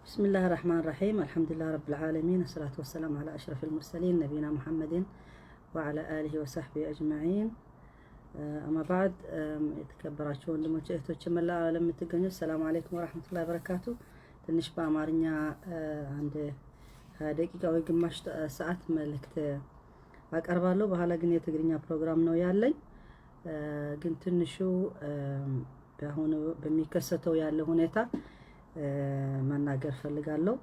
بسم الله الرحمن الرحيم، الحمد لله رب العالمين، الصلاة والسلام على أشرف المرسلين نبينا محمد وعلى آله وصحبه أجمعين، أما بعد። የተከበራችሁ ወንድሞች እህቶች፣ መላ ዓለም የምትገኙ السلام عليكم ورحمة الله وبركاته። ትንሽ በአማርኛ አንድ 20 ደቂቃ ወይ ግማሽ ሰዓት መልእክት አቀርባለሁ። በኋላ ግን የትግርኛ ፕሮግራም ነው ያለኝ። ግን ትንሹ በአሁኑ በሚከሰተው ያለ ሁኔታ መናገር ፈልጋለሁ።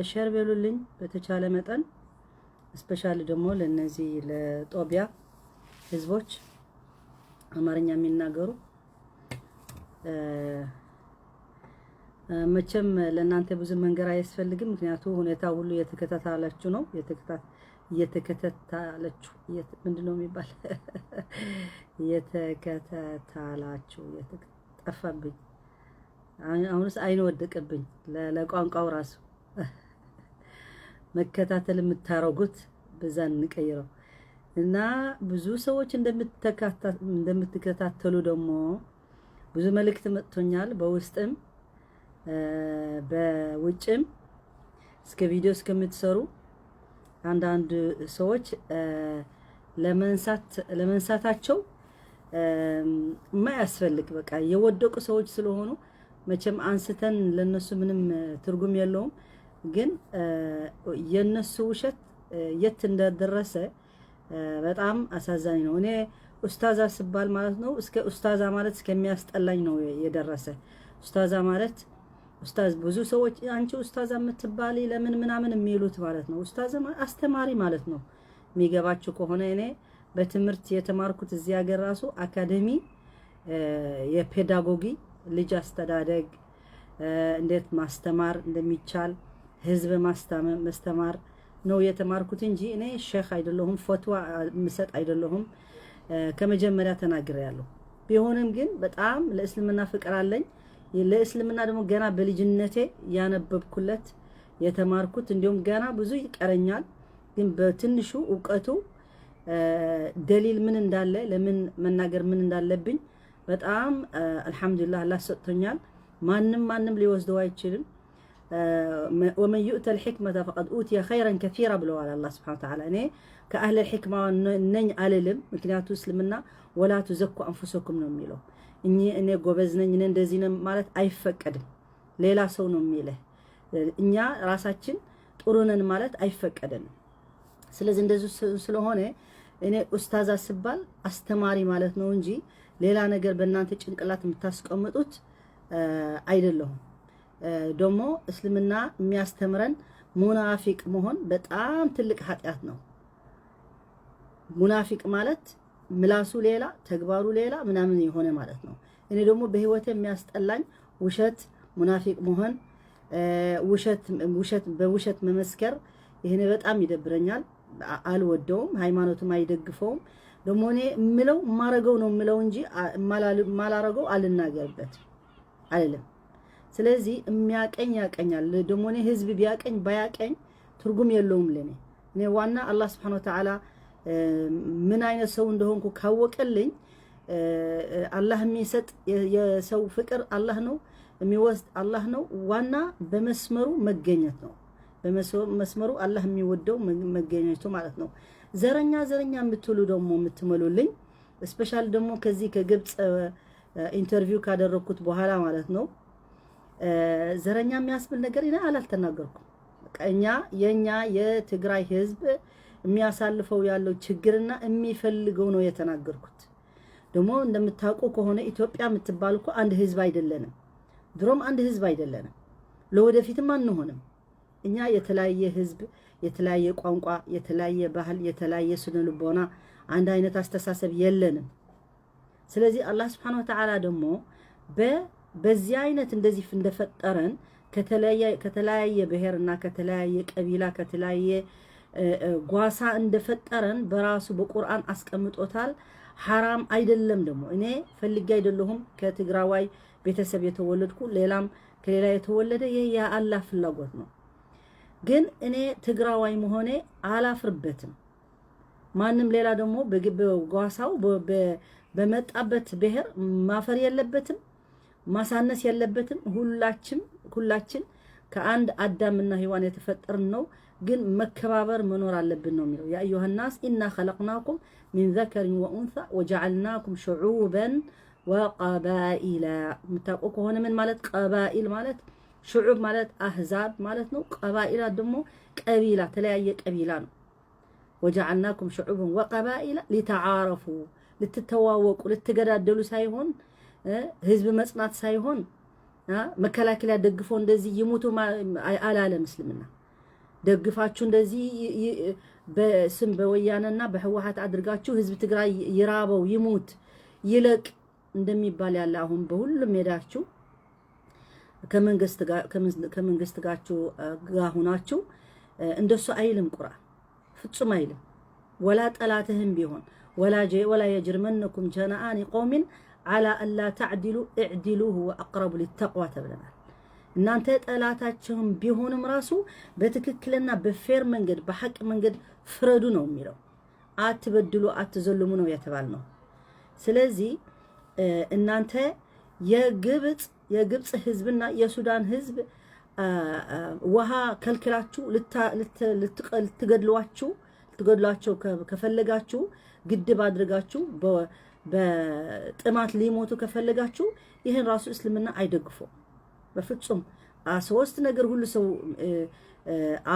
Share በሉልኝ በተቻለ መጠን፣ especially ደግሞ ለነዚህ ለጦቢያ ህዝቦች አማርኛ የሚናገሩ። መቼም ለእናንተ ብዙ መንገር አያስፈልግም። ምክንያቱ ሁኔታ ሁሉ እየተከታተላችሁ ነው። እየተከታተላችሁ፣ ምንድን ነው የሚባል፣ እየተከታተላችሁ፣ ጠፋብኝ። አሁንስ አይን ወደቀብኝ ለቋንቋው ራሱ። መከታተል የምታረጉት በዛ እንቀይረው እና ብዙ ሰዎች እንደምትከታተሉ ደግሞ ብዙ መልእክት መጥቶኛል። በውስጥም በውጭም እስከ ቪዲዮ እስከምትሰሩ አንዳንድ ሰዎች ለመንሳታቸው የማያስፈልግ በቃ የወደቁ ሰዎች ስለሆኑ መቼም አንስተን ለነሱ ምንም ትርጉም የለውም። ግን የነሱ ውሸት የት እንደደረሰ በጣም አሳዛኝ ነው። እኔ ኡስታዛ ስባል ማለት ነው እስከ ኡስታዛ ማለት እስከሚያስጠላኝ ነው የደረሰ። ኡስታዛ ማለት፣ ኡስታዝ፣ ብዙ ሰዎች አንቺ ኡስታዛ የምትባሊ ለምን ምናምን የሚሉት ማለት ነው። ኡስታዝ አስተማሪ ማለት ነው። የሚገባችሁ ከሆነ እኔ በትምህርት የተማርኩት እዚህ ሀገር ራሱ አካደሚ የ pedagogy፣ ልጅ አስተዳደግ እንዴት ማስተማር እንደሚቻል፣ ህዝብ ማስተማር ነው የተማርኩት እንጂ እኔ ሼክ አይደለሁም፣ ፈትዋ ምሰጥ አይደለሁም። ከመጀመሪያ ተናግሬያለሁ። ቢሆንም ግን በጣም ለእስልምና ፍቅር አለኝ። ለእስልምና ደግሞ ገና በልጅነቴ ያነበብኩለት የተማርኩት፣ እንዲሁም ገና ብዙ ይቀረኛል። ግን በትንሹ እውቀቱ ደሊል ምን እንዳለ፣ ለምን መናገር ምን እንዳለብኝ በጣም አልሐምዱሊላህ አላህ ሰጥቶኛል። ማንም ማንም ሊወስደው አይችልም። ومن يؤت الحكمة فقد أوتي خيرا كثيرا ብለዋል አላህ سبحانه وتعالى። እኔ ከ أهل الحكمة ነኝ አልልም። ምክንያቱ እስልምና ولا تزكوا أنفسكم ነው የሚለው። እኔ ጎበዝ ነኝ፣ እኔ እንደዚህ ነኝ ማለት አይፈቀድም። ሌላ ሰው ነው የሚልህ። እኛ ራሳችን ጥሩ ነን ማለት አይፈቀደንም። ስለዚህ እንደዚህ ስለሆነ እኔ ኡስታዛ ስባል አስተማሪ ማለት ነው እንጂ ሌላ ነገር በእናንተ ጭንቅላት የምታስቀምጡት አይደለሁም። ደግሞ እስልምና የሚያስተምረን ሙናፊቅ መሆን በጣም ትልቅ ኃጢአት ነው። ሙናፊቅ ማለት ምላሱ ሌላ ተግባሩ ሌላ ምናምን የሆነ ማለት ነው። እኔ ደግሞ በህይወቴ የሚያስጠላኝ ውሸት፣ ሙናፊቅ መሆን፣ ውሸት ውሸት በውሸት መመስከር፣ ይሄን በጣም ይደብረኛል። አልወደውም፣ ሃይማኖትም አይደግፈውም። ደግሞ እኔ የምለው የማረገው ነው የምለው እንጂ የማላረገው አልናገርበት አልልም። ስለዚህ የሚያቀኝ ያቀኛል። ደግሞ እኔ ህዝብ ቢያቀኝ ባያቀኝ ትርጉም የለውም ለኔ። እኔ ዋና አላህ سبحانه وتعالى ምን አይነት ሰው እንደሆንኩ ካወቀልኝ፣ አላህ የሚሰጥ የሰው ፍቅር አላህ ነው፣ የሚወስድ አላህ ነው። ዋና በመስመሩ መገኘት ነው። በመስመሩ አላህ የሚወደው መገኘቱ ማለት ነው። ዘረኛ ዘረኛ የምትሉ ደግሞ የምትመሉልኝ፣ especially ደግሞ ከዚህ ከግብፅ interview ካደረግኩት በኋላ ማለት ነው፣ ዘረኛ የሚያስብል ነገር እኔ አላልተናገርኩም። እኛ የኛ የትግራይ ህዝብ የሚያሳልፈው ያለው ችግርና የሚፈልገው ነው የተናገርኩት። ደግሞ እንደምታውቁ ከሆነ ኢትዮጵያ የምትባል እኮ አንድ ህዝብ አይደለንም። ድሮም አንድ ህዝብ አይደለንም። ለወደፊትም አንሆንም። እኛ የተለያየ ህዝብ፣ የተለያየ ቋንቋ፣ የተለያየ ባህል፣ የተለያየ ስነ ልቦና፣ አንድ አይነት አስተሳሰብ የለንም። ስለዚህ አላህ سبحانه وتعالى ደግሞ በዚህ አይነት እንደዚህ እንደፈጠረን ከተለያየ ብሔርና ከተለያየ ቀቢላ ከተለያየ ጓሳ እንደፈጠረን በራሱ በቁርአን አስቀምጦታል። ሐራም አይደለም። ደግሞ እኔ ፈልጌ አይደለሁም ከትግራዋይ ቤተሰብ የተወለድኩ፣ ሌላም ከሌላ የተወለደ ይህ የአላህ ፍላጎት ነው። ግን እኔ ትግራዋይ መሆኔ አላፍርበትም። ማንም ሌላ ደግሞ በጓሳው በመጣበት ብሔር ማፈር የለበትም፣ ማሳነስ የለበትም። ሁላችን ሁላችን ከአንድ አዳምና ሔዋን የተፈጠርን ነው፣ ግን መከባበር መኖር አለብን ነው የሚለው። يا أيها الناس إنا خلقناكم من ذكر وأنثى وجعلناكم شعوبا وقبائل። የምታውቁ ከሆነ ምን ማለት قبائل ማለት شعوب ማለት أحزاب ማለት ነው። قبائل ደግሞ قبيلة ተለያየ قبيلة ነው። وجعلناكم شعوبا وقبائل لتعارفوا ልትተዋወቁ ልትገዳደሉ ሳይሆን ህዝብ መጽናት ሳይሆን መከላከያ ደግፎ እንደዚህ ይሙቱ አላለም እስልምና። ደግፋችሁ እንደዚህ በስም በወያነና በህወሓት አድርጋችሁ ህዝብ ትግራይ ይራበው ይሙት ይለቅ እንደሚባል ያለ አሁን በሁሉም ሄዳችሁ ከመንግስት ጋችሁ ጋር ሁናችሁ እንደሱ አይልም ቁርአን፣ ፍጹም አይልም። ወላ ጠላትህም ቢሆን ولا يجرمنكم شنآن قوم على ألا تعدلوا اعدلوا هو أقرب للتقوى ተብለናል። እናንተ ጠላታችሁም ቢሆንም ራሱ በትክክልና በ fair መንገድ በሐቅ መንገድ ፍረዱ ነው የሚለው። አትበድሉ፣ አትዘልሙ ነው የተባልነው። ስለዚህ እናንተ የግብፅ ህዝብና የሱዳን ህዝብ ውሃ ከልክላችሁ ልትገድሏቸው ከፈለጋችሁ፣ ግድብ አድርጋችሁ በጥማት ሊሞቱ ከፈለጋችሁ ይህን ራሱ እስልምና አይደግፈው በፍጹም። ሶስት ነገር ሁሉ ሰው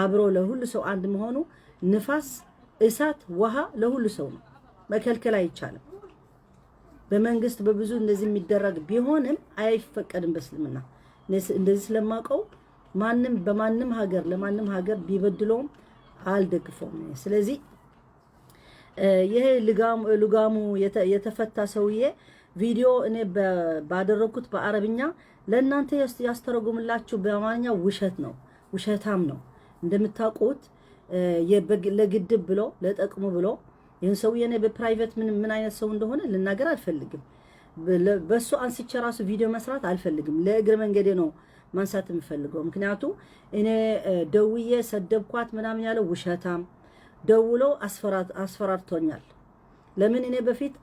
አብሮ ለሁሉ ሰው አንድ መሆኑ ንፋስ፣ እሳት፣ ውሃ ለሁሉ ሰው ነው። መከልከል አይቻልም። በመንግስት በብዙ እንደዚህ የሚደረግ ቢሆንም አይፈቀድም በእስልምና። እንደዚህ ስለማውቀው ማንም በማንም ሀገር ለማንም ሀገር ቢበድለውም አልደግፈውም። ስለዚህ ይሄ ልጋሙ የተፈታ ሰውዬ ቪዲዮ እኔ ባደረግኩት በአረብኛ ለእናንተ ያስተረጉምላችሁ በአማርኛ ውሸት ነው፣ ውሸታም ነው። እንደምታውቁት ለግድብ ብሎ ለጠቅሙ ብሎ ይህን ሰውዬ እኔ በ private ምን ምን አይነት ሰው እንደሆነ ልናገር አልፈልግም። በሱ አንስቼ ራሱ ቪዲዮ መስራት አልፈልግም። ለእግር መንገዴ ነው ማንሳት የምፈልገው። ምክንያቱ እኔ ደውዬ ሰደብኳት ምናምን ያለው ውሸታም ደውሎ አስፈራርቶኛል። ለምን እኔ በፊት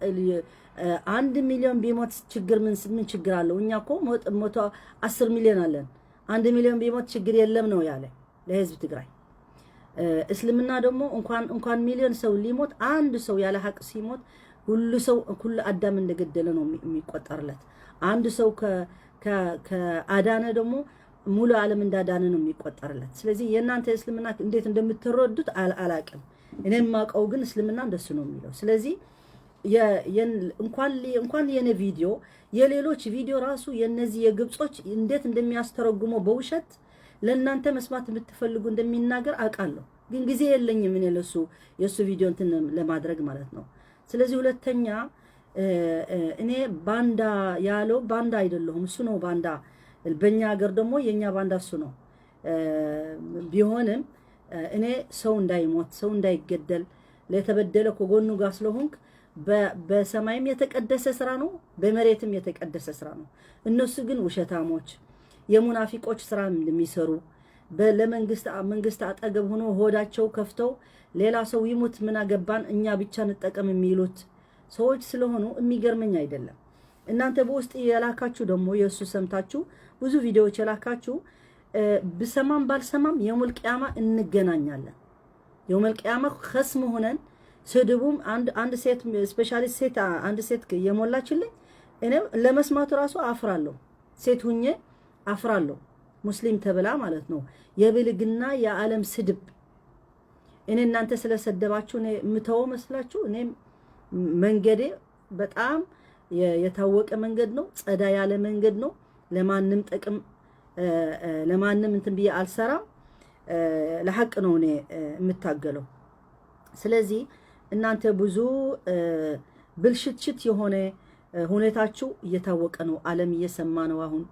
1 ሚሊዮን ቢሞት ችግር ምን ምን ችግር አለው? እኛ እኮ 110 ሚሊዮን አለን። 1 ሚሊዮን ቢሞት ችግር የለም ነው ያለ ለህዝብ ትግራይ። እስልምና ደግሞ እንኳን ሚሊዮን ሰው ሊሞት አንድ ሰው ያለ ሀቅ ሲሞት ሁሉ ሰው ሁሉ አዳም እንደገደለ ነው የሚቆጠርለት። አንድ ሰው ከአዳነ ደግሞ ሙሉ ዓለም እንዳዳነ ነው የሚቆጠርለት። ስለዚህ የእናንተ እስልምና እንዴት እንደምትረዱት አላቅም። እኔ የማውቀው ግን እስልምና እንደሱ ነው የሚለው። ስለዚህ እንኳን የኔ ቪዲዮ የሌሎች ቪዲዮ ራሱ የነዚህ የግብጾች እንዴት እንደሚያስተረጉመው በውሸት ለእናንተ መስማት የምትፈልጉ እንደሚናገር አውቃለሁ። ግን ጊዜ የለኝም እኔ ለሱ የእሱ ቪዲዮ እንትን ለማድረግ ማለት ነው። ስለዚህ ሁለተኛ እኔ ባንዳ ያለው ባንዳ አይደለሁም፣ እሱ ነው ባንዳ። በእኛ ሀገር ደግሞ የእኛ ባንዳ እሱ ነው። ቢሆንም እኔ ሰው እንዳይሞት፣ ሰው እንዳይገደል፣ ለተበደለ ከጎኑ ጋር ስለሆንክ በሰማይም የተቀደሰ ስራ ነው፣ በመሬትም የተቀደሰ ስራ ነው። እነሱ ግን ውሸታሞች፣ የሙናፊቆች ስራ የሚሰሩ፣ ለመንግስት መንግስት አጠገብ ሆኖ ሆዳቸው ከፍተው ሌላ ሰው ይሙት ምን አገባን እኛ ብቻ እንጠቀም የሚሉት ሰዎች ስለሆኑ የሚገርመኝ አይደለም። እናንተ በውስጥ የላካችሁ ደግሞ የእሱ ሰምታችሁ ብዙ ቪዲዮዎች የላካችሁ ብሰማም ባልሰማም يوم القيامة እንገናኛለን። يوم القيامة خصم ሆነን ስድቡም አንድ ሴት specially ሴት አንድ ሴት የሞላችልኝ እኔ ለመስማቱ ራሱ አፍራለሁ። ሴት ሁኜ አፍራለሁ። ሙስሊም ተብላ ማለት ነው። የብልግና የዓለም ስድብ እኔ እናንተ ስለሰደባችሁ እኔ የምተወው መስላችሁ? እኔ መንገዴ በጣም የታወቀ መንገድ ነው። ጸዳ ያለ መንገድ ነው። ለማንም ጥቅም ለማንም እንትን ብዬ አልሰራም። ለሐቅ ነው እኔ የምታገለው። ስለዚህ እናንተ ብዙ ብልሽትሽት የሆነ ሁኔታችሁ እየታወቀ ነው። ዓለም እየሰማ ነው። አሁን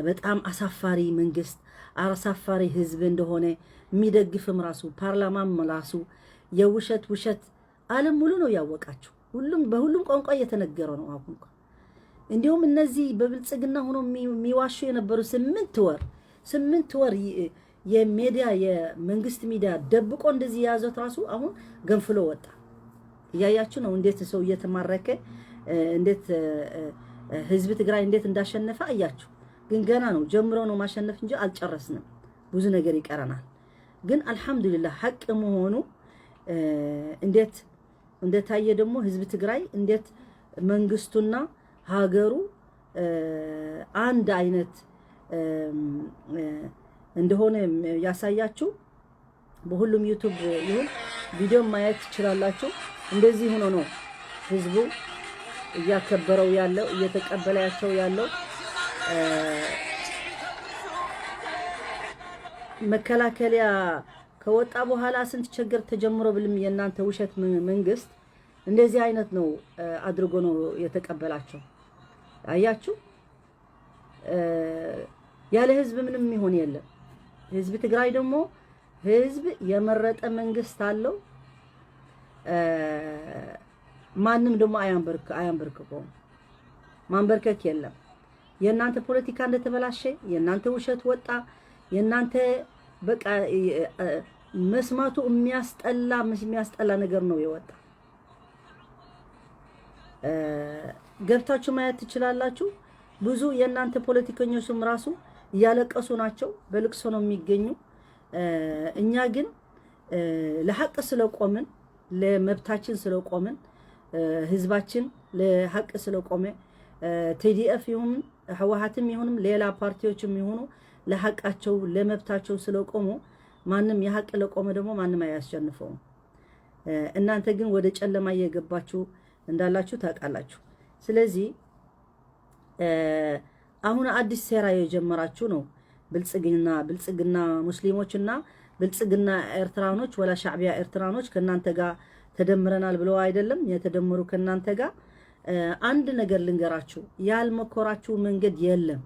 በጣም አሳፋሪ መንግስት፣ አሳፋሪ ህዝብ እንደሆነ የሚደግፍም ራሱ ፓርላማም ራሱ የውሸት ውሸት ዓለም ሙሉ ነው ያወቃችሁ። ሁሉም በሁሉም ቋንቋ እየተነገረ ነው አሁን። እንዲሁም እነዚህ በብልጽግና ሆኖ የሚዋሹ የነበሩ 8 ወር 8 ወር የሚዲያ የመንግስት ሚዲያ ደብቆ እንደዚህ የያዘት ራሱ አሁን ገንፍሎ ወጣ። እያያችሁ ነው እንዴት ሰው እየተማረከ፣ እንዴት ህዝብ ትግራይ እንዴት እንዳሸነፈ አያችሁ። ግን ገና ነው፣ ጀምሮ ነው ማሸነፍ እንጂ አልጨረስንም። ብዙ ነገር ይቀረናል። ግን አልሐምዱሊላህ ሐቅ መሆኑ እንዴት እንደታየ ደግሞ ህዝብ ትግራይ እንዴት መንግስቱና ሀገሩ አንድ አይነት እንደሆነ ያሳያችሁ። በሁሉም YouTube ይሁን ቪዲዮ ማየት ትችላላችሁ። እንደዚህ ሆኖ ነው ህዝቡ እያከበረው ያለው፣ እየተቀበላቸው ያለው። መከላከያ ከወጣ በኋላ ስንት ችግር ተጀምሮ ብልም የእናንተ ውሸት መንግስት እንደዚህ አይነት ነው አድርጎ ነው የተቀበላቸው። አያችሁ፣ ያለ ህዝብ ምንም የሚሆን የለም። ህዝብ ትግራይ ደግሞ ህዝብ የመረጠ መንግስት አለው። ማንም ደግሞ አያንበርክከውም። ማንበርከክ የለም። የእናንተ ፖለቲካ እንደተበላሸ፣ የእናንተ ውሸት ወጣ፣ የእናንተ በቃ መስማቱ የሚያስጠላ የሚያስጠላ ነገር ነው የወጣ። ገብታችሁ ማየት ትችላላችሁ። ብዙ የእናንተ ፖለቲከኞችም ራሱ እያለቀሱ ናቸው፣ በልቅሶ ነው የሚገኙ። እኛ ግን ለሐቅ ስለቆምን፣ ለመብታችን ስለቆምን፣ ህዝባችን ለሐቅ ስለቆመ፣ TDF ይሁን ህወሓትም ይሁንም ሌላ ፓርቲዎችም ይሁኑ ለሐቃቸው ለመብታቸው ስለቆሙ ማንም የሐቅ ለቆመ ደግሞ ማንም አያስሸንፈውም። እናንተ ግን ወደ ጨለማ እየገባችሁ እንዳላችሁ ታውቃላችሁ። ስለዚህ አሁን አዲስ ሴራ የጀመራችሁ ነው። ብልጽግና ሙስሊሞችና ብልጽግና ኤርትራኖች ወላ ሻዕቢያ ኤርትራኖች ከእናንተ ጋር ተደምረናል ብለው አይደለም የተደመሩ ከእናንተ ጋር። አንድ ነገር ልንገራችሁ፣ ያልሞከራችሁ መንገድ የለም።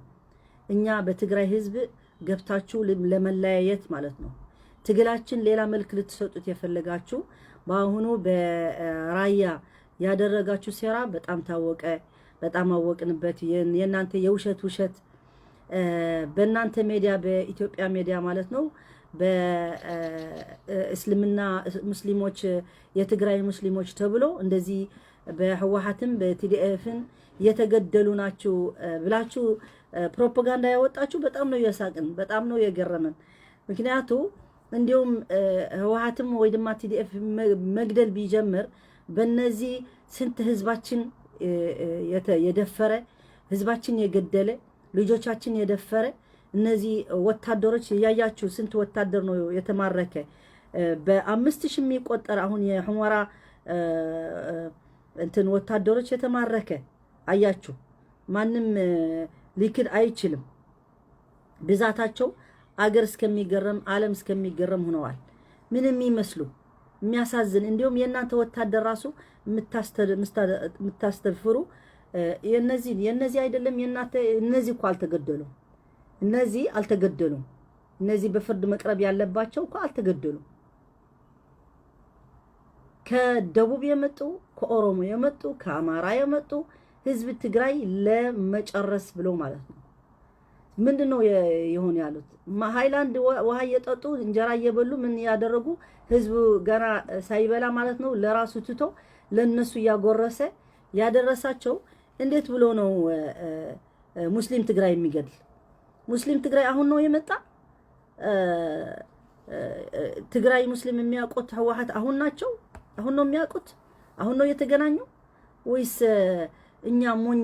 እኛ በትግራይ ህዝብ ገብታችሁ ለመለያየት ማለት ነው። ትግላችን ሌላ መልክ ልትሰጡት የፈለጋችሁ በአሁኑ በራያ ያደረጋችሁ ሴራ በጣም ታወቀ፣ በጣም አወቅንበት። የእናንተ የውሸት ውሸት በእናንተ ሜዲያ፣ በኢትዮጵያ ሜዲያ ማለት ነው፣ በእስልምና ሙስሊሞች የትግራይ ሙስሊሞች ተብሎ እንደዚህ በህወሓትም በ TDF ን የተገደሉ ናችሁ ብላችሁ ፕሮፓጋንዳ ያወጣችሁ በጣም ነው የሳቅን፣ በጣም ነው የገረመን። ምክንያቱ እንዲሁም ህወሓትም ወይ ድማ TDF መግደል ቢጀምር በነዚህ ስንት ህዝባችን የደፈረ፣ ህዝባችን የገደለ፣ ልጆቻችን የደፈረ እነዚህ ወታደሮች እያያችሁ ስንት ወታደር ነው የተማረከ? በ5,000 የሚቆጠር አሁን የሑመራ እንትን ወታደሮች የተማረከ አያችሁ። ማንም ሊክድ አይችልም። ብዛታቸው አገር እስከሚገረም ዓለም እስከሚገረም ሆነዋል። ምን የሚመስሉ የሚያሳዝን፣ እንዲሁም የእናንተ ወታደር ራሱ የምታስተፍሩ የነዚህ አይደለም የእናንተ፣ እነዚህ እኮ አልተገደሉም። እነዚህ አልተገደሉም። እነዚህ በፍርድ መቅረብ ያለባቸው እኮ አልተገደሉም። ከደቡብ የመጡ፣ ከኦሮሞ የመጡ፣ ከአማራ የመጡ ህዝብ ትግራይ ለመጨረስ ብሎ ማለት ነው። ምንድን ነው የሆነ ያሉት? ሃይላንድ ውሃ እየጠጡ፣ እንጀራ እየበሉ፣ ምን ያደረጉ ህዝቡ ገና ሳይበላ ማለት ነው ለራሱ ትቶ ለነሱ እያጎረሰ ያደረሳቸው እንዴት ብሎ ነው ሙስሊም ትግራይ የሚገድል? ሙስሊም ትግራይ አሁን ነው የመጣ? ትግራይ ሙስሊም የሚያውቁት ህወሓት አሁን ናቸው? አሁን ነው የሚያውቁት? አሁን ነው የተገናኙ? ወይስ እኛ ሞኝ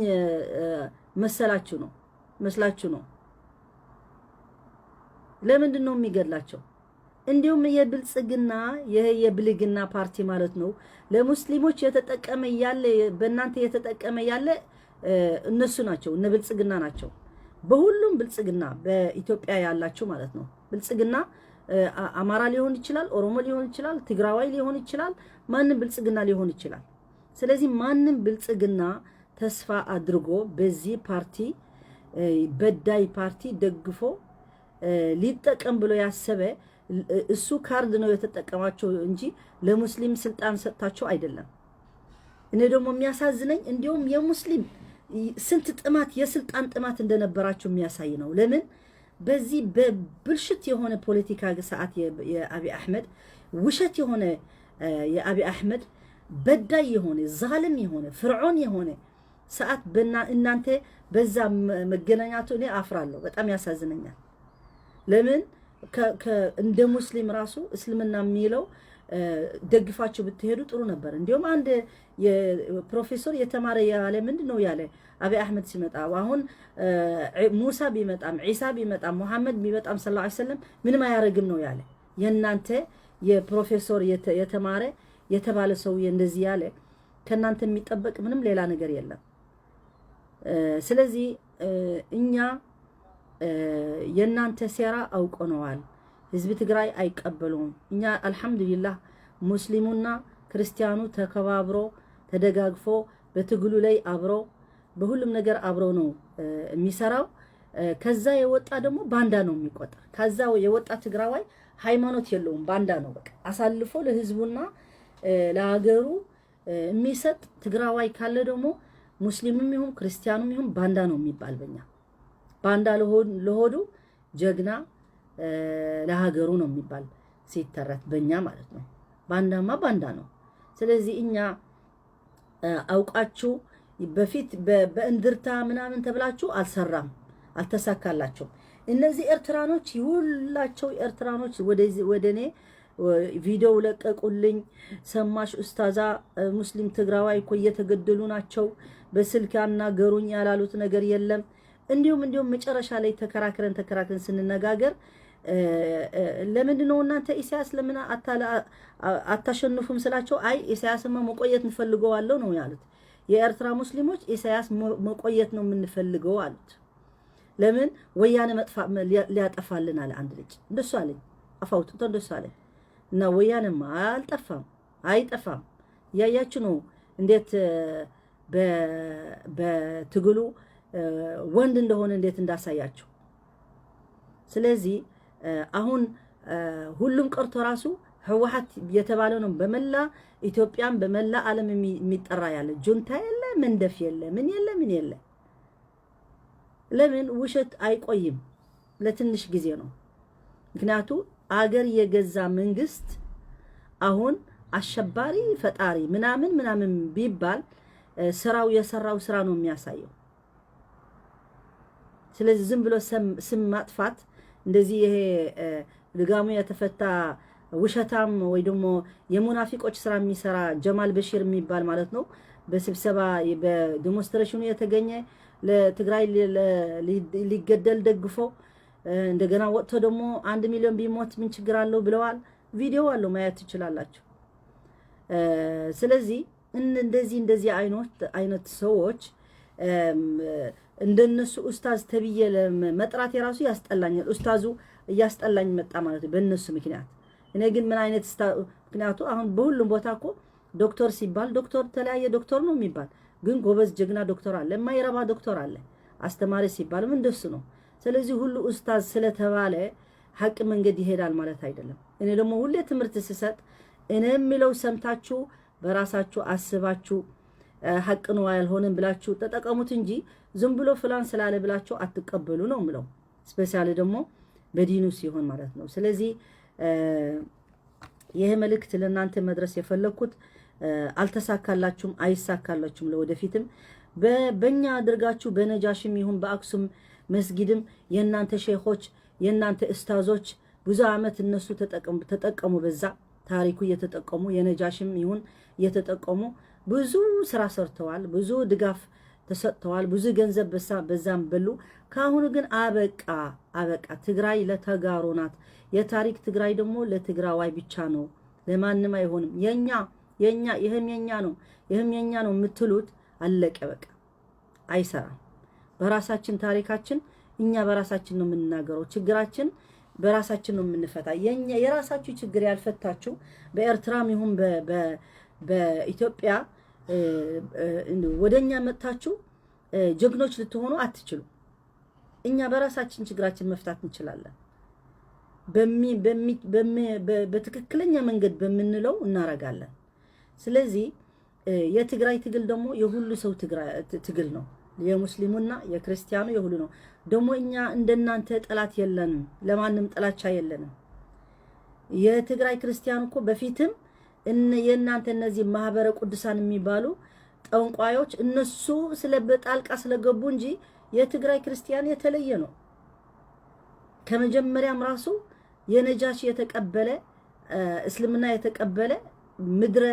መሰላችሁ ነው መስላችሁ ነው? ለምንድን ነው የሚገድላቸው? እንዲሁም የብልጽግና ይሄ የብልግና ፓርቲ ማለት ነው ለሙስሊሞች የተጠቀመ ያለ፣ በእናንተ የተጠቀመ ያለ እነሱ ናቸው፣ እነ ብልጽግና ናቸው። በሁሉም ብልጽግና በኢትዮጵያ ያላችሁ ማለት ነው። ብልጽግና አማራ ሊሆን ይችላል፣ ኦሮሞ ሊሆን ይችላል፣ ትግራዋይ ሊሆን ይችላል፣ ማንም ብልጽግና ሊሆን ይችላል። ስለዚህ ማንም ብልጽግና ተስፋ አድርጎ በዚህ ፓርቲ፣ በዳይ ፓርቲ ደግፎ ሊጠቀም ብሎ ያሰበ እሱ ካርድ ነው የተጠቀማቸው እንጂ ለሙስሊም ስልጣን ሰጥታቸው አይደለም። እኔ ደግሞ የሚያሳዝነኝ እንዲሁም የሙስሊም ስንት ጥማት፣ የስልጣን ጥማት እንደነበራቸው የሚያሳይ ነው። ለምን በዚህ በብልሽት የሆነ ፖለቲካ ሰዓት የአብይ አሕመድ ውሸት የሆነ፣ የአብይ አሕመድ በዳይ የሆነ፣ ዛልም የሆነ፣ ፍርዖን የሆነ ሰዓት እናንተ በዛ መገናኛቱ እኔ አፍራለሁ። በጣም ያሳዝነኛል። ለምን እንደ ሙስሊም ራሱ እስልምና የሚለው ደግፋችሁ ብትሄዱ ጥሩ ነበር። እንዲሁም አንድ ፕሮፌሰር የተማረ ያለ ምንድን ነው ያለ፣ አብይ አሕመድ ሲመጣ አሁን ሙሳ ቢመጣም ዒሳ ቢመጣም ሙሐመድ ቢመጣም صلى الله عليه وسلم ምንም አያደርግም ነው ያለ። የእናንተ የፕሮፌሰር የተማረ የተባለ ሰውዬ እንደዚህ ያለ፣ ከእናንተ የሚጠበቅ ምንም ሌላ ነገር የለም። ስለዚህ እኛ የእናንተ ሴራ አውቀነዋል። ህዝቢ ትግራይ አይቀበሉም። እኛ አልሐምዱሊላህ ሙስሊሙና ክርስቲያኑ ተከባብሮ ተደጋግፎ በትግሉ ላይ አብሮ በሁሉም ነገር አብሮ ነው የሚሰራው። ከዛ የወጣ ደግሞ ባንዳ ነው የሚቆጠር። ከዛ የወጣ ትግራዋይ ሃይማኖት የለውም፣ ባንዳ ነው። በቃ አሳልፎ ለህዝቡና ለሀገሩ የሚሰጥ ትግራዋይ ካለ ደግሞ ሙስሊምም ይሁን ክርስቲያኑም ይሁን ባንዳ ነው የሚባል በኛ። ባንዳ ለሆዱ፣ ጀግና ለሀገሩ ነው የሚባል ሲተረት በእኛ ማለት ነው። ባንዳማ ባንዳ ነው። ስለዚህ እኛ አውቃችሁ በፊት በእንድርታ ምናምን ተብላችሁ አልሰራም፣ አልተሳካላቸውም። እነዚህ ኤርትራኖች ሁላቸው ኤርትራኖች ወደ እኔ ቪዲዮ ለቀቁልኝ። ሰማሽ ኡስታዛ፣ ሙስሊም ትግራዋይ እኮ እየተገደሉ ናቸው፣ በስልክ ያናገሩኝ ያላሉት ነገር የለም። እንዲሁም መጨረሻ ላይ ተከራክረን ተከራክረን ስንነጋገር ለምንድን ነው እናንተ ኢሳያስ ለምን አታሸንፉም ስላቸው፣ አይ ኢሳያስማ መቆየት እንፈልገዋለሁ ነው ያሉት። የኤርትራ ሙስሊሞች ኢሳያስ መቆየት ነው የምንፈልገው አሉት። ለምን ወያኔ ሊያጠፋልን አለ አንድ ልጅ፣ እንደሱ አለኝ። አፋውጥቶ እንደሱ አለኝ። እና ወያኔማ አልጠፋም፣ አይጠፋም። እያያችሁ ነው እንዴት በትግሉ ወንድ እንደሆነ እንዴት እንዳሳያችሁ። ስለዚህ አሁን ሁሉም ቀርቶ ራሱ ህወሓት የተባለ ነው በመላ ኢትዮጵያን በመላ ዓለም የሚጠራ ያለ ጁንታ የለ፣ መንደፍ የለ፣ ምን የለ፣ ምን የለ። ለምን ውሸት አይቆይም? ለትንሽ ጊዜ ነው። ምክንያቱ አገር የገዛ መንግስት አሁን አሸባሪ ፈጣሪ ምናምን ምናምን ቢባል ስራው የሰራው ስራ ነው የሚያሳየው። ስለዚህ ዝም ብሎ ስም ማጥፋት እንደዚህ ይሄ ልጋሙ የተፈታ ውሸታም ወይ ደግሞ የሙናፊቆች ስራ የሚሰራ ጀማል በሺር የሚባል ማለት ነው። በስብሰባ በ demonstration ኑ የተገኘ ለትግራይ ሊገደል ደግፎ እንደገና ወጥቶ ደግሞ 1 ሚሊዮን ቢሞት ምን ችግር አለው ብለዋል። ቪዲዮ አለው፣ ማየት ትችላላችሁ። ስለዚህ እንደዚህ እንደዚህ አይነት ሰዎች እንደነሱ ኡስታዝ ተብዬ መጥራት የራሱ ያስጠላኛል። ኡስታዙ እያስጠላኝ መጣ ማለት ነው በእነሱ ምክንያት። እኔ ግን ምን አይነት፣ ምክንያቱ አሁን በሁሉም ቦታ እኮ ዶክተር ሲባል ዶክተር ተለያየ ዶክተር ነው የሚባል፣ ግን ጎበዝ ጀግና ዶክተር አለ፣ የማይረባ ዶክተር አለ። አስተማሪ ሲባልም እንደሱ ነው። ስለዚህ ሁሉ ኡስታዝ ስለተባለ ሀቅ መንገድ ይሄዳል ማለት አይደለም። እኔ ደግሞ ሁሌ ትምህርት ስሰጥ እኔ የሚለው ሰምታችሁ በራሳችሁ አስባችሁ ሀቅ ነው ያልሆነም ብላችሁ ተጠቀሙት እንጂ ዝም ብሎ ፍላን ስላለ ብላችሁ አትቀበሉ ነው የምለው። Specially ደግሞ በዲኑ ሲሆን ማለት ነው። ስለዚህ ይህ መልእክት ለእናንተ መድረስ የፈለግኩት አልተሳካላችሁም፣ አይሳካላችሁም። ለወደፊትም በእኛ አድርጋችሁ በነጃሽም ይሁን በአክሱም መስጊድም የእናንተ ሼኾች የእናንተ እስታዞች ብዙ ዓመት እነሱ ተጠቀሙ፣ በዛ ታሪኩ እየተጠቀሙ የነጃሽም ይሁን እየተጠቀሙ ብዙ ስራ ሰርተዋል። ብዙ ድጋፍ ተሰጥተዋል። ብዙ ገንዘብ በዛም በሉ። ከአሁኑ ግን አበቃ፣ አበቃ። ትግራይ ለተጋሩ ናት። የታሪክ ትግራይ ደግሞ ለትግራዋይ ብቻ ነው፣ ለማንም አይሆንም። የኛ የኛ ይህም የኛ ነው፣ ይህም የኛ ነው የምትሉት አለቀ፣ በቃ አይሰራም። በራሳችን ታሪካችን እኛ በራሳችን ነው የምንናገረው። ችግራችን በራሳችን ነው የምንፈታ። የኛ የራሳችሁ ችግር ያልፈታችሁ በኤርትራም ይሁን በኢትዮጵያ ወደኛ መጥታችሁ ጀግኖች ልትሆኑ አትችሉ። እኛ በራሳችን ችግራችን መፍታት እንችላለን። በትክክለኛ መንገድ በምንለው እናረጋለን። ስለዚህ የትግራይ ትግል ደግሞ የሁሉ ሰው ትግል ነው። የሙስሊሙና የክርስቲያኑ የሁሉ ነው። ደግሞ እኛ እንደናንተ ጠላት የለንም፣ ለማንም ጥላቻ የለንም። የትግራይ ክርስቲያን እኮ በፊትም የእናንተ እነዚህ ማህበረ ቅዱሳን የሚባሉ ጠንቋዮች እነሱ ስለ በጣልቃ ስለገቡ እንጂ የትግራይ ክርስቲያን የተለየ ነው። ከመጀመሪያም ራሱ የነጃሽ የተቀበለ፣ እስልምና የተቀበለ ምድረ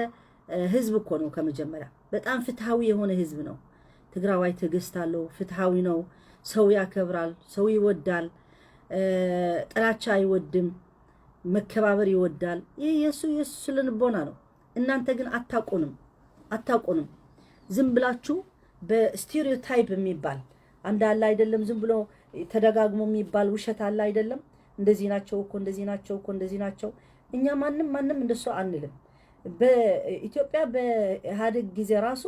ህዝብ እኮ ነው። ከመጀመሪያ በጣም ፍትሃዊ የሆነ ህዝብ ነው። ትግራዋይ ትዕግስት አለው፣ ፍትሃዊ ነው። ሰው ያከብራል፣ ሰው ይወዳል፣ ጥላቻ አይወድም፣ መከባበር ይወዳል። ይህ የሱ ስነልቦና ነው። እናንተ ግን አታቁንም፣ አታቁንም። ዝም ብላችሁ በ stereotype የሚባል አንድ አለ አይደለም፣ ዝም ብሎ ተደጋግሞ የሚባል ውሸት አለ አይደለም። እንደዚህ ናቸው እኮ፣ እንደዚህ ናቸው እኮ፣ እንደዚህ ናቸው። እኛ ማንም ማንም እንደሱ አንልም። በኢትዮጵያ በኢህአዴግ ጊዜ ራሱ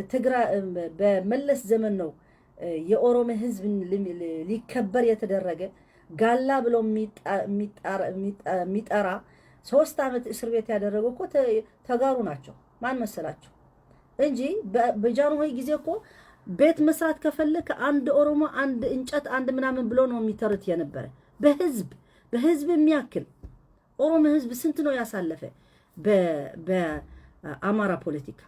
ትግራይ በመለስ ዘመን ነው የኦሮሞ ህዝብ ሊከበር የተደረገ። ጋላ ብሎ የሚጠራ 3 ዓመት እስር ቤት ያደረገው እኮ ተጋሩ ናቸው። ማን መሰላቸው እንጂ በጃንሆይ ጊዜ እኮ ቤት መስራት ከፈለክ አንድ ኦሮሞ አንድ እንጨት አንድ ምናምን ብሎ ነው የሚተርት የነበረ። በህዝብ የሚያክል ኦሮሞ ህዝብ ስንት ነው ያሳለፈ? በአማራ ፖለቲካ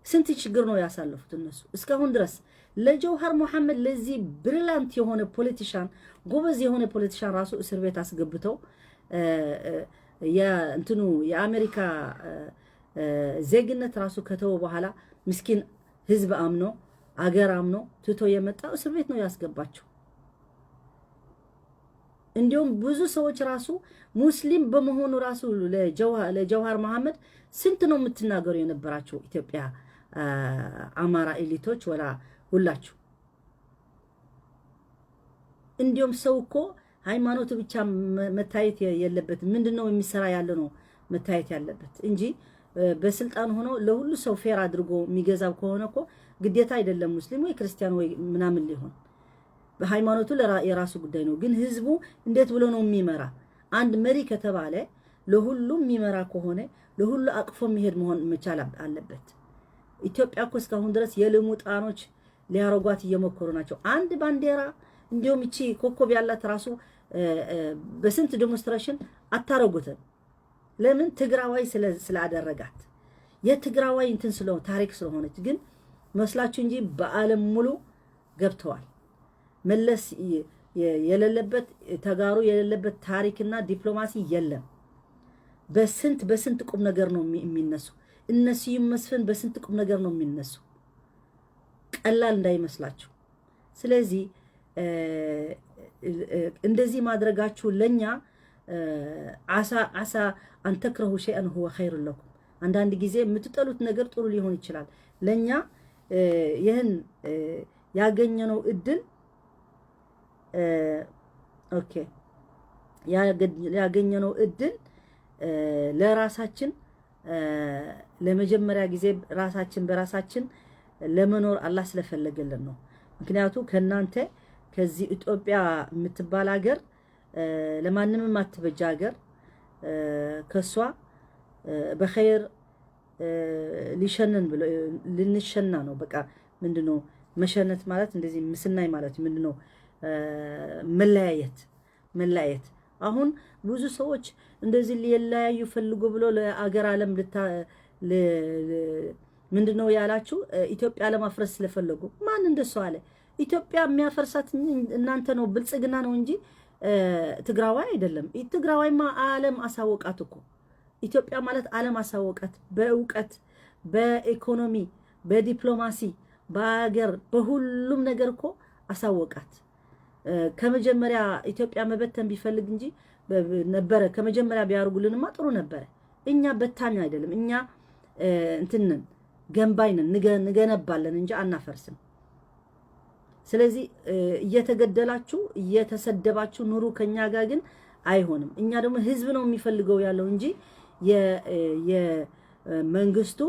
ስንት ችግር ነው ያሳለፉት እነሱ እስካሁን ድረስ። ለጀውሃር መሐመድ፣ ለዚህ brilliant የሆነ politician፣ ጎበዝ የሆነ politician ራሱ እስር ቤት አስገብተው የእንትኑ የአሜሪካ ዜግነት ራሱ ከተወ በኋላ ምስኪን ህዝብ አምኖ፣ አገር አምኖ ትቶ የመጣው እስር ቤት ነው ያስገባቸው። እንዲሁም ብዙ ሰዎች ራሱ ሙስሊም በመሆኑ ራሱ ለጀውሃር መሐመድ ስንት ነው የምትናገሩ የነበራቸው ኢትዮጵያ አማራ elite ኦች ወላ ሁላችሁ። እንዲሁም ሰው እኮ ሃይማኖቱ ብቻ መታየት የለበትም። ምንድን ነው የሚሰራ ያለ ነው መታየት ያለበት እንጂ በስልጣን ሆኖ ለሁሉ ሰው fair አድርጎ የሚገዛው ከሆነ እኮ ግዴታ አይደለም ሙስሊም ወይ ክርስቲያን ወይ ምናምን ሊሆን። በሃይማኖቱ የራሱ ጉዳይ ነው። ግን ህዝቡ እንዴት ብሎ ነው የሚመራ? አንድ መሪ ከተባለ ለሁሉም የሚመራ ከሆነ ለሁሉ አቅፎ የሚሄድ መሆን መቻል አለበት። ኢትዮጵያ እኮ እስካሁን ድረስ የልሙጣኖች ሊያረጓት እየሞከሩ ናቸው። አንድ ባንዲራ እንዲሁም እቺ ኮከብ ያላት ራሱ በስንት demonstration አታረጉትም። ለምን? ትግራዋይ ስላደረጋት፣ የትግራዋይ እንትን ስለሆነ፣ ታሪክ ስለሆነች ግን መስላችሁ እንጂ በዓለም ሙሉ ገብተዋል። መለስ የሌለበት፣ ተጋሩ የሌለበት ታሪክና ዲፕሎማሲ የለም። በስንት በስንት ቁም ነገር ነው የሚነሱ። እነ ስዩም መስፍን በስንት ቁም ነገር ነው የሚነሱ። ቀላል እንዳይመስላችሁ። ስለዚህ እንደዚህ ማድረጋችሁ ለኛ عسى أن تكرهوا شيئا هو خير لكم። አንዳንድ ጊዜ የምትጠሉት ነገር ጥሩ ሊሆን ይችላል። ለኛ ይህን ያገኘነው እድል፣ okay፣ ያገኘነው እድል ለራሳችን ለመጀመሪያ ጊዜ ራሳችን በራሳችን ለመኖር አላህ ስለፈለገልን ነው። ምክንያቱ ከእናንተ ከዚህ ኢትዮጵያ የምትባል ሀገር፣ ለማንም የማትበጃ ሀገር፣ ከሷ በኸይር ሊሸነን ብሎ ልንሸና ነው። በቃ ምንድነው መሸነት ማለት? እንደዚህ ምስናይ ማለት ምንድነው? መለያየት፣ መለያየት። አሁን ብዙ ሰዎች እንደዚህ ሊለያዩ ፈልጎ ብሎ ለአገር ዓለም ምንድነው ያላችሁ? ኢትዮጵያ ለማፍረስ ስለፈለጉ ማን እንደሱ አለ? ኢትዮጵያ የሚያፈርሳት እናንተ ነው፣ ብልጽግና ነው እንጂ ትግራዋይ አይደለም። ትግራዋይማ ዓለም አሳወቃት እኮ። ኢትዮጵያ ማለት ዓለም አሳወቃት። በእውቀት፣ በኢኮኖሚ፣ በዲፕሎማሲ፣ በሀገር፣ በሁሉም ነገር እኮ አሳወቃት። ከመጀመሪያ ኢትዮጵያ መበተን ቢፈልግ እንጂ ነበረ ከመጀመሪያ ቢያደርጉልንማ ጥሩ ነበረ። እኛ በታኝ አይደለም። እኛ እንትንን ገንባይ ነን፣ ንገነባለን እንጂ አናፈርስም። ስለዚህ እየተገደላችሁ እየተሰደባችሁ ኑሩ፣ ከኛ ጋር ግን አይሆንም። እኛ ደግሞ ህዝብ ነው የሚፈልገው ያለው እንጂ የመንግስቱ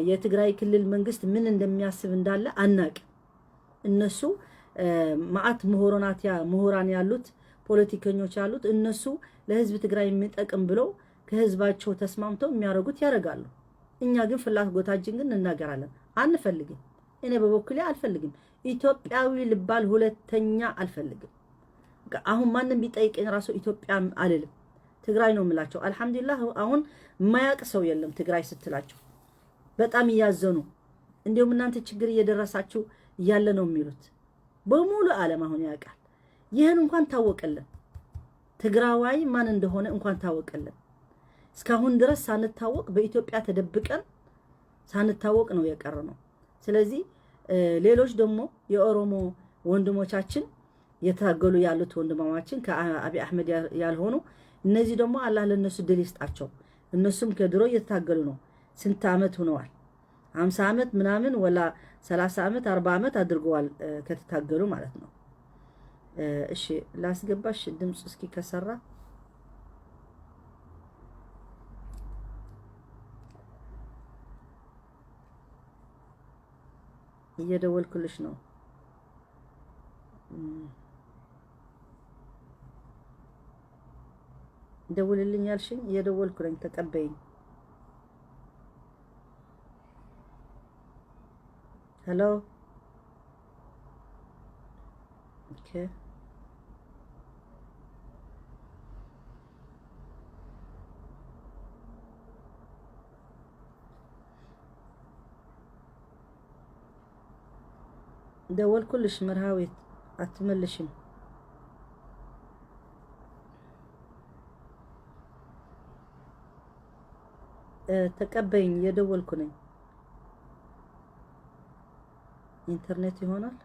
የትግራይ ክልል መንግስት ምን እንደሚያስብ እንዳለ አናቅም። እነሱ ማአት ምሁራናት ምሁራን ያሉት፣ ፖለቲከኞች ያሉት፣ እነሱ ለህዝብ ትግራይ የሚጠቅም ብለው ከህዝባቸው ተስማምተው የሚያደርጉት ያደርጋሉ። እኛ ግን ፍላጎታችን ግን እንናገራለን። አንፈልግም። እኔ በበኩሌ አልፈልግም። ኢትዮጵያዊ ልባል ሁለተኛ አልፈልግም። አሁን ማንም ቢጠይቀኝ ራሱ ኢትዮጵያ አልልም፣ ትግራይ ነው የምላቸው። አልሐምዱሊላህ አሁን የማያውቅ ሰው የለም ትግራይ ስትላቸው በጣም እያዘኑ፣ እንዲሁም እናንተ ችግር እየደረሳችሁ እያለ ነው የሚሉት። በሙሉ ዓለም አሁን ያውቃል። ይህን እንኳን ታወቀልን። ትግራዋይ ማን እንደሆነ እንኳን ታወቀልን። እስካሁን ድረስ ሳንታወቅ በኢትዮጵያ ተደብቀን ሳንታወቅ ነው የቀረነው። ስለዚህ ሌሎች ደግሞ የኦሮሞ ወንድሞቻችን የታገሉ ያሉት ወንድማማችን ከአብይ አሕመድ ያልሆኑ እነዚህ ደግሞ አላህ ለእነሱ ድል ይስጣቸው። እነሱም ከድሮ እየታገሉ ነው። ስንት ዓመት ሆነዋል? 50 ዓመት ምናምን ወላ 30 ዓመት 40 ዓመት አድርገዋል ከተታገሉ ማለት ነው። እሺ ላስገባሽ ድምፅ እስኪ ከሰራ። እየደወልኩልሽ ነው። ደውልልኝ ያልሽኝ እየደወልኩ ነኝ። ተቀበይኝ። Hello, okay። ደወልኩልሽ መርሃዊት አትመልሽም። ተቀበይኝ፣ እየደወልኩ ነኝ። ኢንተርኔት ይሆናል።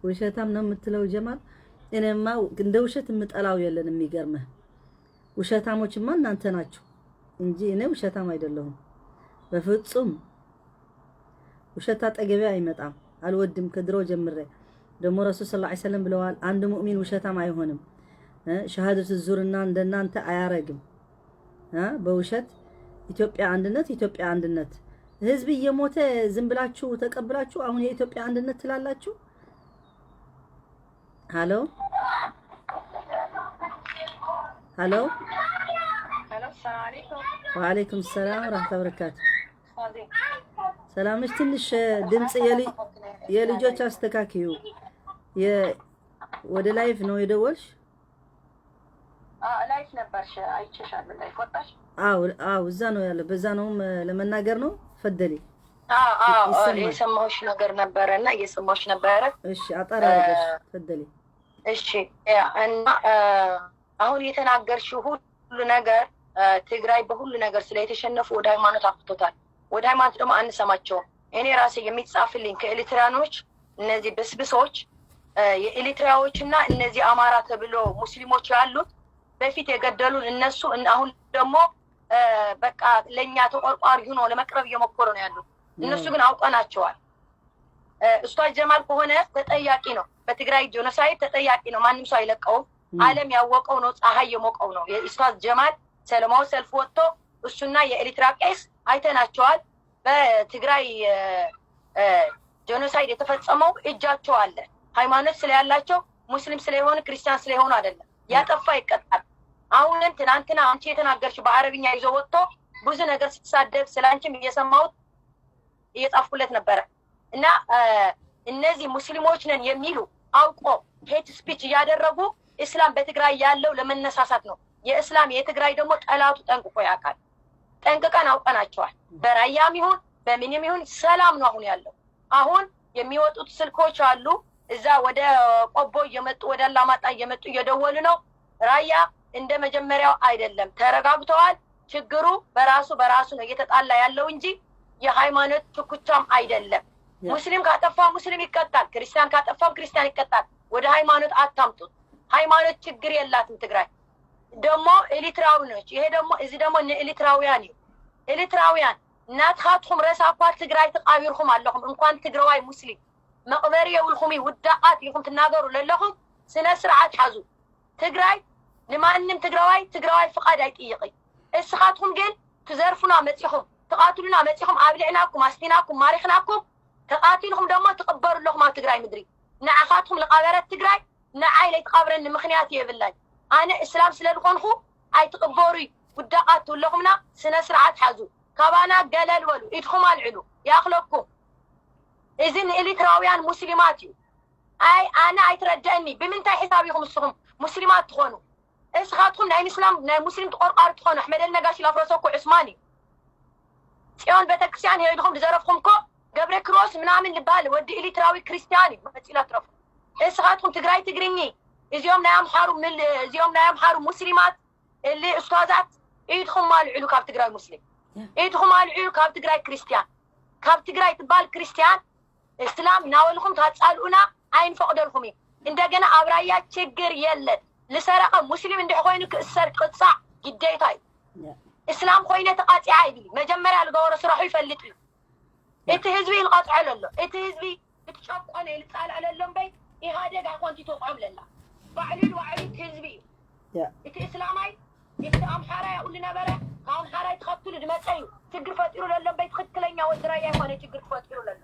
ውሸታም ነው የምትለው ጀማል። እኔማ እንደ ውሸት የምጠላው የለን። የሚገርምህ ውሸታሞችማ እናንተ ናችሁ እንጂ እኔ ውሸታም አይደለሁም በፍጹም። ውሸት አጠገቤ አይመጣም፣ አልወድም ከድሮ ጀምሬ። ደግሞ ረሱል صلى الله عليه وسلم ብለዋል፣ አንድ ሙእሚን ውሸታም አይሆንም፣ شهادة الزور ና እንደናንተ አያረግም። በውሸት ኢትዮጵያ አንድነት፣ ኢትዮጵያ አንድነት፣ ህዝብ እየሞተ ዝም ብላችሁ ተቀብላችሁ አሁን የኢትዮጵያ አንድነት ትላላችሁ? Hello hello፣ وعليكم السلام ورحمة الله وبركاته። ሰላም ነሽ? ትንሽ ድምፅ የልጆች አስተካክዩ። ወደ live ነው የደወልሽ? Live ነበርሽ፣ አይቼሻለሁ። Live ወጣሽ? አዎ አዎ፣ እዛ ነው ያለው። በዛ ነውም ለመናገር ነው። تفضلي። የሰማሁሽ ነገር ነበረ እና እየሰማሁሽ ነበረ። እሺ፣ አጠር አድርገሽ تفضلي። እሺ፣ እና አሁን የተናገርሽው ሁሉ ነገር ትግራይ በሁሉ ነገር ስለተሸነፉ ወደ ሃይማኖት አፍቶታል። ወደ ሃይማኖት ደግሞ አንሰማቸውም። እኔ ራሴ የሚጻፍልኝ ከኤሊትራኖች እነዚህ ብስብሶች የኤሊትራዎች እና እነዚህ አማራ ተብሎ ሙስሊሞች ያሉት በፊት የገደሉን እነሱ አሁን ደግሞ በቃ ለእኛ ተቆርቋሪ ሆኖ ለመቅረብ እየሞከሩ ነው ያሉት። እነሱ ግን አውቀናቸዋል። ኡስታዝ ጀማል ከሆነ ተጠያቂ ነው። በትግራይ genocide ተጠያቂ ነው። ማንም ሰው አይለቀውም። ዓለም ያወቀው ነው። ፀሐይ የሞቀው ነው። የኡስታዝ ጀማል ሰላማዊ ሰልፍ ወጥቶ እሱና የኤሪትራ ቄስ አይተናቸዋል። በትግራይ genocide የተፈጸመው እጃቸው አለ። ሃይማኖት ስለያላቸው ሙስሊም ስለሆኑ ክርስቲያን ስለሆኑ አይደለም። ያጠፋ ይቀጣል። አሁንም ትናንትና አንቺ የተናገርሽው በአረብኛ ይዞ ወጥቶ ብዙ ነገር ስትሳደብ ስለ አንቺም እየሰማሁት እየጻፍኩለት ነበረ እና እነዚህ ሙስሊሞች ነን የሚሉ አውቆ hate speech እያደረጉ እስላም በትግራይ ያለው ለመነሳሳት ነው። የእስላም የትግራይ ደግሞ ጠላቱ ጠንቅቆ ያውቃል። ጠንቅቀን አውቀናቸዋል። በራያም ይሁን በምንም ይሁን ሰላም ነው አሁን ያለው። አሁን የሚወጡት ስልኮች አሉ። እዛ ወደ ቆቦ እየመጡ ወደ አላማጣ እየመጡ እየደወሉ ነው። ራያ እንደ መጀመሪያው አይደለም፣ ተረጋግተዋል። ችግሩ በራሱ በራሱ ነው እየተጣላ ያለው እንጂ የሃይማኖት ሽኩቻም አይደለም። ሙስሊም ካጠፋ ሙስሊም ይቀጣል፣ ክርስቲያን ካጠፋም ክርስቲያን ይቀጣል። ወደ ሃይማኖት አታምጡት። ሃይማኖት ችግር የላትም ትግራይ ደግሞ ኤሊትራዊ ነች። ይሄ ደግሞ እዚ ደግሞ ንኤሊትራውያን እዩ። ኤሊትራውያን ናትኻትኩም ረሳ እኳ ትግራይ ተቃቢርኩም ኣለኹም። እንኳን ትግራዋይ ሙስሊም መቕበሪ የብልኩም እዩ። ውዳቃት ኢኹም ትናገሩ ለለኹም። ስነ ስርዓት ሓዙ። ትግራይ ንማንም ትግራዋይ ትግራዋይ ፍቃድ ኣይጥይቕ። እስኻትኩም ግን ትዘርፉና መፂኹም፣ ትቃትሉና መፂኹም፣ ኣብሊዕናኩም፣ ኣስቲናኩም፣ ማሪኽናኩም፣ ተቃቲልኩም ደግሞ ትቕበሩ ኣለኹም ኣብ ትግራይ ምድሪ። ንዓኻትኩም ዝቐበረት ትግራይ ንዓይ ለይትቐብረኒ ምክንያት የብላይ። ኣነ እስላም ስለዝኮንኩ ኣይትቕበሩ ውዳቃት ትብለኹምና ስነ ስርዓት ሓዙ። ካባና ገለል በሉ፣ ኢድኩም ኣልዕሉ፣ ይኣኽለኩም። እዚ ንኤሊትራውያን ሙስሊማት እዩ። ኣይ ኣነ ኣይትረድአኒ። ብምንታይ ሕሳብ ኢኹም ንስኹም ሙስሊማት ትኾኑ? እስኻትኩም ናይ ምስላም ናይ ሙስሊም ተቆርቋሪ ትኾኑ? ኣሕመድ ነጋሽ ላፍረሰኩ ዑስማን እዩ። ጽዮን ቤተክርስትያን ሄድኹም ዝዘረፍኩም ኮ ገብረ ክሮስ ምናምን ዝበሃል ወዲ ኤሪትራዊ ክርስቲያን እዩ መፂላ ትረፉ። እስኻትኩም ትግራይ ትግርኚ፣ እዚኦም ናይ ኣምሓሩ፣ እዚኦም ናይ ኣምሓሩ ሙስሊማት እሊ ኡስታዛት፣ ኢድኹም ኣልዕሉ ካብ ትግራይ ሙስሊም፣ ኢድኹም ኣልዕሉ ካብ ትግራይ ክርስቲያን፣ ካብ ትግራይ ትበሃል ክርስቲያን እስላም እናበልኩም ታፃልኡና ኣይንፈቅደልኩም እዩ። እንደገና ኣብ ራያ ችግር የለን። ዝሰረቀ ሙስሊም እንድሕ ኮይኑ ክእሰር ክቅፃዕ ግዴታ እዩ። እስላም ኮይነ ተቃፂዓ ይብል። መጀመርያ ዝገበሮ ስራሑ ይፈልጥ እዩ። እቲ ህዝቢ ይልቀፅዖ ኣሎ፣ እቲ ህዝቢ እቲ ጨቆነ ይልፃልዕ ለሎ እምበይ ኢህኣደግ ኣይኮንቲ ተውቅዖም ለላ። ባዕሉ ባዕሉ እቲ ህዝቢ እዩ። እቲ እስላማይ እቲ ኣምሓራይ ኣብኡ ዝነበረ ካብ ኣምሓራይ ተኸትሉ ዝመፀ እዩ ችግር ፈጢሩ ለሎ እምበይ ትክክለኛ ወዲ ራያ ይኮነ ችግር ፈጢሩ ለሎ።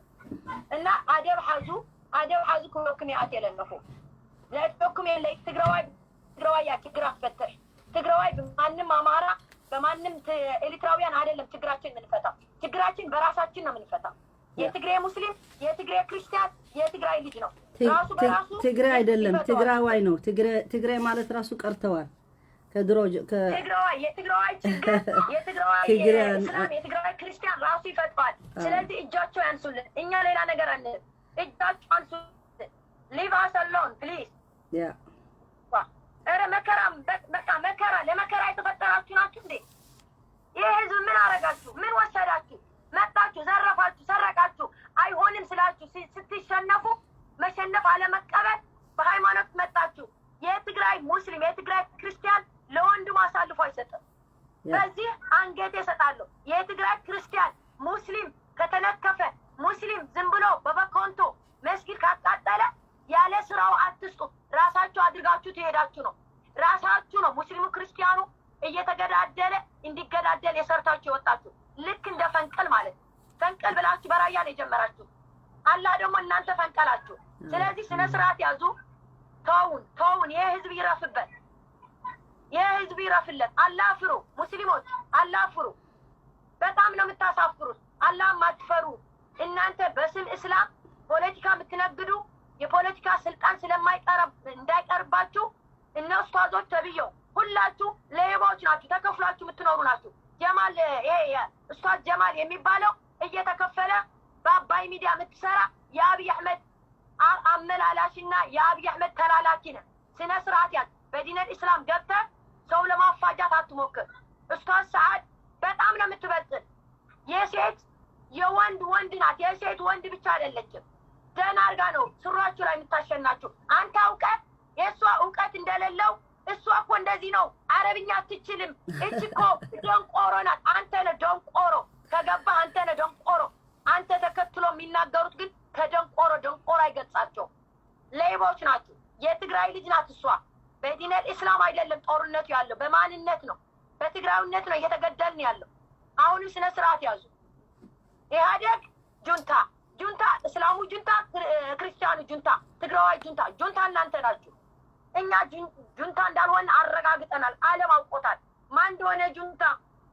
እና ኣደብ ሓዙ፣ ኣደብ ሓዙ ክብለኩም ይኣትየ ለለኹ። ዘዕትበኩም የለይ። ትግራዋይ ትግራዋይ እያ ችግር ኣትፈትሕ። ትግራዋይ በማንም አማራ በማንም ኤሪትራውያን አይደለም ችግራችን የምንፈታው። ችግራችን በራሳችን ነው የምንፈታው። የትግሬ ሙስሊም፣ የትግሬ ክርስቲያን የትግራይ ልጅ ነው። ራሱ በራሱ ትግሬ አይደለም፣ ትግራዋይ ነው። ትግሬ ማለት ራሱ ቀርተዋል ከድሮ። ትግራዋይ የትግራዋይ ችግር የትግራዋይ እስላም የትግራዋይ ክርስቲያን ራሱ ይፈታዋል። ስለዚህ እጃቸው ያንሱልን። እኛ ሌላ ነገር አንልም። እጃቸው አንሱልን። Leave us alone, please። ኧረ መከራ፣ በቃ መከራ፣ ለመከራ የተፈጠራችሁ ናችሁ እንዴ? ይህ ህዝብ ምን አረጋችሁ? ምን ወሰዳችሁ? መጣችሁ፣ ዘረፋችሁ፣ ሰረቃችሁ። አይሆንም ስላችሁ ስትሸነፉ መሸነፍ አለመቀበል በሃይማኖት መጣችሁ። የትግራይ ሙስሊም የትግራይ ክርስቲያን ለወንድሙ አሳልፎ አይሰጥም። በዚህ አንገቴ እሰጣለሁ። የትግራይ ክርስቲያን ሙስሊም ከተነከፈ፣ ሙስሊም ዝም ብሎ በበኮንቶ መስጊድ ካቃጠለ ያለ ስራው አትስጡ። ራሳችሁ አድርጋችሁ ትሄዳችሁ ነው። ራሳችሁ ነው ሙስሊሙ ክርስቲያኑ እየተገዳደለ እንዲገዳደል የሰርታችሁ የወጣችሁ። ልክ እንደ ፈንቅል ማለት ነው። ፈንቅል ብላችሁ በራያ ነው የጀመራችሁ። አላህ ደግሞ እናንተ ፈንቀላችሁ። ስለዚህ ስነ ስርዓት ያዙ። ተውን ተውን። ይህ ህዝብ ይረፍበት። ይህ ህዝብ ይረፍለት። አላህ ፍሩ ሙስሊሞች፣ አላህ ፍሩ። በጣም ነው የምታሳፍሩት። አላህ ማትፈሩ እናንተ በስም እስላም ፖለቲካ የምትነግዱ፣ የፖለቲካ ስልጣን ስለማይቀርብ እንዳይቀርባችሁ እነ ኡስታዞች ተብየው ሁላችሁ ሌባዎች ናችሁ። ተከፍሏችሁ የምትኖሩ ናችሁ። ጀማል፣ ይሄ ኡስታዝ ጀማል የሚባለው እየተከፈለ በአባይ ሚዲያ የምትሰራ የአብይ አሕመድ አመላላሽና የአብይ አሕመድ ተላላኪ ነህ። ስነ ስርዓት ያዝ። በዲነል ኢስላም ገብተህ ሰው ለማፋጃት አትሞክር። ኡስታዝ ሰዓድ በጣም ነው የምትበልጥን። የሴት የወንድ ወንድ ናት። የሴት ወንድ ብቻ አይደለችም። ደህና አድርጋ ነው ስሯችሁ ላይ የምታሸናችሁ። አንተ አውቀህ የእሷ እውቀት እንደሌለው፣ እሷ እኮ እንደዚህ ነው፣ አረብኛ አትችልም፣ እች እኮ ደንቆሮ ናት። አንተ ነህ ደንቆሮ፣ ከገባህ አንተ ነህ ደንቆሮ። አንተ ተከትሎ የሚናገሩት ግን ከደንቆሮ ደንቆሮ አይገልጻቸው። ሌቦች ናቸው። የትግራይ ልጅ ናት እሷ። በዲነል ኢስላም አይደለም ጦርነቱ ያለው፣ በማንነት ነው፣ በትግራዊነት ነው እየተገደልን ያለው። አሁንም ስነ ስርዓት ያዙ። ኢህአዴግ ጁንታ ጁንታ፣ እስላሙ ጁንታ፣ ክርስቲያኑ ጁንታ፣ ትግራዋይ ጁንታ፣ ጁንታ እናንተ ናችሁ። እኛ ጁንታ እንዳልሆነ አረጋግጠናል። ዓለም አውቆታል። ማን እንደሆነ ጁንታ፣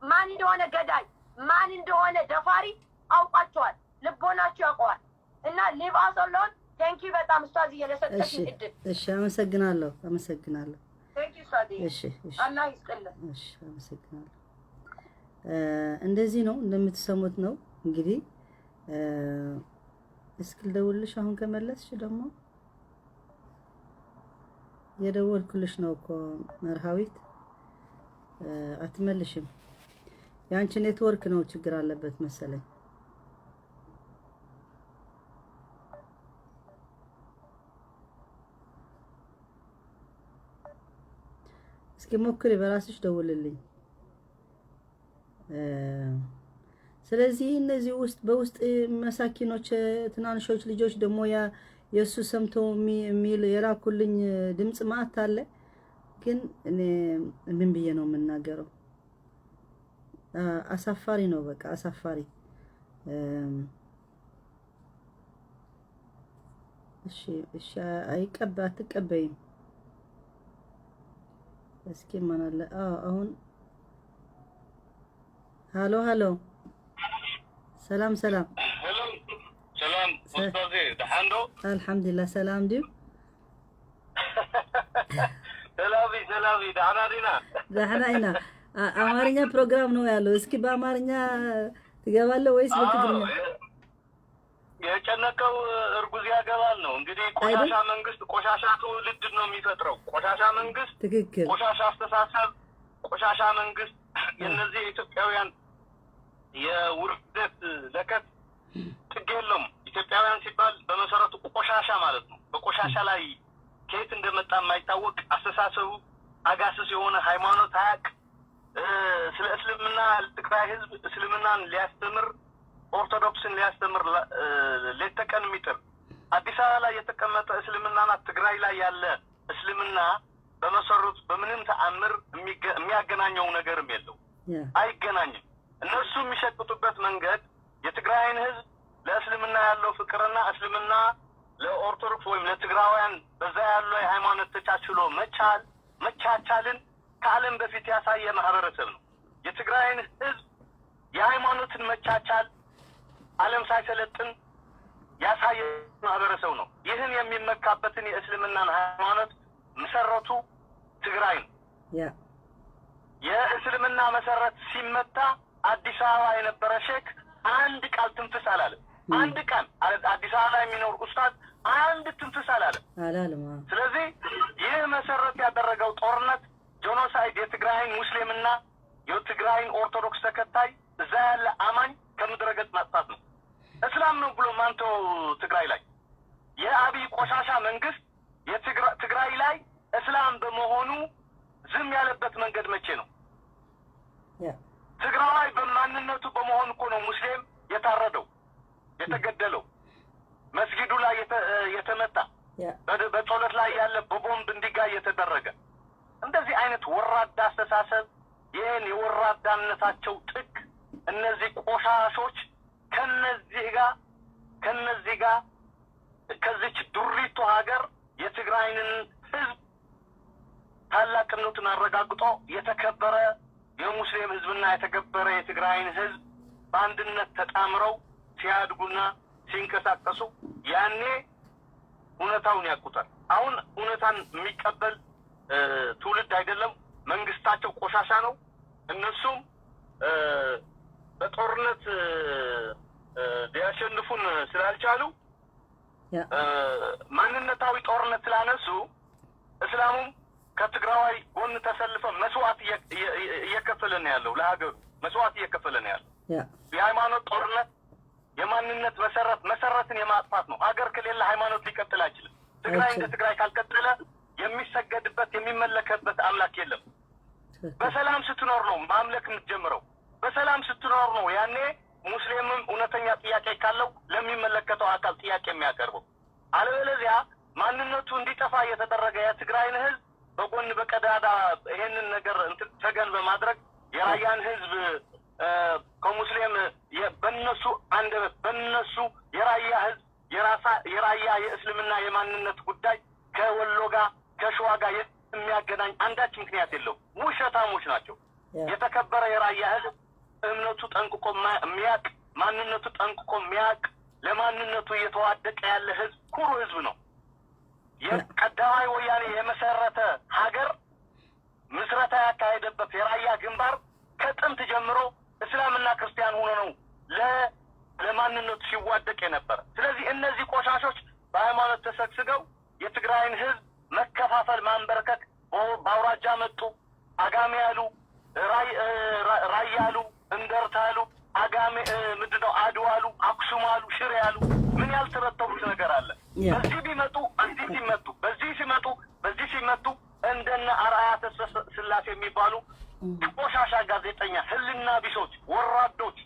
ማን እንደሆነ ገዳይ፣ ማን እንደሆነ ደፋሪ አውቋቸዋል። ልቦናችሁ ያውቀዋል። እና leave us alone። Thank you በጣም ኡስታዝዬ ለሰጠሽኝ እድል። እሺ፣ አመሰግናለሁ፣ አመሰግናለሁ። Thank you ኡስታዝዬ። እሺ። አላህ ይስጥልን። እሺ፣ አመሰግናለሁ። እንደዚህ ነው እንደምትሰሙት ነው እንግዲህ። እስኪ ልደውልልሽ አሁን ከመለስሽ። ደግሞ የደወልኩልሽ ነው እኮ መርሃዊት፣ አትመልሽም። የአንቺ ኔትወርክ ነው ችግር አለበት መሰለኝ። እስኪ ሞክሪ፣ በራስሽ ደውልልኝ። ስለዚህ እነዚህ ውስጥ በውስጥ መሳኪኖች ትናንሾች ልጆች ደግሞ ያ የእሱ ሰምተው የሚል የላኩልኝ ድምፅ ማአት አለ። ግን እኔ ምን ብዬ ነው የምናገረው? አሳፋሪ ነው፣ በቃ አሳፋሪ። እሺ፣ አይቀበ አትቀበይም። እስኪ ማን አለ? አሁን ሃሎ ሃሎ፣ ሰላም ሰላም። ሰላም ኡስታዜ፣ ደሓን ዶ? አልሐምዱሊላህ፣ ሰላም ድዩ? ሰላም ሰላም፣ ደህና ዲና? ደህና ኢና። አማርኛ ፕሮግራም ነው ያለው። እስኪ በአማርኛ ትገባለህ ወይስ በትግርኛ? የጨነቀው እርጉዝ ያገባል ነው እንግዲህ። ቆሻሻ መንግስት ቆሻሻ ትውልድ ነው የሚፈጥረው። ቆሻሻ መንግስት፣ ቆሻሻ አስተሳሰብ፣ ቆሻሻ መንግስት። የእነዚህ የኢትዮጵያውያን የውርደት ለከት ጥግ የለውም። ኢትዮጵያውያን ሲባል በመሰረቱ ቆሻሻ ማለት ነው። በቆሻሻ ላይ ከየት እንደመጣ የማይታወቅ፣ አስተሳሰቡ አጋስስ የሆነ፣ ሃይማኖት አያውቅ፣ ስለ እስልምና ለትግራይ ህዝብ እስልምናን ሊያስተምር፣ ኦርቶዶክስን ሊያስተምር ሌት ተቀን የሚጥር፣ አዲስ አበባ ላይ የተቀመጠ እስልምናና ትግራይ ላይ ያለ እስልምና በመሰረቱ በምንም ተአምር የሚያገናኘው ነገርም የለው፣ አይገናኝም። እነሱ የሚሸቅጡበት መንገድ የትግራይን ህዝብ ለእስልምና ያለው ፍቅርና እስልምና ለኦርቶዶክስ ወይም ለትግራውያን በዛ ያለው የሃይማኖት ተቻችሎ መቻል መቻቻልን ከዓለም በፊት ያሳየ ማህበረሰብ ነው። የትግራይን ህዝብ የሃይማኖትን መቻቻል ዓለም ሳይሰለጥን ያሳየ ማህበረሰብ ነው። ይህን የሚመካበትን የእስልምናን ሃይማኖት መሰረቱ ትግራይ ነው። የእስልምና መሰረት ሲመታ አዲስ አበባ የነበረ ሼክ አንድ ቃል ትንፍስ አላለም። አንድ ቃል አዲስ አበባ የሚኖር ኡስታዝ አንድ ትንፍስ አላለም። አላለም። ስለዚህ ይህ መሰረት ያደረገው ጦርነት genocide የትግራይን ሙስሊምና የትግራይን ኦርቶዶክስ ተከታይ፣ እዛ ያለ አማኝ ከምድረ ገጽ ማጥፋት ነው። እስላም ነው ብሎ ማንቶ ትግራይ ላይ የአብይ ቆሻሻ መንግስት ትግራይ ላይ እስላም በመሆኑ ዝም ያለበት መንገድ መቼ ነው? ትግራዋይ በማንነቱ በመሆኑ እኮ ነው ሙስሊም የታረደው፣ የተገደለው፣ መስጊዱ ላይ የተመታ፣ በጸሎት ላይ ያለ በቦምብ እንዲጋይ የተደረገ። እንደዚህ አይነት ወራዳ አስተሳሰብ፣ ይህን የወራዳነታቸው ጥግ፣ እነዚህ ቆሻሾች ከነዚህ ጋር ከዚች ዱሪቶ ሀገር የትግራይንን ህዝብ ታላቅነቱን አረጋግጦ የተከበረ የሙስሊም ህዝብና የተከበረ የትግራይን ህዝብ በአንድነት ተጣምረው ሲያድጉና ሲንቀሳቀሱ ያኔ እውነታውን ያውቁታል። አሁን እውነታን የሚቀበል ትውልድ አይደለም። መንግስታቸው ቆሻሻ ነው። እነሱም በጦርነት ሊያሸንፉን ስላልቻሉ ማንነታዊ ጦርነት ስላነሱ እስላሙም ከትግራዋይ ጎን ተሰልፈ መስዋዕት እየከፈለ ነው ያለው። ለሀገሩ መስዋዕት እየከፈለ ነው ያለው። የሃይማኖት ጦርነት የማንነት መሰረትን የማጥፋት ነው። ሀገር ከሌለ ሃይማኖት ሊቀጥል አይችልም። ትግራይ እንደ ትግራይ ካልቀጠለ የሚሰገድበት የሚመለከበት አምላክ የለም። በሰላም ስትኖር ነው ማምለክ የምትጀምረው። በሰላም ስትኖር ነው ያኔ ሙስሊምም እውነተኛ ጥያቄ ካለው ለሚመለከተው አካል ጥያቄ የሚያቀርበው። አለበለዚያ ማንነቱ እንዲጠፋ እየተደረገ የትግራይን ህዝብ በጎን በቀዳዳ ይሄንን ነገር እንትን ተገን በማድረግ የራያን ህዝብ ከሙስሊም በነሱ አንደበት በነሱ የራያ ህዝብ የራያ የእስልምና የማንነት ጉዳይ ከወሎ ጋር ከሸዋ ጋር የሚያገናኝ አንዳች ምክንያት የለውም። ውሸታሞች ናቸው። የተከበረ የራያ ህዝብ እምነቱ ጠንቅቆ የሚያቅ፣ ማንነቱ ጠንቅቆ የሚያቅ፣ ለማንነቱ እየተዋደቀ ያለ ህዝብ፣ ኩሩ ህዝብ ነው። የቀዳማዊ ወያኔ የመሰረተ ሀገር ምስረታ ያካሄደበት የራያ ግንባር ከጥንት ጀምሮ እስላምና ክርስቲያን ሆኖ ነው ለማንነቱ ሲዋደቅ የነበረ። ስለዚህ እነዚህ ቆሻሾች በሃይማኖት ተሰግስገው የትግራይን ህዝብ መከፋፈል፣ ማንበርከክ፣ በአውራጃ መጡ፣ አጋሜ ያሉ፣ ራያ አሉ፣ እንደርታ አሉ፣ አጋሜ ምንድን ነው አድዋ አሉ፣ አክሱም አሉ፣ ሽሬ አሉ። ምን ያልተበተቡት ነገር አለ? በዚህ ቢመጡ በዚህ ሲመቱ፣ በዚህ ሲመጡ በዚህ ሲመቱ እንደነ አርአያ ስላሴ የሚባሉ ቆሻሻ ጋዜጠኛ፣ ህሊና ቢሶች፣ ወራዶች፣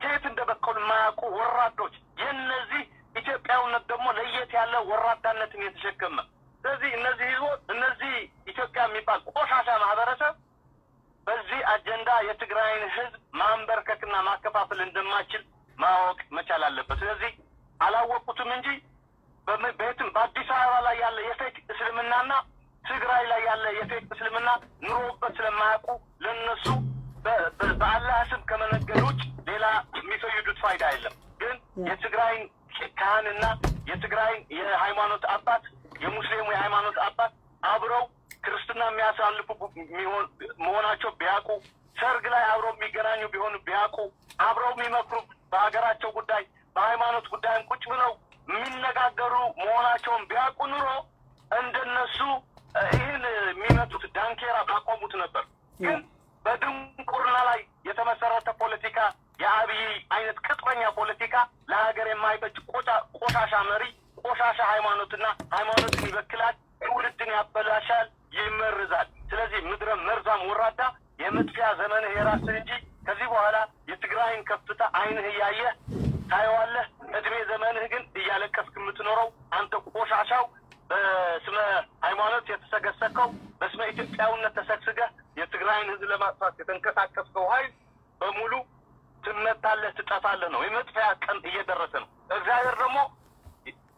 ከየት እንደበቀሉ የማያውቁ ወራዶች። የእነዚህ ኢትዮጵያዊነት ደግሞ ለየት ያለ ወራዳነትን የተሸከመ። ስለዚህ እነዚህ ህዝቦች፣ እነዚህ ኢትዮጵያ የሚባል ቆሻሻ ማህበረሰብ በዚህ አጀንዳ የትግራይን ህዝብ ማንበርከክና ማከፋፈል እንደማይችል ማወቅ መቻል አለበት። ስለዚህ አላወቁትም እንጂ በየትም በአዲስ አበባ ላይ ያለ የ fake እስልምናና ትግራይ ላይ ያለ የ fake እስልምና ኑሮበት ስለማያውቁ ለነሱ በአላህ ስም ከመነገድ ውጭ ሌላ የሚፈይዱት ፋይዳ የለም። ግን የትግራይን ካህንና የትግራይን የሃይማኖት አባት የሙስሊሙ የሃይማኖት አባት አብረው ክርስትና የሚያሳልፉ መሆናቸው ቢያውቁ፣ ሰርግ ላይ አብረው የሚገናኙ ቢሆኑ ቢያውቁ፣ አብረው የሚመክሩ በሀገራቸው ጉዳይ በሃይማኖት ጉዳይም ቁጭ ብለው የሚነጋገሩ መሆናቸውን ቢያውቁ ኑሮ እንደነሱ ይህን የሚመቱት ዳንኬራ ባቆሙት ነበር። ግን በድንቁርና ላይ የተመሰረተ ፖለቲካ፣ የአብይ አይነት ቅጥረኛ ፖለቲካ፣ ለሀገር የማይበጅ ቆሻሻ መሪ፣ ቆሻሻ ሃይማኖትና ሃይማኖትን ይበክላል፣ ትውልድን ያበላሻል፣ ይመርዛል። ስለዚህ ምድረ መርዛም ወራዳ፣ የመጥፊያ ዘመንህ የራስህ እንጂ ከዚህ በኋላ የትግራይን ከፍታ አይንህ እያየህ ታየዋለህ። እድሜ ዘመንህ ግን እያለቀስክ የምትኖረው አንተ ቆሻሻው፣ በስመ ሃይማኖት የተሰገሰከው፣ በስመ ኢትዮጵያዊነት ተሰግስገህ የትግራይን ህዝብ ለማጥፋት የተንቀሳቀስከው ኃይል በሙሉ ትመታለህ፣ ትጠፋለህ ነው። የመጥፊያ ቀን እየደረሰ ነው። እግዚአብሔር ደግሞ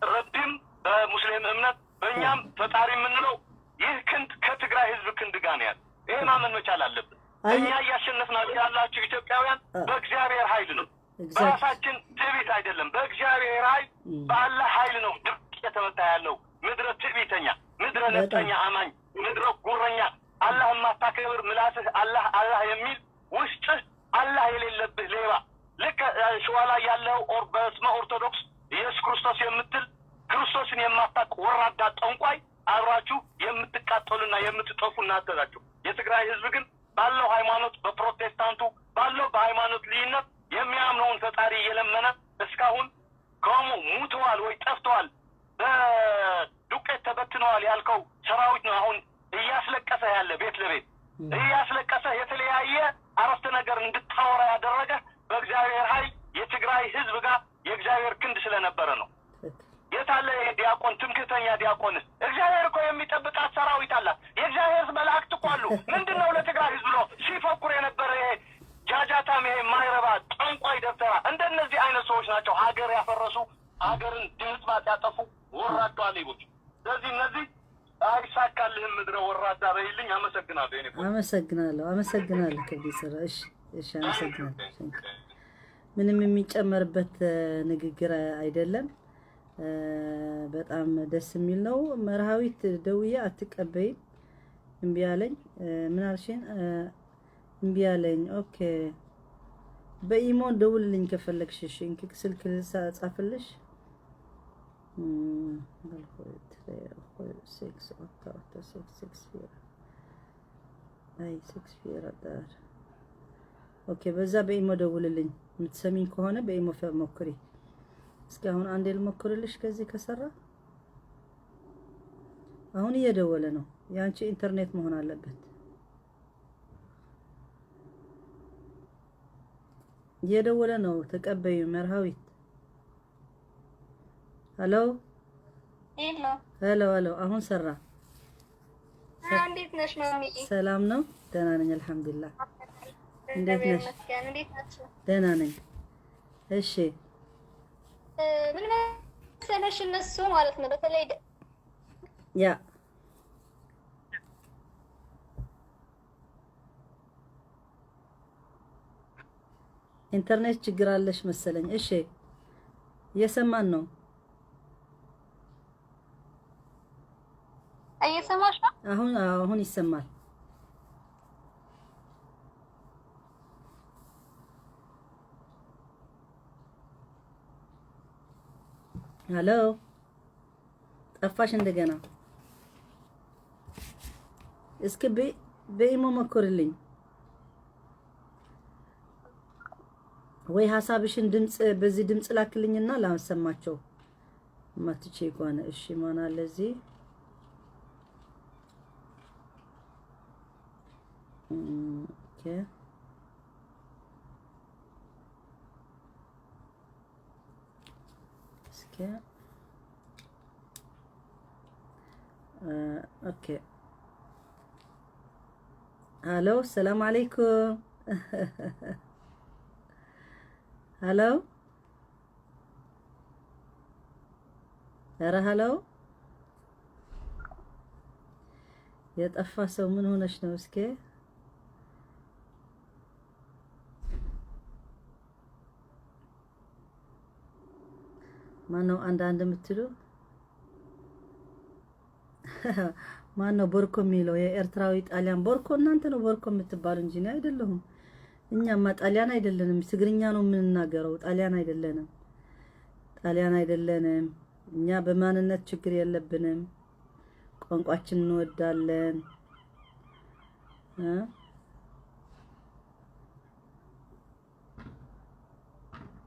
ረቢም በሙስሊም እምነት በእኛም ፈጣሪ የምንለው ይህ ክንድ ከትግራይ ህዝብ ክንድ ጋር ነው ያለ። ይሄ ማመን መቻል አለብን። እኛ እያሸነፍናችሁ ያላችሁ ኢትዮጵያውያን በእግዚአብሔር ኃይል ነው። በራሳችን ትዕቢት አይደለም። በእግዚአብሔር ኃይል፣ በአላህ ኃይል ነው ድርቅ የተመታ ያለው። ምድረ ትዕቢተኛ፣ ምድረ ነፍጠኛ አማኝ፣ ምድረ ጉረኛ፣ አላህ የማታከብር፣ ምላስህ አላህ አላህ የሚል ውስጥህ አላህ የሌለብህ ሌባ፣ ልክ ሸዋ ላይ ያለው በስመ ኦርቶዶክስ ኢየሱስ ክርስቶስ የምትል ክርስቶስን የማታውቅ ወራዳ ጠንቋይ፣ አብራችሁ የምትቃጠሉና የምትጠፉ እናንተ ናችሁ። የትግራይ ህዝብ ግን ባለው ሃይማኖት፣ በፕሮቴስታንቱ ባለው በሃይማኖት ልዩነት የሚያምነውን ፈጣሪ እየለመነ እስካሁን ከሙ ሙተዋል ወይ ጠፍተዋል፣ በዱቄት ተበትነዋል ያልከው ሰራዊት ነው አሁን እያስለቀሰ ያለ፣ ቤት ለቤት እያስለቀሰ የተለያየ አረፍተ ነገር እንድታወራ ያደረገ በእግዚአብሔር ኃይል የትግራይ ህዝብ ጋር የእግዚአብሔር ክንድ ስለነበረ ነው። የታለ ይሄ ዲያቆን፣ ትምክህተኛ ዲያቆንስ? እግዚአብሔር እኮ የሚጠብቃት ሰራዊት አላት። የእግዚአብሔር መላእክት እኮ አሉ። ምንድን ነው ለትግራይ ህዝብ ብሎ ሲፈኩር የነበረ ይሄ ጃጃታም፣ ይሄ ማይረባ ጠንቋይ ደብተራ፣ እንደነዚህ አይነት ሰዎች ናቸው ሀገር ያፈረሱ፣ ሀገርን ድምጥማጥ ያጠፉ ወራዳ ሌቦች። ስለዚህ እነዚህ አይሳካልህም ምድረ ወራዳ በይልኝ። አመሰግናለሁ። አመሰግናለሁ። አመሰግናለሁ። ክብሪ ስራ። እሺ፣ እሺ፣ አመሰግናለሁ። ምንም የሚጨመርበት ንግግር አይደለም። በጣም ደስ የሚል ነው። መርሃዊት ደውዬ አትቀበይም፣ እምቢ አለኝ። ምን አልሽኝ? እምቢ አለኝ። Okay፣ በኢሞ ደውልልኝ ከፈለግሽ። እሺ፣ እንኪ ስልክ ጻፍልሽ። 6 8 8 6 6 4, nej, 6 4 där. Okay፣ በዛ በኢሞ ደውልልኝ። የምትሰሚኝ ከሆነ በኢሞ ሞክሪ። እስኪ አሁን አንዴ ልሞክርልሽ። ከዚህ ከሰራ አሁን እየደወለ ነው። የአንቺ ኢንተርኔት መሆን አለበት። እየደወለ ነው። ተቀበዩ መርሃዊት። Hello Hello። Hello፣ hello። አሁን ሰራ። እንዴት ነሽ ማሚ? ሰላም ነው? ደህና ነኝ አልሐምዱሊላህ። እንዴት ነሽ? እንዴት ናችሁ? ደህና ነኝ። እሺ። ምን መሰለሽ፣ እነሱ ማለት ነው በተለይ ኢንተርኔት ችግር አለሽ መሰለኝ። እሺ፣ እየሰማን ነው። እየሰማሽ ነው? አሁን አሁን ይሰማል። Hello፣ ጠፋሽ እንደገና። እስኪ በኢሞ ሞክርልኝ ወይ ሀሳብሽን ድምጽ በዚህ ድምጽ ላክልኝና ላሰማቸው ማትቼ ከሆነ። እሺ፣ ማን አለ እዚህ? Okay፣ እስኪ okay፣ hello፣ ሰላም አለይኩም፣ hello፣ ኧረ hello፣ የጠፋ ሰው ምን ሆነሽ ነው? እስኪ ማነው አንድ አንድ የምትሉ? ማነው ቦርኮ የሚለው? የኤርትራዊ ጣሊያን ቦርኮ እናንተ ነው ቦርኮ የምትባሉ እንጂ እኔ አይደለሁም። እኛማ ጣሊያን አይደለንም። ትግርኛ ነው የምንናገረው። ጣሊያን አይደለንም። ጣሊያን አይደለንም። እኛ በማንነት ችግር የለብንም። ቋንቋችን እንወዳለን እ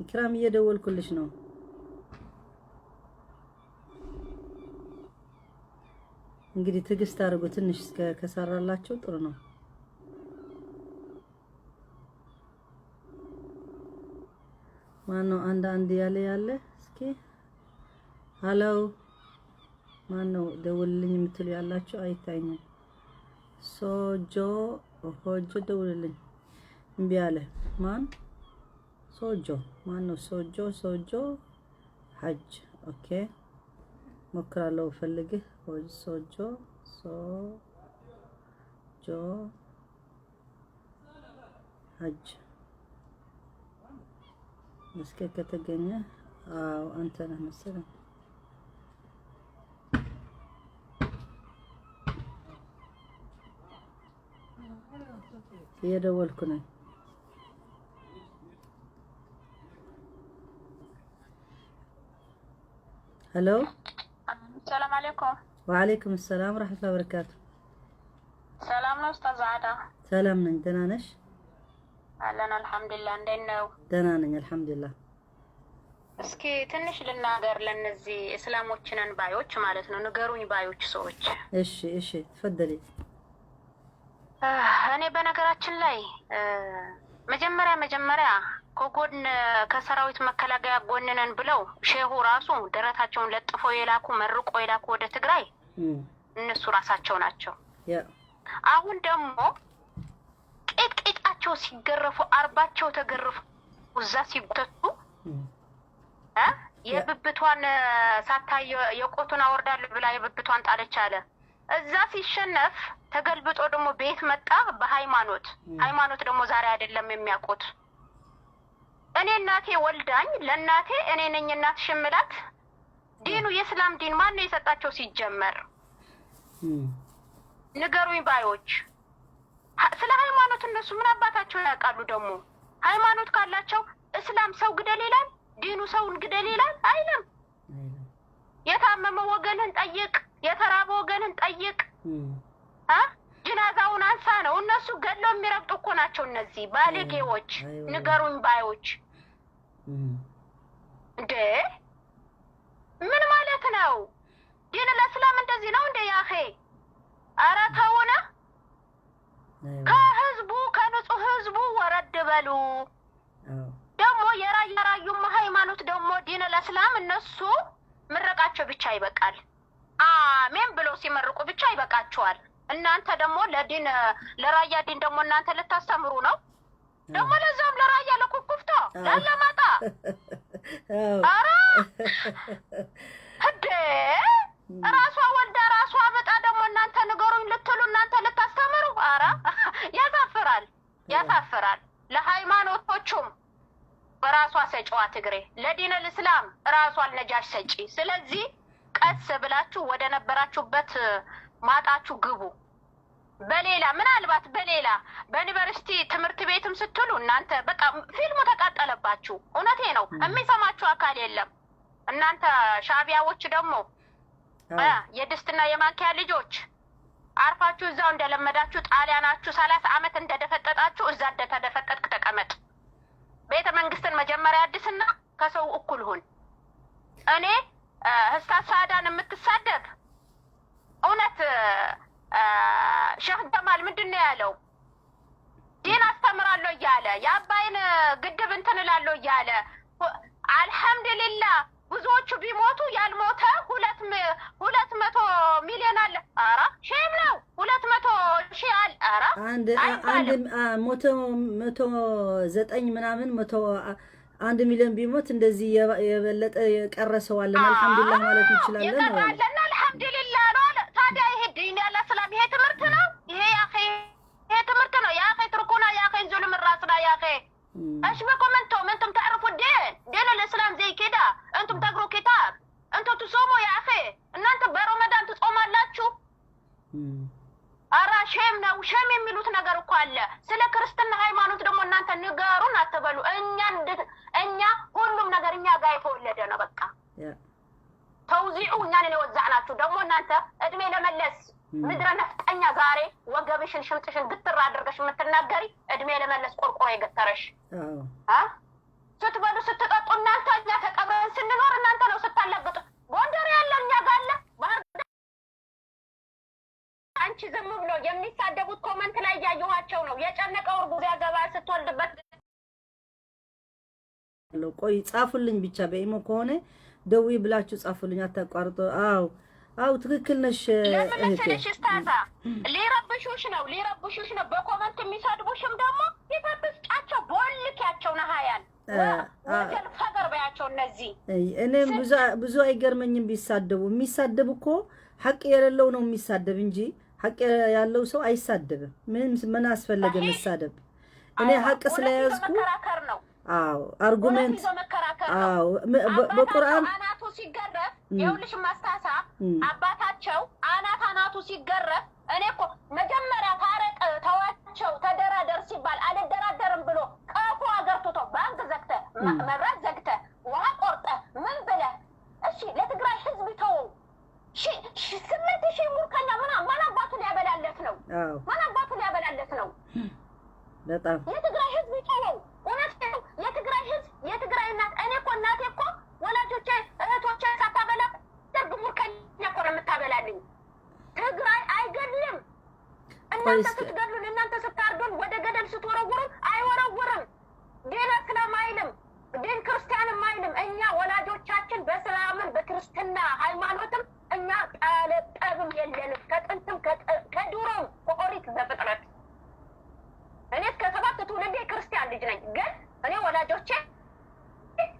ኢክራም እየደወልኩልሽ ነው። እንግዲህ ትዕግስት አድርጉ ትንሽ እስከ ከሰራላቸው ጥሩ ነው። ማነው አንድ አንድ ያለ ያለ? እስኪ hello፣ ማነው ደውልልኝ የምትሉ ያላችሁ? አይታኝም። ሶጆ ሆጆ ደውልልኝ እምቢ አለ። ማን ሶጆ? ማነው ሶጆ? ሶጆ ሐጅ። Okay፣ ሞክራለሁ ፈልግህ። ሶጆ ሶጆ ሐጅ እስከ ከተገኘ። አዎ፣ አንተ ነህ መሰለኝ። እየደወልኩ ነኝ። Hello። ሰላም አለይኩም። ወዓለይኩም ሰላም ወረሕመቱላሂ ወበረካቱ። ሰላም ነው ኡስታዝ አዳ? ሰላም ነኝ። ደህና ነሽ? አለን አልሐምዱሊላህ። እንዴት ነው? ደህና ነኝ አልሐምዱሊላህ። እስኪ ትንሽ ልናገር ለእነዚህ እስላሞች ነን ባዮች ማለት ነው፣ ንገሩኝ ባዮች ሰዎች። እሺ፣ تفضلي። እኔ በነገራችን ላይ መጀመሪያ ከጎን ከሰራዊት መከላከያ ጎን ነን ብለው ሼሁ ራሱ ደረታቸውን ለጥፈው የላኩ፣ መርቆ የላኩ ወደ ትግራይ እነሱ ራሳቸው ናቸው። አሁን ደግሞ ቂጥ ቂጣቸው ሲገረፉ፣ አርባቸው ተገርፉ እዛ ሲጎተቱ የብብቷን ሳታይ የቆቱን አወርዳለሁ ብላ የብብቷን ጣለች አለ። እዛ ሲሸነፍ ተገልብጦ ደግሞ ቤት መጣ በሃይማኖት። ሃይማኖት ደግሞ ዛሬ አይደለም የሚያውቁት። እኔ እናቴ ወልዳኝ ለእናቴ እኔ ነኝ እናትሽ እምላት። ዲኑ የእስላም ዲን ማን ነው የሰጣቸው ሲጀመር? ንገሩኝ ባዮች ስለ ሃይማኖት እነሱ ምን አባታቸው ያውቃሉ? ደግሞ ሃይማኖት ካላቸው እስላም ሰው ግደል ይላል? ዲኑ ሰውን ግደል ይላል? አይልም። የታመመ ወገንህን ጠይቅ፣ የተራበ ወገንህን ጠይቅ፣ ጅናዛውን አንሳ ነው። እነሱ ገድለው የሚረግጡ እኮ ናቸው እነዚህ ባለጌዎች፣ ንገሩኝ ባዮች። እንዴ ምን ማለት ነው? ዲን ለእስላም እንደዚህ ነው እንዴ? ያኼ ኧረ ተውነ። ከህዝቡ ከንጹህ ህዝቡ ወረድ በሉ። ደግሞ የራያ ራዩማ ሃይማኖት ደግሞ ዲን ለእስላም እነሱ ምረቃቸው ብቻ ይበቃል። አሜን ብለው ሲመርቁ ብቻ ይበቃቸዋል። እናንተ ደግሞ ለዲን ለራያ ዲን ደግሞ እናንተ ልታስተምሩ ነው ደግሞ ለዛም ለራያ ለኩኩፍቶ ለለማጣ። ኧረ እንዴ ራሷ ወልዳ ራሷ አመጣ ደግሞ እናንተ ንገሩኝ ልትሉ፣ እናንተ ልታስተምሩ። ኧረ ያሳፍራል፣ ያሳፍራል። ለሃይማኖቶቹም በራሷ ሰጪዋ ትግሬ፣ ለዲን እስላም ራሷ አልነጃሽ ሰጪ። ስለዚህ ቀስ ብላችሁ ወደ ነበራችሁበት ማጣችሁ ግቡ። በሌላ ምናልባት በሌላ በዩኒቨርሲቲ ትምህርት ቤትም ስትሉ እናንተ በቃ ፊልሙ ተቃጠለባችሁ። እውነቴ ነው፣ የሚሰማችሁ አካል የለም። እናንተ ሻቢያዎች ደግሞ የድስትና የማንኪያ ልጆች አርፋችሁ እዛው እንደለመዳችሁ ጣሊያናችሁ 30 ዓመት እንደደፈጠጣችሁ እዛ እንደተደፈጠጥክ ተቀመጥ። ቤተ መንግስትን መጀመሪያ አድስና ከሰው እኩል ሁን። እኔ ኡስታዝ ሳዳን የምትሳደብ እውነት ሼህ ጀማል ምንድን ነው ያለው? ዲን አስተምራለሁ እያለ፣ የአባይን ግድብ እንትን እላለሁ እያለ፣ አልሐምዱሊላህ ብዙዎቹ ቢሞቱ ያልሞተ 200 ሚሊዮን አለ። ኧረ shame ነው። 200,000 አለ። ኧረ አንድ አንድ 109 ምናምን 101 ሚሊዮን ቢሞት እንደዚህ የበለጠ የቀረ ሰው አለን። አልሐምዱሊላህ ማለት እንችላለን። የቀረ አለና አልሐምዱሊላህ ነው አለ። ታዲያ ይሄ ዲን ያለ ሰላም ይሄ ትምህርት ነው። ይሄ يا أخي ይሄ ትምህርት ነው። يا أخي اتركونا يا أخي انزلوا من راسنا يا أخي. ايش بكم انتم؟ انتم تعرفوا الدين؟ دين الاسلام زي كده؟ انتم تقروا كتاب. Shame ነው፣ shame የሚሉት ነገር እኮ አለ። ስለ ክርስትና ሃይማኖት ደግሞ እናንተ ንገሩን አትበሉ። እኛ ሁሉም ነገር እኛ ጋር የተወለደ ነው። በቃ ተውዚዑ እኛንን የወዛዕናችሁ ደግሞ እናንተ እድሜ ለመለስ ምድረ ነፍጠኛ ዛሬ ወገብሽን ሽምጥሽን ግትር አድርገሽ የምትናገሪ እድሜ ለመለስ ቆርቆሮ የገተረሽ ስትበሉ ስትጠጡ እናንተ፣ እኛ ተቀብረን ስንኖር እናንተ ነው ስታላግጡ። ጎንደር ያለ እኛ ጋር አለ፣ ባህር አንቺ ዝም ብሎ የሚሳደቡት comment ላይ እያየኋቸው ነው። የጨነቀው እርጉዝ ያገባል ስትወልድበት። ቆይ ጻፉልኝ ብቻ፣ በኢሞ ከሆነ ደዊ ብላችሁ ጻፉልኝ፣ አታቋርጡ። አዎ አው ትክክል ነሽ። ለምን መሰለሽ እስታዛ ሊረብሹሽ ነው፣ ሊረብሹሽ ነው። በ comment የሚሰድቡሽም ደግሞ ይፈብስጫቸው፣ ቦልኪያቸው ነሀያን ወጀል ፈገር በያቸው እነዚህ። እኔም ብዙ ብዙ አይገርመኝም ቢሳደቡ። የሚሳደብ እኮ ሐቅ የሌለው ነው የሚሳደብ እንጂ ሐቅ ያለው ሰው አይሳደብም። ምን አስፈለገ መሳደብ? እኔ ሐቅ ስለያዝኩ መከራከር ነው። አዎ argument ይዞ መከራከር ነው። አዎ በቁርአን አናቱ ሲገረፍ ይኸውልሽ ማስታሳ አባታቸው አናት አናቱ ሲገረፍ እኔ እኮ መጀመሪያ ታረቅ ተዋቸው ተደራደር ሲባል አልደራደርም ብሎ ቀፎ አገር ትቶ ባንክ ዘግተ፣ መብራት ዘግተ፣ ውሃ ቆርጠ ምን ብለ እሺ ለትግራይ ህዝብ ተው 8000 ሙርከኛ ማን አባቱ ሊያበላለት ነው? ማን አባቱ ሊያበላለት ነው? በጣም የትግራይ ህዝብ ይተወው። እውነት ነው። የትግራይ ህዝብ የትግራይ እናት እኔ እኮ እናቴ እኮ ወላጆቼ እህቶቼ ሳታበላ ደርግ ሙርከኛ እኮ ነው የምታበላልኝ። ትግራይ አይገድልም። እናንተ ስትገድሉን፣ እናንተ ስታርዱን፣ ወደ ገደል ስትወረውሩን አይወረውርም። ዲን እስላም አይልም፣ ዲን ክርስቲያንም አይልም። እኛ ወላጆቻችን በእስላምም በክርስትና ሃይማኖትም እኛ ጠለጠብም የለንም። ከጥንትም ከድሮም ከኦሪት ዘፍጥረት እኔ እስከ 7 ትውልዴ ክርስቲያን ልጅ ነኝ። ግን እኔ ወላጆቼ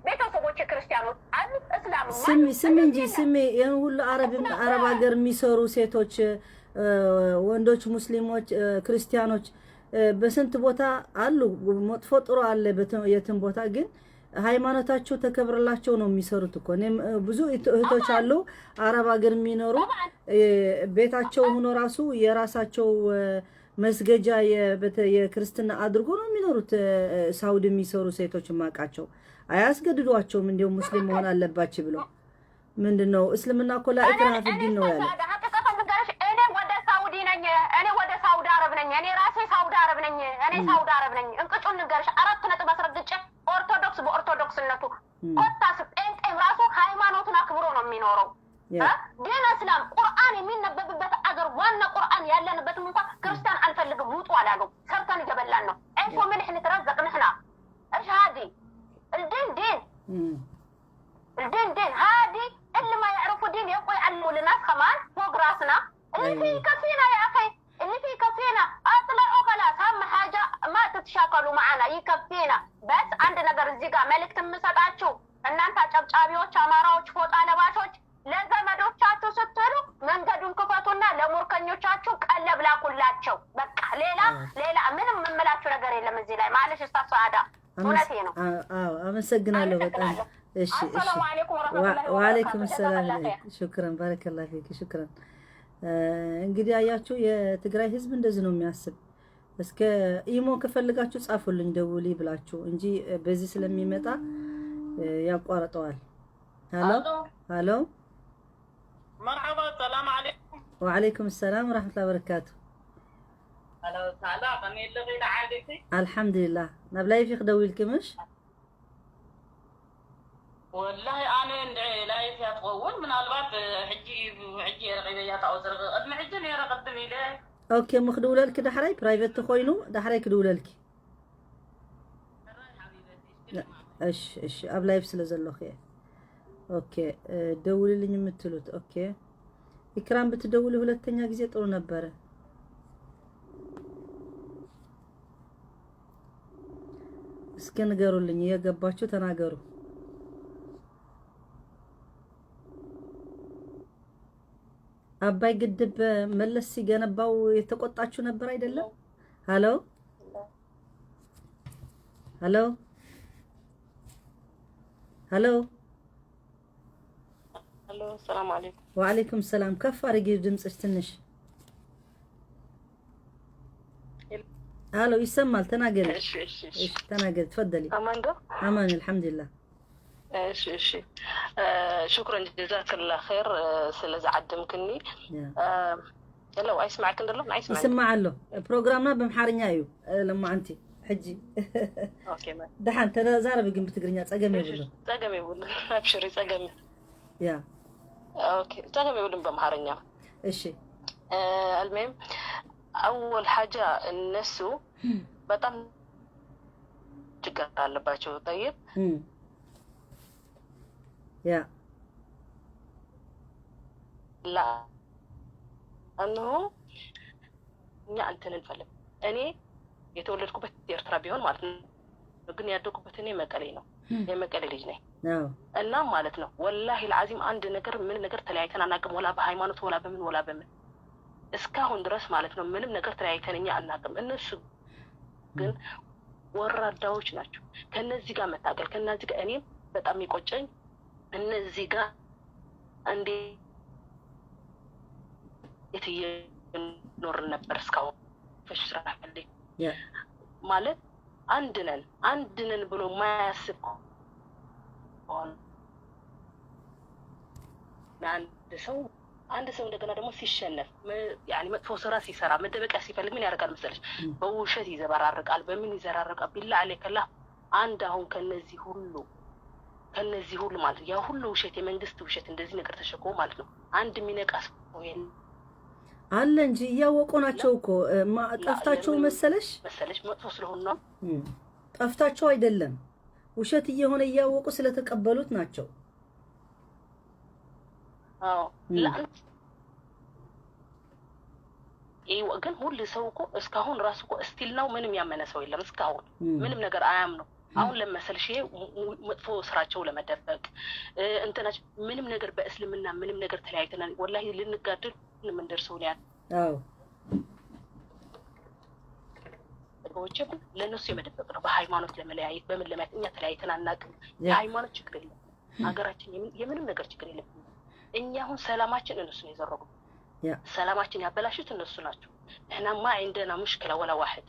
ቤተሰቦቼ ክርስቲያኖች አሉ፣ እስላም ስሚ ስሚ እንጂ ስሚ፣ ይሄን ሁሉ አረብ ሀገር የሚሰሩ ሴቶች፣ ወንዶች፣ ሙስሊሞች፣ ክርስቲያኖች በስንት ቦታ አሉ። መጥፎ ጥሩ አለ የትም ቦታ፣ ግን ሃይማኖታቸው ተከብረላቸው ነው የሚሰሩት እኮ። እኔም ብዙ እህቶች አሉ አረብ ሀገር የሚኖሩ ቤታቸው ሆኖ ራሱ የራሳቸው መስገጃ የክርስትና አድርጎ ነው የሚኖሩት። ሳውዲ የሚሰሩ ሴቶች ማቃቸው አያስገድዷቸውም እንዲያው ሙስሊም መሆን አለባችሁ ብሎ። ምንድነው እስልምና እኮ لا إكراه في الدين ነው ያለ። እኔ ወደ ሳውዲ ነኝ፣ እኔ ወደ ሳውዲ አረብ ነኝ፣ እኔ ራሴ ሳውዲ አረብ ነኝ፣ እኔ ሳውዲ አረብ ነኝ። እንቅጩን ንገርሽ 4 ነጥብ አስረግጬ ኦርቶዶክስ በኦርቶዶክስነቱ ኮታስ ጴንጤም ራሱ ሃይማኖቱን አክብሮ ነው የሚኖረው። ዲን እስላም ቁርአን የሚነበብበት አገር ዋና ቁርአን ያለንበትም እንኳን ክርስቲያን አንፈልግም ውጡ አላሉ። ሰርተን እየበላን ነው። عيش وملح نترزق ንሕና እሽ هادي الدين دين الدين دين هادي اللي ما يعرفوا دين يبقوا يعلموا للناس كمان فوق راسنا اللي فيه يكفينا يا اخي اللي فيه يكفينا اطلعوا خلاص اهم حاجه ما تتشاكلوا معنا يكفينا بس አንድ ነገር እዚህ ጋር መልእክት የምሰጣችሁ እናንተ አጨብጫቢዎች፣ አማራዎች፣ ፎጣ ለባሾች ለዘመዶቻችሁ ስትሉ መንገዱን ክፈቱና ለሙርከኞቻችሁ ቀለብ ላኩላቸው። በቃ ሌላ ሌላ ምንም የምላችሁ ነገር የለም እዚህ ላይ ማለሽ እስታስዋዳ እውነቴ ነው። አዎ አመሰግናለሁ በጣም። እሺ እሺ። وعليكم السلام። شكرا بارك الله فيك شكرا። እንግዲህ አያችሁ የትግራይ ህዝብ እንደዚህ ነው የሚያስብ። እስከ ኢሞ ከፈልጋችሁ ጻፉልኝ ደውሊ ብላችሁ እንጂ በዚህ ስለሚመጣ ያቋርጠዋል። ሄሎ ሄሎ። مرحبا السلام عليكم። وعليكم السلام ورحمة الله وبركاته። اهلا وسهلا ከመይ لغينا عادتي الحمد لله። ናብ live ክደውልኪ ምሽ? والله انا እንድዒ live እያ ትኸውን ምናልባት ሕጂ ሕጂ ረቂበያ ታውፅር ቅድሚ ሕጂ ነረ ቅድም ኢለ። Okay ሞ ክድውለልኪ ዳሕራይ private ተኮይኑ ዳሕራይ ክድውለልኪ። እሺ እሺ። ኣብ live ስለ ዘለኹ እየ። Okay ደውልልኝ የምትሉት okay። ኢክራም ብትደውሊ ሁለተኛ ጊዜ ጥሩ ነበረ። እስኪ ንገሩልኝ፣ እየገባችሁ ተናገሩ። አባይ ግድብ መለስ ሲገነባው የተቆጣችሁ ነበር አይደለም? ሄሎ ሄሎ ሄሎ። ሄሎ السلام عليكم። وعليكم السلام። ከፍ አድርጊ ድምፅሽ ትንሽ። አሎ፣ ይሰማል። ተናገሪ። እሺ እሺ እሺ። እሺ ተናገሪ፣ تفضلي። አማን ዶ? አማን አልሐምዱሊላህ። እሺ እሺ፣ شكرا جزاك الله خير ስለ ዝዓደምክኒ። Hello፣ ኣይስማዕክን ደሎ? ኣይስማዕክን? ይስማዕ ኣሎ። ፕሮግራምና በአምሓርኛ እዩ ለማዓንቲ ሕጂ። Okay። ድሓን ተዛረቢ ግን ብትግርኛ ፀገም የብሉን። ፀገም የብሉን፣ أبشري፣ ፀገም okay፣ ፀገም የብሉን በአምሓርኛ። እሺ። المهم أول حاجة እነሱ በጣም ችግር አለባቸው። طيب። لأنه እኛ እንትን እንፈልግ፣ እኔ የተወለድኩበት ኤርትራ ቢሆን ማለት ነው፣ ግን ያደኩበት እኔ መቀሌ ነው። የመቀሌ ልጅ ነኝ። እና ማለት ነው والله العظيم አንድ ነገር ምን ነገር ተለያይተን አናውቅም። ወላ በሃይማኖት ወላ በምን ወላ በምን እስካሁን ድረስ ማለት ነው ምንም ነገር ተለያይተን እኛ አናውቅም። እነሱ ግን ወራዳዎች ናቸው። ከነዚህ ጋር መታገል፣ ከነዚህ ጋር እኔም በጣም የሚቆጨኝ እነዚህ ጋር እንዴት እየኖርን ነበር እስካሁን ማለት አንድ ነን አንድ ነን ብሎ የማያስብ ከሆነ አንድ ሰው፣ አንድ ሰው እንደገና ደግሞ ሲሸነፍ መጥፎ ስራ ሲሰራ መደበቂያ ሲፈልግ ምን ያደርጋል መሰለሽ? በውሸት ይዘበራርቃል። በምን ይዘራርቃል? بالله عليك አንድ አሁን ከነዚህ ሁሉ ማለት ያ ሁሉ ውሸት፣ የመንግስት ውሸት እንደዚህ ነገር ተሸክሞ ማለት ነው አንድ የሚነቃ ሰው የለም። አለ እንጂ፣ እያወቁ ናቸው እኮ። ጠፍታቸው መሰለሽ? መሰለሽ መጥፎ ስለሆኑ ነው። ጠፍታቸው አይደለም፣ ውሸት እየሆነ እያወቁ ስለተቀበሉት ናቸው። አዎ፣ ግን ሁሉ ሰው እኮ እስካሁን ራሱ እኮ still ነው ምንም ያመነ ሰው የለም። እስካሁን ምንም ነገር አያምኑ። አሁን ለመሰልሽ ይሄ መጥፎ ስራቸው ለመደበቅ እንትናቸው ምንም ነገር በእስልምና ምንም ነገር ተለያይተናል፣ ወላሂ ልንጋደል የምንደርሰው ነው። ለእነሱ የመደበቅ ነው። በሃይማኖት ለመለያየት፣ በምን ለማየት፣ እኛ ተለያይተን አናውቅም። የሃይማኖት ችግር የለም። ሀገራችን የምንም ነገር ችግር የለም። እኛ አሁን ሰላማችን እነሱ ነው የዘረጉ፣ ሰላማችን ያበላሹት እነሱ ናቸው። احنا ما عندنا مشكلة ولا واحد،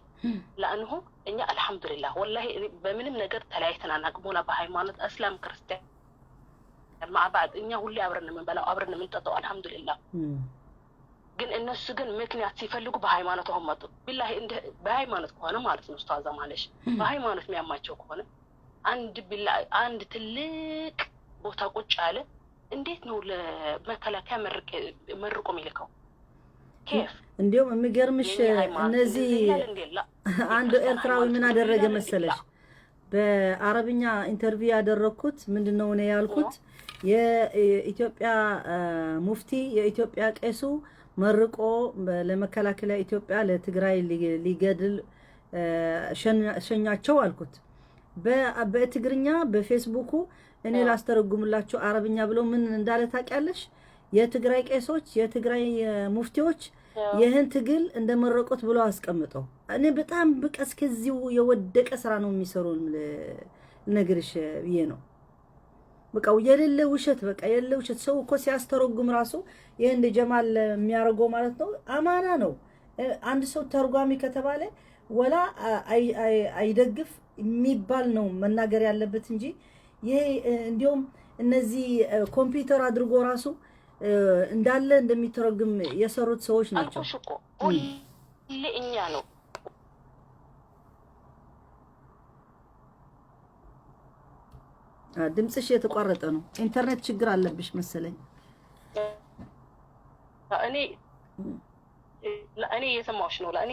لأنه እኛ አልሐምዱሊላህ ወላሂ በምንም ነገር ተለያይተን አናውቅም። ወላ በሃይማኖት እስላም ክርስቲያን مع بعض እኛ ሁሌ አብረን የምንበላው፣ አብረን የምንጠጣው፣ አልሐምዱሊላህ። ግን እነሱ ግን ምክንያት ሲፈልጉ በሃይማኖት አሁን መጡ። ቢላሂ በሃይማኖት ከሆነ ማለት ነው ኡስታዛ ማለሽ በሃይማኖት የሚያማቸው ከሆነ አንድ ቢላ አንድ ትልቅ ቦታ ቁጭ አለ፣ እንዴት ነው ለመከላከያ መርቆ የሚልከው? كيف? እንዲሁም የሚገርምሽ እነዚህ አንድ ኤርትራዊ ምን አደረገ መሰለሽ? በአረብኛ interview ያደረግኩት ምንድን ነው እኔ ያልኩት የኢትዮጵያ ሙፍቲ፣ የኢትዮጵያ ቄሱ መርቆ ለመከላከያ ኢትዮጵያ ለትግራይ ሊገድል ሸኛቸው አልኩት። በትግርኛ በፌስቡኩ እኔ ላስተረጉምላቸው አረብኛ ብሎ ምን እንዳለ ታውቂያለሽ? የትግራይ ቄሶች፣ የትግራይ ሙፍቲዎች ይህን ትግል እንደመረቁት ብሎ አስቀምጠው። እኔ በጣም በቃ እስከዚሁ የወደቀ ስራ ነው የሚሰሩ ልነግርሽ ብዬ ነው። በቃ የሌለ ውሸት፣ በቃ የሌለ ውሸት። ሰው እኮ ሲያስተረጉም ራሱ ይህ እንደ ጀማል የሚያደርገው ማለት ነው አማና ነው። አንድ ሰው ተርጓሚ ከተባለ ወላ አይደግፍ የሚባል ነው መናገር ያለበት እንጂ ይሄ እንዲሁም እነዚህ ኮምፒውተር አድርጎ ራሱ እንዳለ እንደሚተረጉም የሰሩት ሰዎች ናቸው። አልኩሽ እኮ ሁሌ እኛ ነው። ድምፅሽ የተቋረጠ ነው። ኢንተርኔት ችግር አለብሽ መሰለኝ። እኔ እየሰማሁሽ ነው። እኔ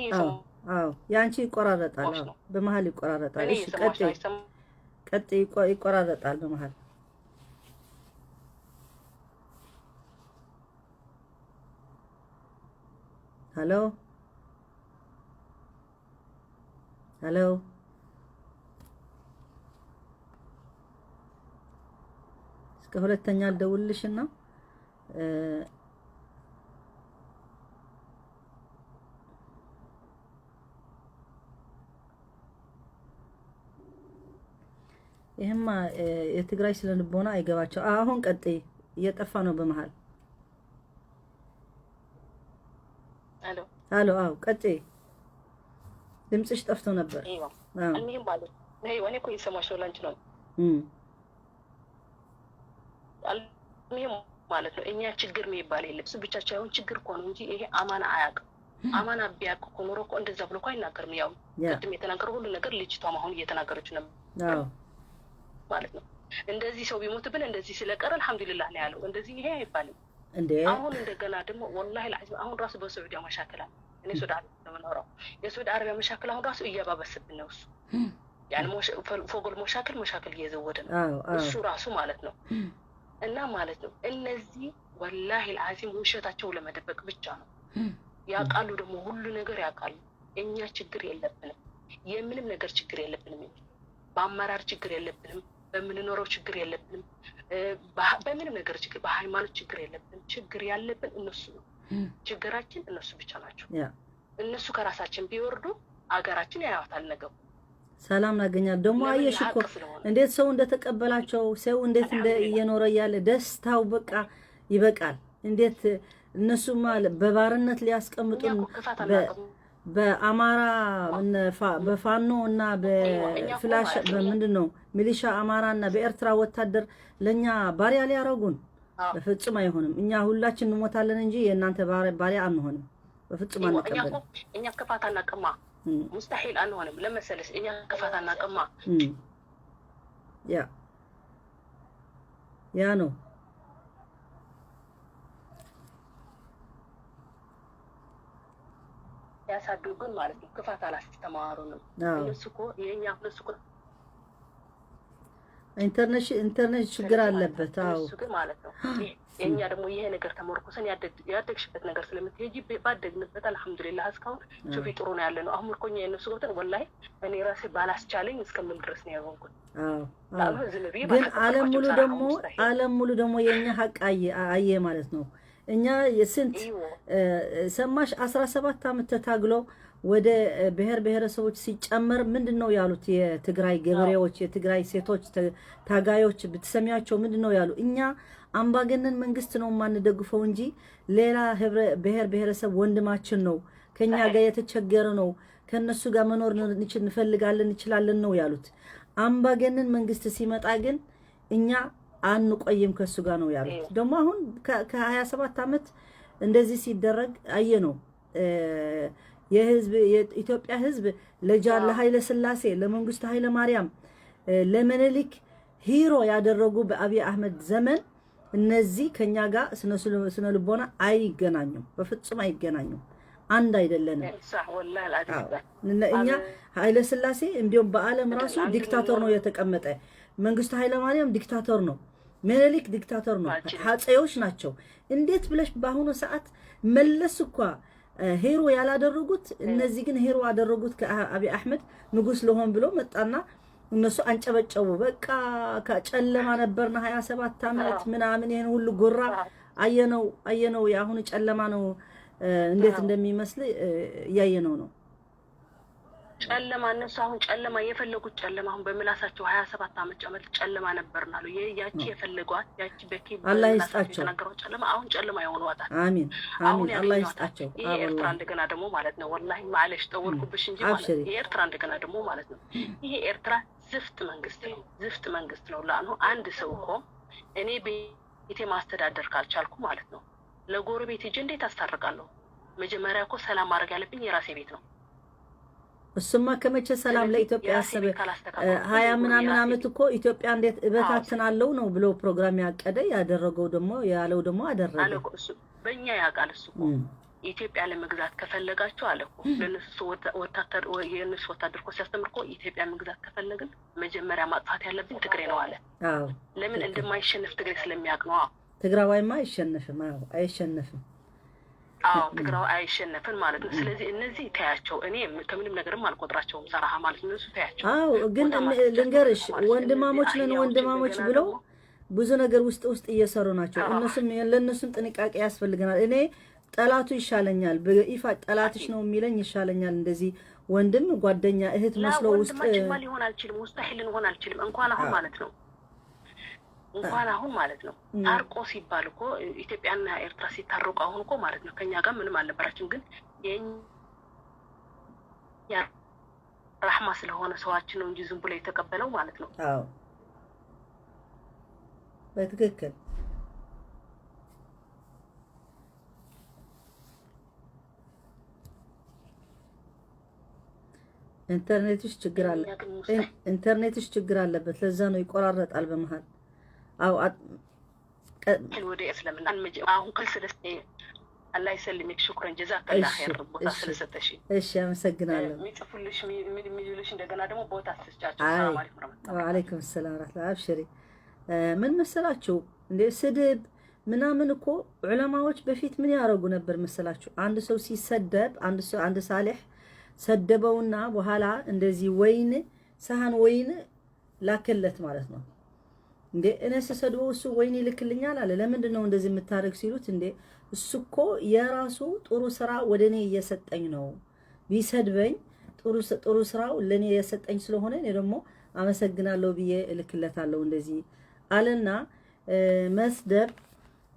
አዎ፣ የአንቺ ይቆራረጣል። በመሀል ይቆራረጣል። እሺ ቀጥይ፣ ቀጥይ። ይቆራረጣል በመሀል። Hello hello፣ እስከ ሁለተኛ ልደውልልሽና ይህማ የትግራይ ስነ ልቦና አይገባቸው። አሁን ቀጥይ፣ እየጠፋ ነው በመሀል። አሎ፣ አዎ ቀጥይ። ድምፅሽ ጠፍቶ ነበር። المهم ማለት እኔ እኮ እየሰማሽ ነው፣ ላንቺ ነው። المهم ማለት ነው እኛ ችግር የሚባል የለም። እሱ ብቻ ሳይሆን ችግር እኮ ነው እንጂ ይሄ አማና አያውቅም። አማና ቢያውቅ እኮ ኖሮ እኮ እንደዛ ብሎ እኮ አይናገርም። ያው ቅድም የተናገረው ሁሉ ነገር ልጅቷም አሁን እየተናገረች ነበር ማለት ነው። እንደዚህ ሰው ቢሞትብን እንደዚህ ስለቀረ አልሐምዱሊላህ ነው ያለው። እንደዚህ ይሄ አይባልም። አሁን እንደገና ደግሞ والله العظيم አሁን ራሱ በስዑዲያ مشاكل አለ። እኔ ሱዑድ አረቢያ ነው የምኖረው። የሱዑድ አረቢያ مشاكل አሁን ራሱ እያባበሰብን ነው እሱ يعني فوق المشاكل مشاكل እየዘወደ ነው እሱ ራሱ ማለት ነው። እና ማለት ነው እነዚህ والله العظيم ውሸታቸው ለመደበቅ ብቻ ነው። ያውቃሉ ደግሞ ሁሉ ነገር ያውቃሉ። እኛ ችግር የለብንም፣ የምንም ነገር ችግር የለብንም። በአመራር ችግር የለብንም፣ በምንኖረው ችግር የለብንም፣ በምንም ነገር ችግር፣ በሃይማኖት ችግር የለብንም። ችግር ያለብን እነሱ ነው። ችግራችን እነሱ ብቻ ናቸው። እነሱ ከራሳችን ቢወርዱ አገራችን ያያዋታል ነገሩ። ሰላም ናገኛል። ደግሞ አየሽ እኮ እንዴት ሰው እንደተቀበላቸው፣ ሰው እንዴት እየኖረ እያለ ደስታው በቃ ይበቃል። እንዴት እነሱማ በባርነት ሊያስቀምጡን በአማራ በፋኖ እና በፍላሽ በምንድን ነው ሚሊሻ አማራ እና በኤርትራ ወታደር ለኛ ባሪያ ሊያረጉን በፍጹም አይሆንም። እኛ ሁላችን እንሞታለን እንጂ የእናንተ ባሪያ አንሆንም። በፍጹም አንቀበልም። እኛ ክፋት አናውቅማ። مستحيل አንሆንም። ለመሰለሽ እኛ ክፋት አናውቅማ። ያ ያ ነው። ያሳድጉን ማለት ነው። ክፋት አላስተማሩንም። እነሱ እኮ የኛ እነሱ እኮ ኢንተርኔት ችግር አለበት። አዎ እሱ ግን ማለት ነው የእኛ ደግሞ ይሄ ነገር ተመርኩሰን ያደግሽበት ነገር ስለምትሄጂ ባደግንበት አልሐምዱሊላህ እስካሁን شوفي ጥሩ ነው ያለ ነው። አሁን እኮ እኛ የእነሱ ገብተን والله እኔ ራሴ ባላስቻለኝ እስከምል ድረስ ነው ያሆንኩት። ግን ዓለም ሙሉ ደግሞ ዓለም ሙሉ ደግሞ የእኛ ሀቅ አየ ማለት ነው። እኛ የስንት ሰማሽ 17 ዓመት ተታግሎ ወደ ብሔር ብሔረሰቦች ሲጨመር ምንድን ነው ያሉት? የትግራይ ገበሬዎች፣ የትግራይ ሴቶች ታጋዮች ብትሰሚያቸው ምንድን ነው ያሉ? እኛ አምባገነን መንግስት ነው የማንደግፈው እንጂ ሌላ ብሔር ብሔረሰብ ወንድማችን ነው፣ ከኛ ጋር የተቸገረ ነው፣ ከነሱ ጋር መኖር እንፈልጋለን እንችላለን ነው ያሉት። አምባገነን መንግስት ሲመጣ ግን እኛ አንቆይም ከሱ ጋር ነው ያሉት። ደግሞ አሁን ከ27 ዓመት እንደዚህ ሲደረግ አየ ነው የህዝብ የኢትዮጵያ ህዝብ ለኃይለ ሥላሴ፣ ለመንግስቱ ኃይለ ማርያም፣ ለምኒልክ hero ያደረጉ በአብይ አህመድ ዘመን እነዚህ ከኛ ጋር ስነ ልቦና አይገናኙም፣ በፍጹም አይገናኙም። አንድ አይደለንም። እኛ ኃይለ ሥላሴ እንዲሁም በዓለም ራሱ dictator ነው የተቀመጠ። መንግስቱ ኃይለ ማርያም dictator ነው። ምኒልክ dictator ነው። አፄዎች ናቸው። እንዴት ብለሽ በአሁኑ ሰዓት መለስ እኳ hero ያላደረጉት እነዚህ ግን hero አደረጉት። ከአብይ አህመድ ንጉስ ልሆን ብሎ መጣና እነሱ አንጨበጨቡ። በቃ ከጨለማ ነበርና 27 ዓመት ምናምን ይሄን ሁሉ ጉራ አየነው አየነው። የአሁኑ ጨለማ ነው እንዴት እንደሚመስል እያየነው ነው። ጨለማ እነሱ አሁን ጨለማ የፈለጉት ጨለማ አሁን በምላሳቸው 27 ዓመት ጨለማ ነበርን አሉ። ያቺ የፈለጓት ያቺ በኪ አላህ ይስጣቸው የተናገሯት ጨለማ አሁን ጨለማ የሆኗታል። አሚን አሚን፣ አላህ ይስጣቸው። ይሄ ኤርትራ እንደገና ደግሞ ማለት ነው والله معلش ጠወልኩብሽ እንጂ ማለት ነው። የኤርትራ እንደገና ደግሞ ማለት ነው ይሄ ኤርትራ زفت መንግስት ነው፣ زفت መንግስት ነው። لأنه አንድ ሰው እኮ እኔ ቤቴ ማስተዳደር ካልቻልኩ ማለት ነው ለጎረቤት ሄጄ እንዴት አስታርቃለሁ? መጀመሪያ እኮ ሰላም ማድረግ ያለብኝ የራሴ ቤት ነው። እሱማ ከመቼ ሰላም ለኢትዮጵያ ያሰበ 20 ምናምን ዓመት እኮ ኢትዮጵያ እንዴት እበታትናለሁ ነው ብሎ ፕሮግራም ያቀደ ያደረገው ደግሞ ያለው ደግሞ አደረገ። በእኛ ያውቃል እሱ እኮ ኢትዮጵያ ለመግዛት ከፈለጋችሁ አለ እኮ ለእነሱ ወታደር የእነሱ ወታደር እኮ ሲያስተምር እኮ ኢትዮጵያ መግዛት ከፈለግን መጀመሪያ ማጥፋት ያለብን ትግሬ ነው አለ። ለምን እንደማይሸነፍ ትግሬ ስለሚያውቅ ነው። ትግራዋይማ አይሸነፍም። አዎ አይሸነፍም። አዎ ትግራዊ አይሸነፍም ማለት ነው። ስለዚህ እነዚህ ተያቸው፣ እኔ ከምንም ነገርም አልቆጥራቸውም ሰራሃ ማለት ነው። እነሱ ተያቸው። አዎ ግን ልንገርሽ፣ ወንድማሞች ነን ወንድማሞች ብለው ብዙ ነገር ውስጥ ውስጥ እየሰሩ ናቸው። እነሱም ለእነሱም ጥንቃቄ ያስፈልገናል። እኔ ጠላቱ ይሻለኛል፣ በይፋ ጠላትሽ ነው የሚለኝ ይሻለኛል። እንደዚህ ወንድም ጓደኛ እህት መስሎ ውስጥ ወንድማችንማ ሊሆን አልችልም፣ مستحيل ልንሆን አልችልም። እንኳን አሁን ማለት ነው እንኳን አሁን ማለት ነው ታርቆ ሲባል እኮ ኢትዮጵያና ኤርትራ ሲታረቁ አሁን እኮ ማለት ነው ከኛ ጋር ምንም አልነበራችም። ግን የኛ ራህማ ስለሆነ ሰዋችን ነው እንጂ ዝም ብሎ የተቀበለው ማለት ነው። አዎ በትክክል። ኢንተርኔትሽ ችግር አለ፣ ኢንተርኔትሽ ችግር አለበት። ለዛ ነው ይቆራረጣል በመሃል። አዎ ወደ እስልምና አሁን ክል ስለስ አላህ ይሰልምክ። شكرا جزاك الله خير ቦታ ስለሰጠሽ። እሺ አመሰግናለሁ። የሚጽፉልሽ የሚሉልሽ እንደገና ደግሞ ቦታ አትስጫቸው። سلام عليكم ورحمة الله። وعليكم السلام ورحمة الله። أبشري። ምን መሰላችሁ እንደ ስድብ ምናምን እኮ ዑለማዎች በፊት ምን ያደርጉ ነበር መሰላችሁ? አንድ ሰው ሲሰደብ አንድ ሰው አንድ ሳሌሕ ሰደበውና በኋላ እንደዚህ ወይን ሰሃን ወይን ላከለት ማለት ነው። እንዴ እኔ ስሰድበው እሱ ወይን ይልክልኛል አለ። ለምንድን ነው እንደዚህ የምታደርግ ሲሉት፣ እንዴ እሱ እኮ የራሱ ጥሩ ስራ ወደ እኔ እየሰጠኝ ነው፣ ቢሰድበኝ ጥሩ ስራው ለእኔ የሰጠኝ ስለሆነ እኔ ደግሞ አመሰግናለሁ ብዬ እልክለታለሁ እንደዚህ አለና። መስደብ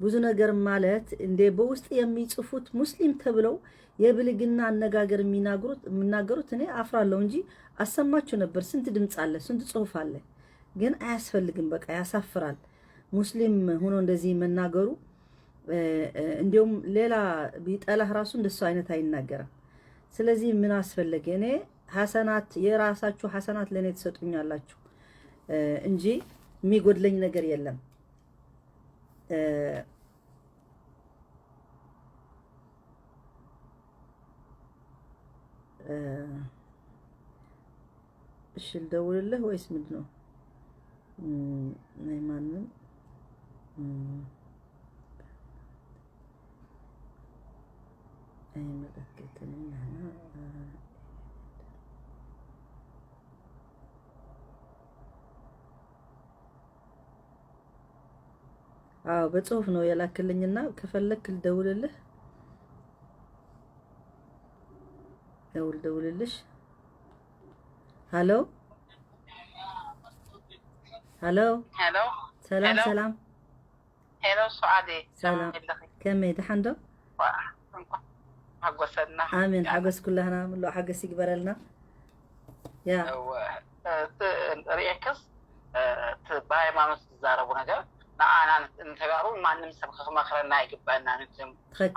ብዙ ነገር ማለት እንዴ በውስጥ የሚጽፉት ሙስሊም ተብለው የብልግና አነጋገር የሚናገሩት እኔ አፍራለሁ እንጂ አሰማችሁ ነበር። ስንት ድምፅ አለ፣ ስንት ጽሁፍ አለ። ግን አያስፈልግም። በቃ ያሳፍራል። ሙስሊም ሆኖ እንደዚህ መናገሩ እንዲሁም ሌላ ቢጠላህ ራሱ እንደሱ አይነት አይናገርም። ስለዚህ ምን አስፈለገ? እኔ ሐሰናት የራሳችሁ ሐሰናት ለእኔ ትሰጡኛላችሁ እንጂ የሚጎድለኝ ነገር የለም። እሺ ልደውልልህ ወይስ ምንድን ነው? ማንም አይመለከተንም። አዎ በጽሁፍ ነው የላክልኝና ከፈለክ ልደውልልህ፣ ደውልልሽ። ሀሎ ሀሎ ሄሎ፣ ሰላም ሰላም። ሄሎ ሱዓዴ፣ ሰላም ከመይ ድሓን ዶ? ሓጎሰና። ኣሜን፣ ሓጎስ ኩላህና ምሉእ ሓጎስ ይግበረልና። ያ ርእየክስ ብሃይማኖት ዝዛረቡ ነገር ንኣና ንተጋሩ ማንም ሰብ ክመክረና ይግበአና።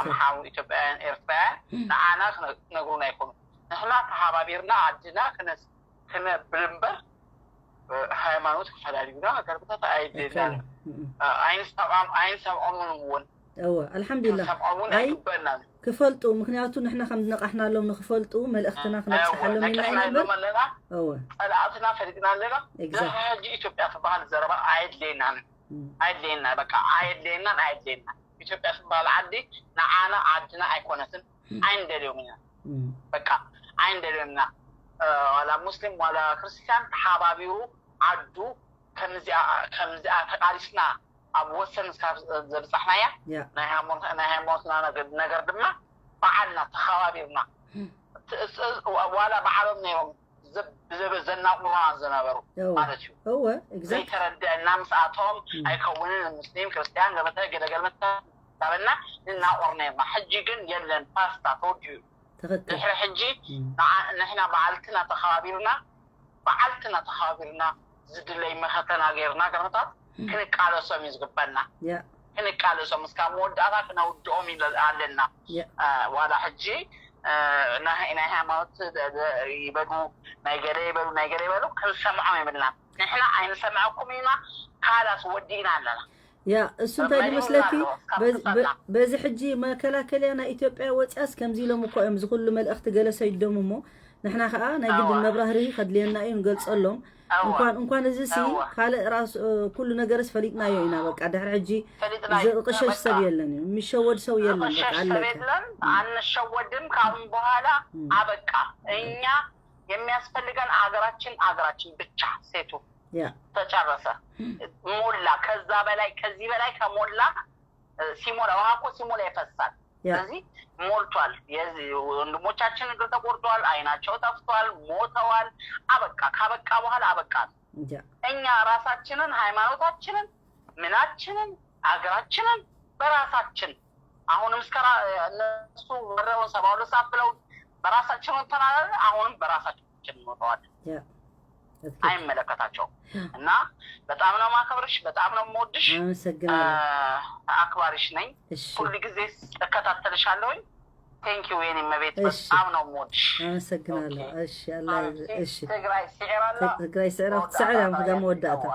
ኣምሓሩ፣ ኢትዮጵያውያን፣ ኤርትራውያን ንኣና ክነግሩና ኣይኮኑ። ንሕና ተሓባቢርና ዓድና ክነብል እምበር ሃይማኖት ክፈላልዩና ገርብታት ኣይድልናን፣ ኣይንሰምዖምን እውን። እወ አልሐምዱሊላህ፣ ኣይ ክፈልጡ ምክንያቱ ንሕና ከም ዝነቃሕናሎም ንክፈልጡ መልእኽትና ክነብፅሓሎም ኢልና ኢና እምበር። ኣለና እወ ፀላእትና ፈሊጥና ኣለና። ሕጂ ኢትዮጵያ ትበሃል ዘረባ ኣየድልየናን፣ ኣየድልየና፣ በቃ ኣየድልየናን፣ ኣየድልየናን። ኢትዮጵያ ትበሃል ዓዲ ንዓና ዓድና ኣይኮነትን፣ ኣይንደልዮም ኢና፣ በቃ ኣይንደልዮም ኢና። ዋላ ሙስሊም ዋላ ክርስቲያን ተሓባቢሩ ዓዱ ከምዚኣ ተቃሊስና ኣብ ወሰን ዘብፃሕናያ ናይ ሃይማኖትና ነገር ድማ በዓልና ተኸባቢርና፣ ዋላ በዓሎም ነይሮም ዘናቁሩና ዝነበሩ ማለት እዩ። ዘይተረድአና ምስኣቶም ኣይከውንን ሙስሊም ክርስቲያን ገበተ ገለገልመተ ዳበልና ንናቆር ነርና። ሕጂ ግን የለን፣ ፓስታ ተወዲኡ። ድሕሪ ሕጂ ንሕና በዓልትና ተኸባቢርና፣ በዓልትና ተኸባቢርና ዝድለይ መኸተና ገይርና ገርምታት ክንቃለሶም እዩ ዝግበአና። ክንቃለሶም እስካብ መወዳእታ ክነውድኦም ኣለና። ዋላ ሕጂ ናይ ሃይማኖት ይበሉ፣ ናይ ገለ ይበሉ፣ ናይ ገለ ይበሉ፣ ክንሰምዖም የብልና። ንሕና ኣይንሰምዐኩም ኢና፣ ካላስ ወዲእና ኣለና። ያ እሱ እንታይ ድመስለኪ፣ በዚ ሕጂ መከላከልያ ናይ ኢትዮጵያ ወፅያስ ከምዚ ኢሎም እኮ እዮም ዝኩሉ መልእኽቲ ገለ ሰይዶም እሞ ንሕና ከዓ ናይ ግድን መብራህርሂ ከድልየና እዩ ንገልፀሎም። እንኳን እዚ ሲ ካልእ ራሱ ኩሉ ነገርስ ፈሊጥናዮ ኢና። በቃ ድሕሪ ሕጂ ዝቕሸሽ ሰብ የለን እዩ፣ የሚሸወድ ሰው የለን። በቃ አለቀ። የለን፣ አንሸወድም። ካሁን በኋላ አበቃ። እኛ የሚያስፈልገን አገራችን፣ አገራችን ብቻ። ሴቱ ተጨረሰ፣ ሞላ። ከዛ በላይ ከዚህ በላይ ከሞላ ሲሞላ ውሃ እኮ ሲሞላ ይፈሳል። ስለዚህ ሞልቷል። ወንድሞቻችን እግር ተቆርጧል፣ አይናቸው ጠፍቷል፣ ሞተዋል። አበቃ። ካበቃ በኋላ አበቃ ነው። እኛ ራሳችንን፣ ሃይማኖታችንን፣ ምናችንን፣ አገራችንን በራሳችን አሁንም እስከ እነሱ ወረውን 72 ሰዓት ብለው በራሳችን እንተናለን። አሁንም በራሳችን በራሳችን እንወጣዋለን። አይመለከታቸውም። እና በጣም ነው ማከብርሽ፣ በጣም ነው የምወድሽ፣ አክባሪሽ ነኝ። ሁሉ ጊዜ እከታተልሻለሁኝ። Thank you የኔ እመቤት፣ በጣም ነው የምወድሽ። አመሰግናለሁ። እሺ አላህ እሺ። ትግራይ ስዕራ ትግራይ ስዕራ ክትስዕር እያ ክዳ መወዳእታ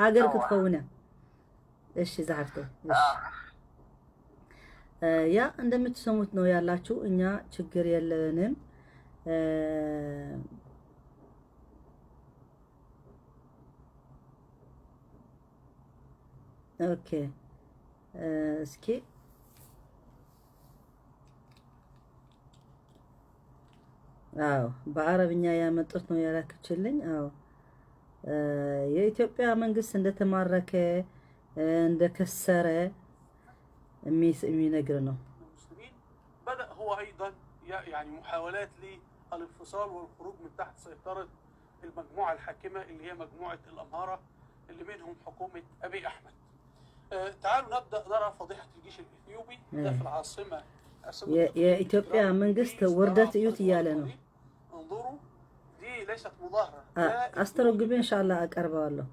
ሃገር ክትኸውን እያ። እሺ ዛሓፍተይ እሺ። ያ እንደምትሰሙት ነው ያላችሁ። እኛ ችግር የለንም። Okay እስኪ አዎ በአረብኛ ያመጡት ነው ያላክችልኝ። አዎ የኢትዮጵያ መንግስት እንደተማረከ እንደከሰረ የሚነግር ነው። بدأ هو أيضا يعني محاولات للانفصال والخروج من تحت سيطرة المجموعة الحاكمة اللي هي مجموعة الأمهرة اللي منهم حكومة أبي أحمد. تعالوا نبدأ نرى فضيحة الجيش الإثيوبي ده في العاصمة የኢትዮጵያ መንግስት ውርደት እዩት እያለ ነው። انظروا دي ليست مظاهرة አስተረጉሜ ኢንሻአላህ አቀርበዋለሁ።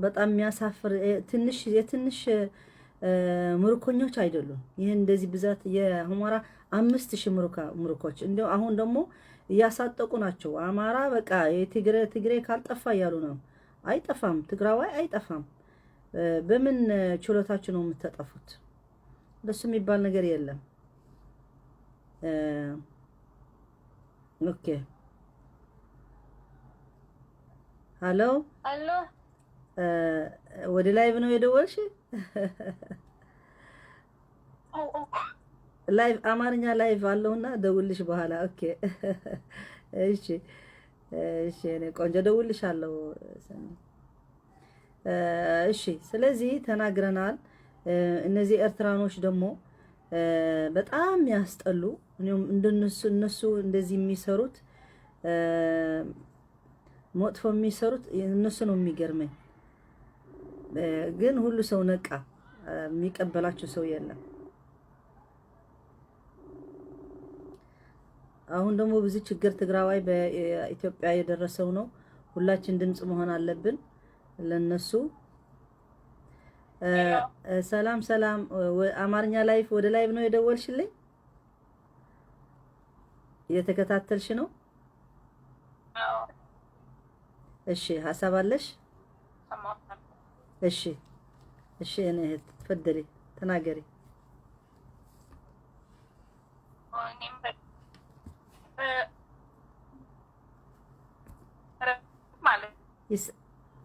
በጣም የሚያሳፍር ትንሽ የትንሽ ምርኮኞች አይደሉም። ይህን እንደዚህ ብዛት የሁመራ 5000 ምርኮች እንደው አሁን ደግሞ እያሳጠቁ ናቸው። አማራ በቃ የትግሬ ትግሬ ካልጠፋ እያሉ ነው። አይጠፋም፣ ትግራዋይ አይጠፋም። በምን ችሎታችሁ ነው የምትጠፉት? እንደሱ የሚባል ነገር የለም። Okay hello አሎ፣ ወደ live ነው የደወልሽ? Live አማርኛ live አለውና ደውልሽ በኋላ። Okay እሺ፣ እሺ፣ እኔ ቆንጆ ደውልሻለሁ። እሺ፣ ስለዚህ ተናግረናል። እነዚህ ኤርትራኖች ደግሞ በጣም ያስጠሉ። እንደነሱ እነሱ እንደዚህ የሚሰሩት መጥፎ የሚሰሩት እነሱ ነው የሚገርመኝ። ግን ሁሉ ሰው ነቃ፣ የሚቀበላቸው ሰው የለም። አሁን ደግሞ ብዙ ችግር ትግራዋይ በኢትዮጵያ የደረሰው ነው። ሁላችን ድምጽ መሆን አለብን ለነሱ። ሰላም ሰላም፣ አማርኛ live ወደ live ነው የደወልሽልኝ? እየተከታተልሽ ነው? እሺ፣ ሀሳብ አለሽ? እሺ እሺ፣ እኔ እህት تفضلي ተናገሪ።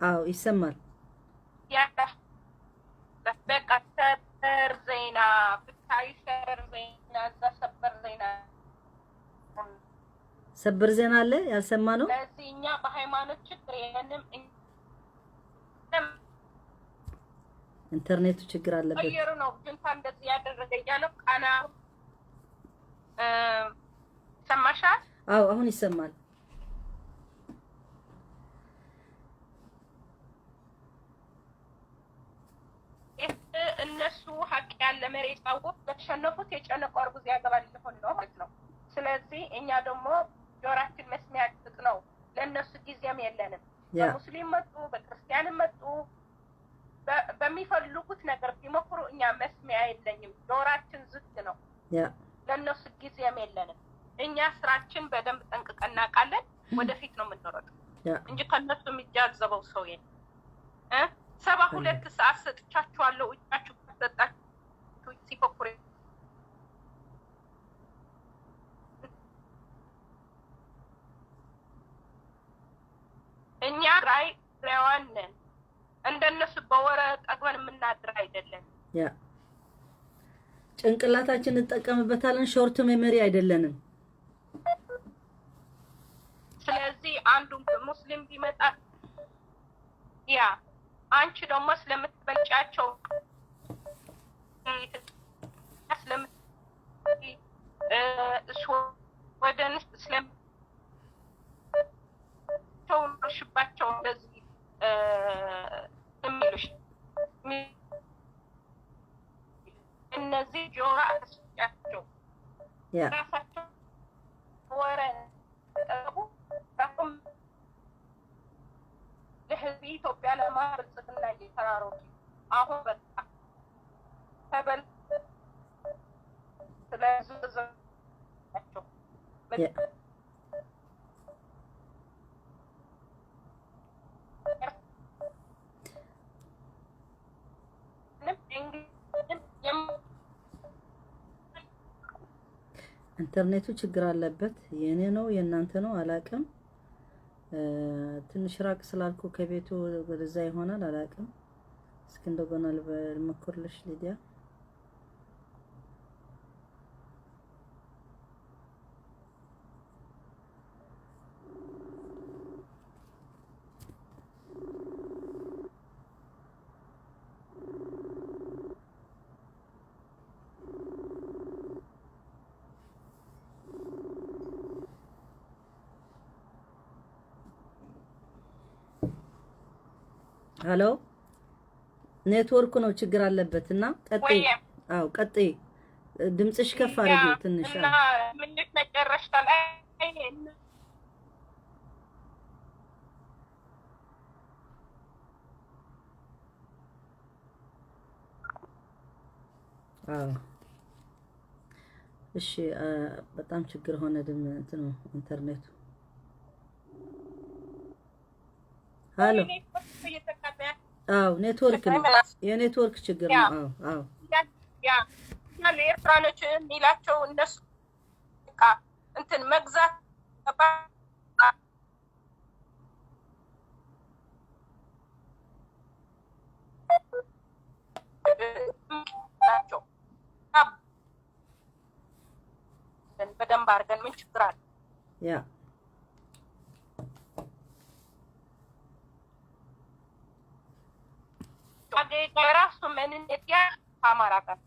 አዎ ይሰማል። በቃ ሰበር ዜና ብታይ፣ ሰበር ዜና እዛ ሰበር ዜና ሰበር ዜና አለ ያልሰማ ነው። ለዚህ እኛ በሃይማኖት ችግር የለንም። ኢንተርኔቱ ችግር አለበት። ቀየሩ ነው ጁንታ እንደዚህ ያደረገ እያለው ቃና ሰማሻል? አዎ አሁን ይሰማል። እነሱ ሀቅ ያለ መሬት አወቅ ለተሸነፉት የጨነቀው እርጉዝ ያገባል ሊሆን ነው ማለት ነው። ስለዚህ እኛ ደግሞ ጆራችን መስሚያ ጥጥ ነው። ለእነሱ ጊዜም የለንም። በሙስሊም መጡ፣ በክርስቲያንም መጡ፣ በሚፈልጉት ነገር ቢሞክሩ እኛ መስሚያ የለኝም። ጆራችን ዝግ ነው። ለእነሱ ጊዜም የለንም። እኛ ስራችን በደንብ ጠንቅቀን እናውቃለን። ወደፊት ነው የምንሮጠው እንጂ ከእነሱ የሚጃዘበው ሰው የለም። 72 ሰዓት ሰጥቻችኋለሁ። እጃችሁ ሰጣችሁ ሲፎክሩ እኛ ትግራዋን ነን። እንደነሱ በወረ ጠግበን የምናድር አይደለም። ያ ጭንቅላታችን እንጠቀምበታለን። Short memory አይደለንም። ስለዚህ አንዱ ሙስሊም ቢመጣ ያ አንቺ ደግሞ ስለምትበልጫቸው ወደንስ ስለምትሽባቸው እንደዚህ የሚሉሽ እነዚህ ጆሮ አስጫቸው ራሳቸው ወረ ኢንተርኔቱ ችግር አለበት። የኔ ነው የእናንተ ነው አላቅም። ትንሽ ራቅ ስላልኩ ከቤቱ ወደዛ ይሆናል አላቅም። እስኪ እንደገና ልሞክርልሽ ሊዲያ። ሄሎ፣ ኔትወርኩ ነው ችግር አለበት እና ቀጥይ። አዎ ቀጥይ። ድምፅሽ ከፍ አድርጊው ትንሽ። እና ምንሽ መጨረሻ ላይ አዎ እሺ። በጣም ችግር ሆነ እንትኑ ኢንተርኔቱ። ሄሎ፣ አዎ ኔትወርክ ነው፣ የኔትወርክ ችግር ነው። አዎ አዎ ያ ኤርትራኖች የሚላቸው እነሱ በቃ እንትን መግዛት ናቸው። በደንብ አድርገን ምን ችግር አለ? ያ የራሱ መንነት ያ ከአማራ ጋር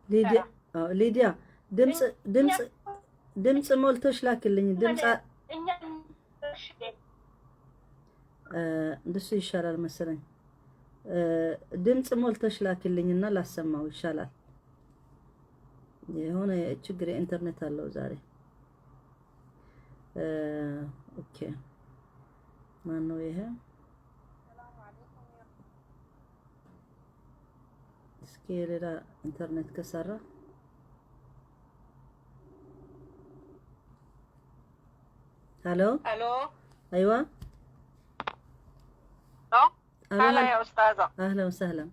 ኢትዮጵያ ሊዲያ ድምፅ ድምፅ ድምፅ ሞልቶሽ ላክልኝ። ድምፅ እንደሱ ይሻላል መሰለኝ። ድምፅ ሞልተሽ ላክልኝና ላሰማው ይሻላል። የሆነ ችግር የኢንተርኔት አለው ዛሬ። Okay፣ ማነው ይሄ? እስኪ የሌላ ኢንተርኔት ከሰራ። ሄሎ። الو. ايوه. هلا يا أستاذة. اهلا وسهلا.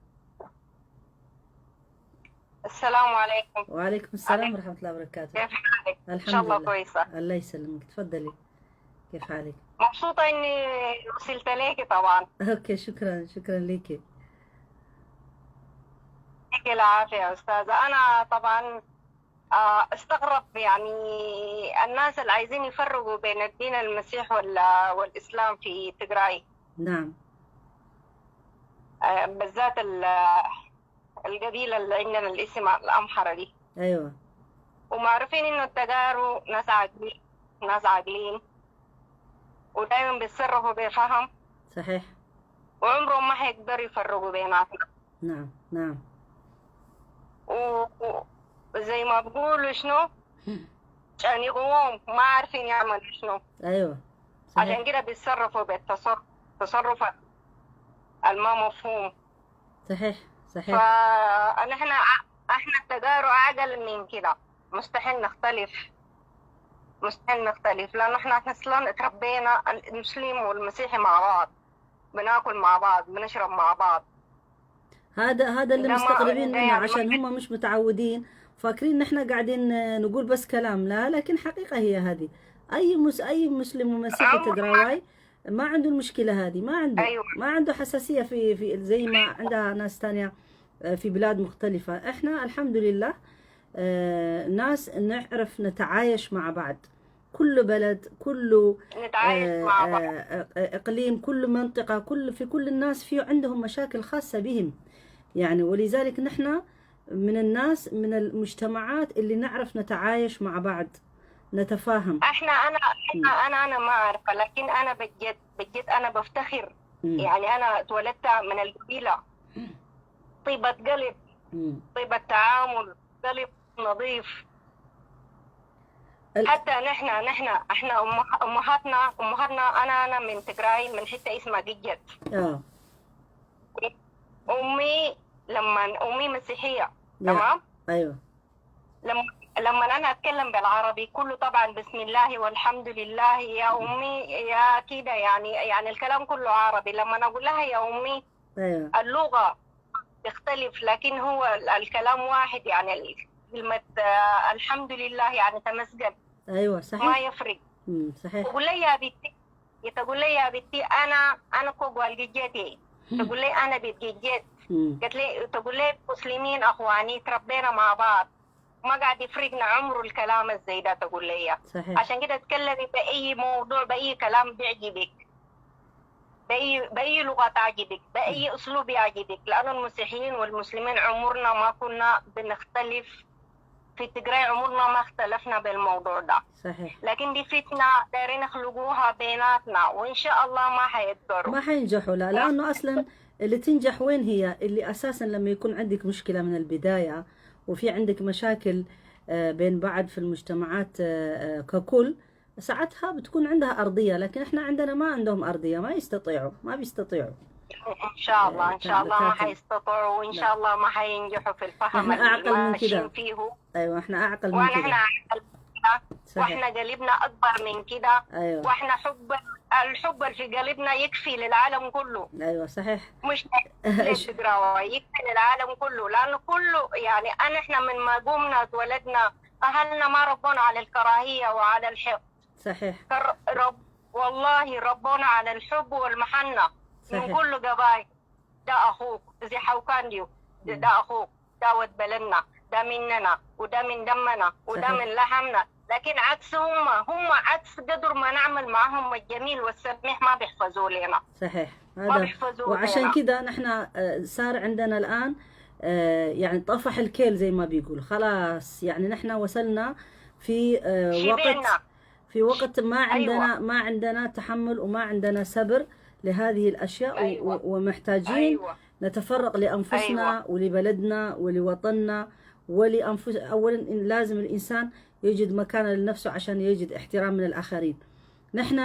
السلام عليكم. وعليكم السلام ورحمة الله وبركاته. كيف حالك؟ الحمد إن شاء الله لله. كويسة. الله يسلمك، تفضلي، كيف حالك؟ مبسوطة إني وصلت ليكي طبعا. okay، شكرا، شكرا لك. يعطيك العافية يا أستاذة. أنا طبعا استغرب يعني الناس اللي عايزين يفرقوا بين الدين المسيح والإسلام في تجراي. نعم. بالذات القبيلة اللي عندنا الاسم الأمحرة دي. ايوه. ومعروفين إنه التجارو ناس عاقلين، ناس عاقلين، ودايما بيتصرفوا بفهم. صحيح. وعمرهم ما حيقدروا يفرقوا بيناتنا. نعم نعم. وزي ما بقولوا شنو عشان يقوم ما عارفين يعملوا شنو. ايوه صحيح. عشان كده بيتصرفوا بالتصرف تصرف الما مفهوم. صحيح صحيح. فنحن احنا التجارب اعقل من كده، مستحيل نختلف، مستحيل نختلف، لانه احنا اصلا اتربينا المسلم والمسيحي مع بعض، بناكل مع بعض، بنشرب مع بعض. هذا اللي ده ما مستغربين ده منه يعني عشان هم مش متعودين، فاكرين ان احنا قاعدين نقول بس كلام، لا، لكن حقيقة هي هذه. اي مسلم ومسيحي عمر تجراواي ما عنده المشكلة هذه، ما عنده ايوه ما عنده حساسية في زي ما عندها ناس تانية في بلاد مختلفة. احنا الحمد لله ناس نعرف نتعايش مع بعض، كل بلد، كل نتعايش مع بعض. اقليم، كل منطقة، كل في كل الناس في عندهم مشاكل خاصة بهم يعني، ولذلك نحن من الناس من المجتمعات اللي نعرف نتعايش مع بعض، نتفاهم. احنا انا مم. انا انا انا ما عارفه، لكن انا بجد بجد انا بفتخر. مم. يعني انا اتولدت من القبيله، طيبه قلب، مم. طيبه تعامل، قلب نظيف. حتى نحن احنا امهاتنا انا من تجراي، من حته اسمها ججت. اه امي لما امي مسيحيه، تمام؟ ايوه. لما انا اتكلم بالعربي كله طبعا بسم الله والحمد لله يا امي يا كده، يعني الكلام كله عربي. لما انا اقول لها يا امي، ايوه، اللغه تختلف لكن هو الكلام واحد، يعني كلمه الحمد لله يعني تمسجد. ايوه صحيح، ما يفرق. صحيح. تقول لي يا بنتي، تقول لي يا بنتي انا كوغوال جيتي، تقول لي انا بنت جيت. قالت لي، تقول لي مسلمين اخواني تربينا مع بعض، ما قاعد يفرقنا عمره الكلام الزي ده. تقول لي صحيح. عشان كده تكلمي باي موضوع، باي كلام بيعجبك، باي لغه تعجبك، باي اسلوب يعجبك، لانه المسيحيين والمسلمين عمرنا ما كنا بنختلف في تجراي، عمرنا ما اختلفنا بالموضوع ده. صحيح. لكن دي فتنه دايرين يخلقوها بيناتنا، وان شاء الله ما حيقدروا، ما حينجحوا. لا، لانه اصلا اللي تنجح وين هي اللي اساسا لما يكون عندك مشكله من البدايه وفي عندك مشاكل بين بعض في المجتمعات ككل، ساعتها بتكون عندها أرضية. لكن احنا عندنا ما عندهم أرضية، ما يستطيعوا، ما بيستطيعوا. إن شاء الله، إن شاء الله ما حيستطيعوا، وإن شاء الله ما حينجحوا في الفهم احنا أعقل من كده فيه. أيوة، احنا أعقل من كده، واحنا أعقل من كده، واحنا قلبنا أكبر من كده. أيوة. واحنا الحب اللي في قلبنا يكفي للعالم كله. ايوه صحيح، مش للتجراوي، يكفي للعالم كله، لانه كله يعني انا احنا من ما قمنا اتولدنا اهلنا ما ربونا على الكراهيه وعلى الحقد. صحيح. رب والله ربونا على الحب والمحنه. صحيح. من كل قبائل، ده اخوك زي حوكانديو، ده اخوك، ده ود بلدنا، ده مننا وده من دمنا وده صحيح. من لحمنا. لكن عكس هم عكس، قدر ما نعمل معهم الجميل والسميح ما بيحفظوا لنا. صحيح. ما هذا بيحفظوا وعشان لنا. كده نحن صار عندنا الآن يعني طفح الكيل زي ما بيقول، خلاص يعني نحن وصلنا في وقت شبعنا. في وقت ما عندنا، أيوة. ما عندنا تحمل وما عندنا صبر لهذه الأشياء، أيوة. ومحتاجين أيوة. نتفرق لأنفسنا، أيوة. ولبلدنا ولوطننا ولأنفس. أولا لازم الإنسان يجد مكانة لنفسه عشان يجد احترام من الآخرين. نحن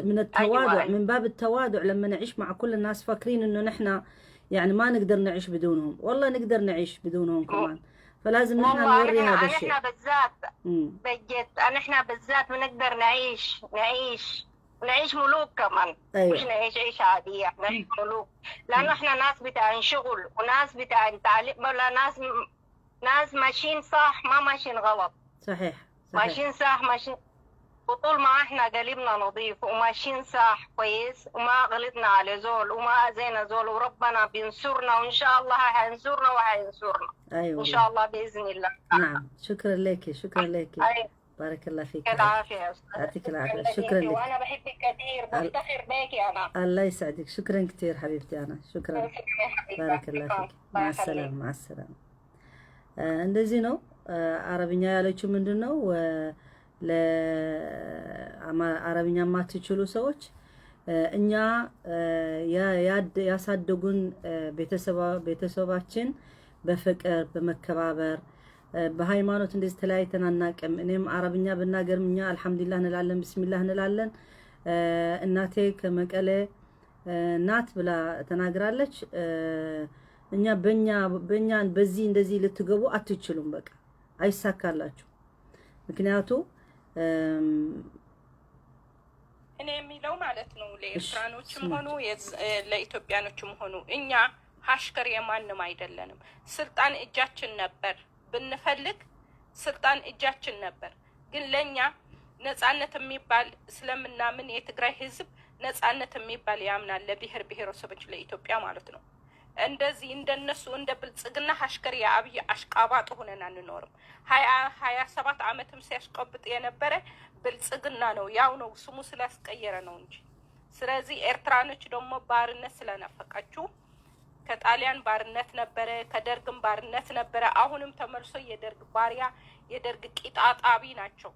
من التواضع، أيوة. من باب التواضع لما نعيش مع كل الناس فاكرين إنه نحن يعني ما نقدر نعيش بدونهم، والله نقدر نعيش بدونهم كمان، فلازم نحن والله نوري نحن هذا الشيء. نحن بالذات بجد نحن بالذات بنقدر نعيش نعيش نعيش ملوك كمان. أيوة. مش نعيش عيشة عادية، نعيش ملوك، لأنه احنا ناس بتاع شغل وناس بتاع تعليم، ولا ناس ماشيين صح، ما ماشيين غلط. صحيح. ماشيين صح، ماشيين، وطول ما احنا قلبنا نظيف وماشيين صح كويس، وما غلطنا على زول وما اذينا زول، وربنا بينصرنا، وان شاء الله حينصرنا وحينصرنا. أيوة. ان شاء الله باذن الله. نعم، شكرا لك، شكرا لك. أيوة. بارك الله فيك. العافيه يا استاذ. يعطيك العافية. لك شكرا لك. وانا بحبك كثير، بفتخر بك انا. الله يسعدك، شكرا كثير حبيبتي أنا، شكرا. شكرا يا حبيبتي. بارك الله شكرا. فيك، مع الله يخليك. السلامة، مع السلامة። እንደዚህ ነው። አረብኛ ያለችው ምንድን ነው? ለአረብኛ የማትችሉ ሰዎች እኛ ያሳደጉን ቤተሰባችን በፍቅር፣ በመከባበር፣ በሃይማኖት እንደዚህ ተለያይተን አናውቅም። እኔም አረብኛ ብናገርም እኛ አልሐምዱሊላህ እንላለን፣ ቢስሚላህ እንላለን። እናቴ ከመቀሌ ናት ብላ ተናግራለች። እኛ በኛ በዚህ እንደዚህ ልትገቡ አትችሉም። በቃ አይሳካላችሁ። ምክንያቱ እኔ የሚለው ማለት ነው ለኤርትራኖችም ስማ። ሆኑ ለኢትዮጵያኖችም ሆኑ እኛ አሽከር የማንም አይደለንም። ስልጣን እጃችን ነበር፣ ብንፈልግ ስልጣን እጃችን ነበር። ግን ለእኛ ነጻነት የሚባል ስለምናምን የትግራይ ህዝብ ነጻነት የሚባል ያምናል። ለብሔር ብሔረሰቦች ለኢትዮጵያ ማለት ነው። እንደዚህ እንደነሱ እንደ ብልጽግና አሽከር የአብይ አሽቃባጭ ሆነን አንኖርም። 27 ዓመትም ሲያሽቀብጥ የነበረ ብልጽግና ነው። ያው ነው፣ ስሙ ስላስቀየረ ነው እንጂ። ስለዚህ ኤርትራኖች ደግሞ ባርነት ስለናፈቃችሁ ከጣሊያን ባርነት ነበረ፣ ከደርግም ባርነት ነበረ። አሁንም ተመልሶ የደርግ ባሪያ፣ የደርግ ቂጣጣቢ ናቸው።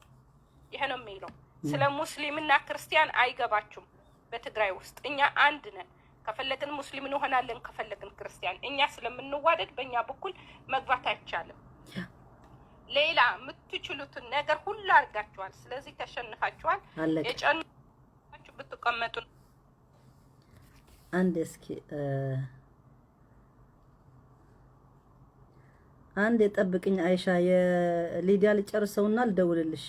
ይሄ ነው የሚለው። ስለ ሙስሊምና ክርስቲያን አይገባችሁም። በትግራይ ውስጥ እኛ አንድ ነን። ከፈለግን ሙስሊም እንሆናለን፣ ከፈለግን ክርስቲያን። እኛ ስለምንዋደድ በእኛ በኩል መግባት አይቻልም። ሌላ የምትችሉትን ነገር ሁሉ አድርጋችኋል። ስለዚህ ተሸንፋችኋል። አለቀ። የጨናችሁ ብትቀመጡ አንድ እስኪ አንድ የጠብቅኝ አይሻ፣ የሊዲያ ልጨርሰውና ልደውልልሽ።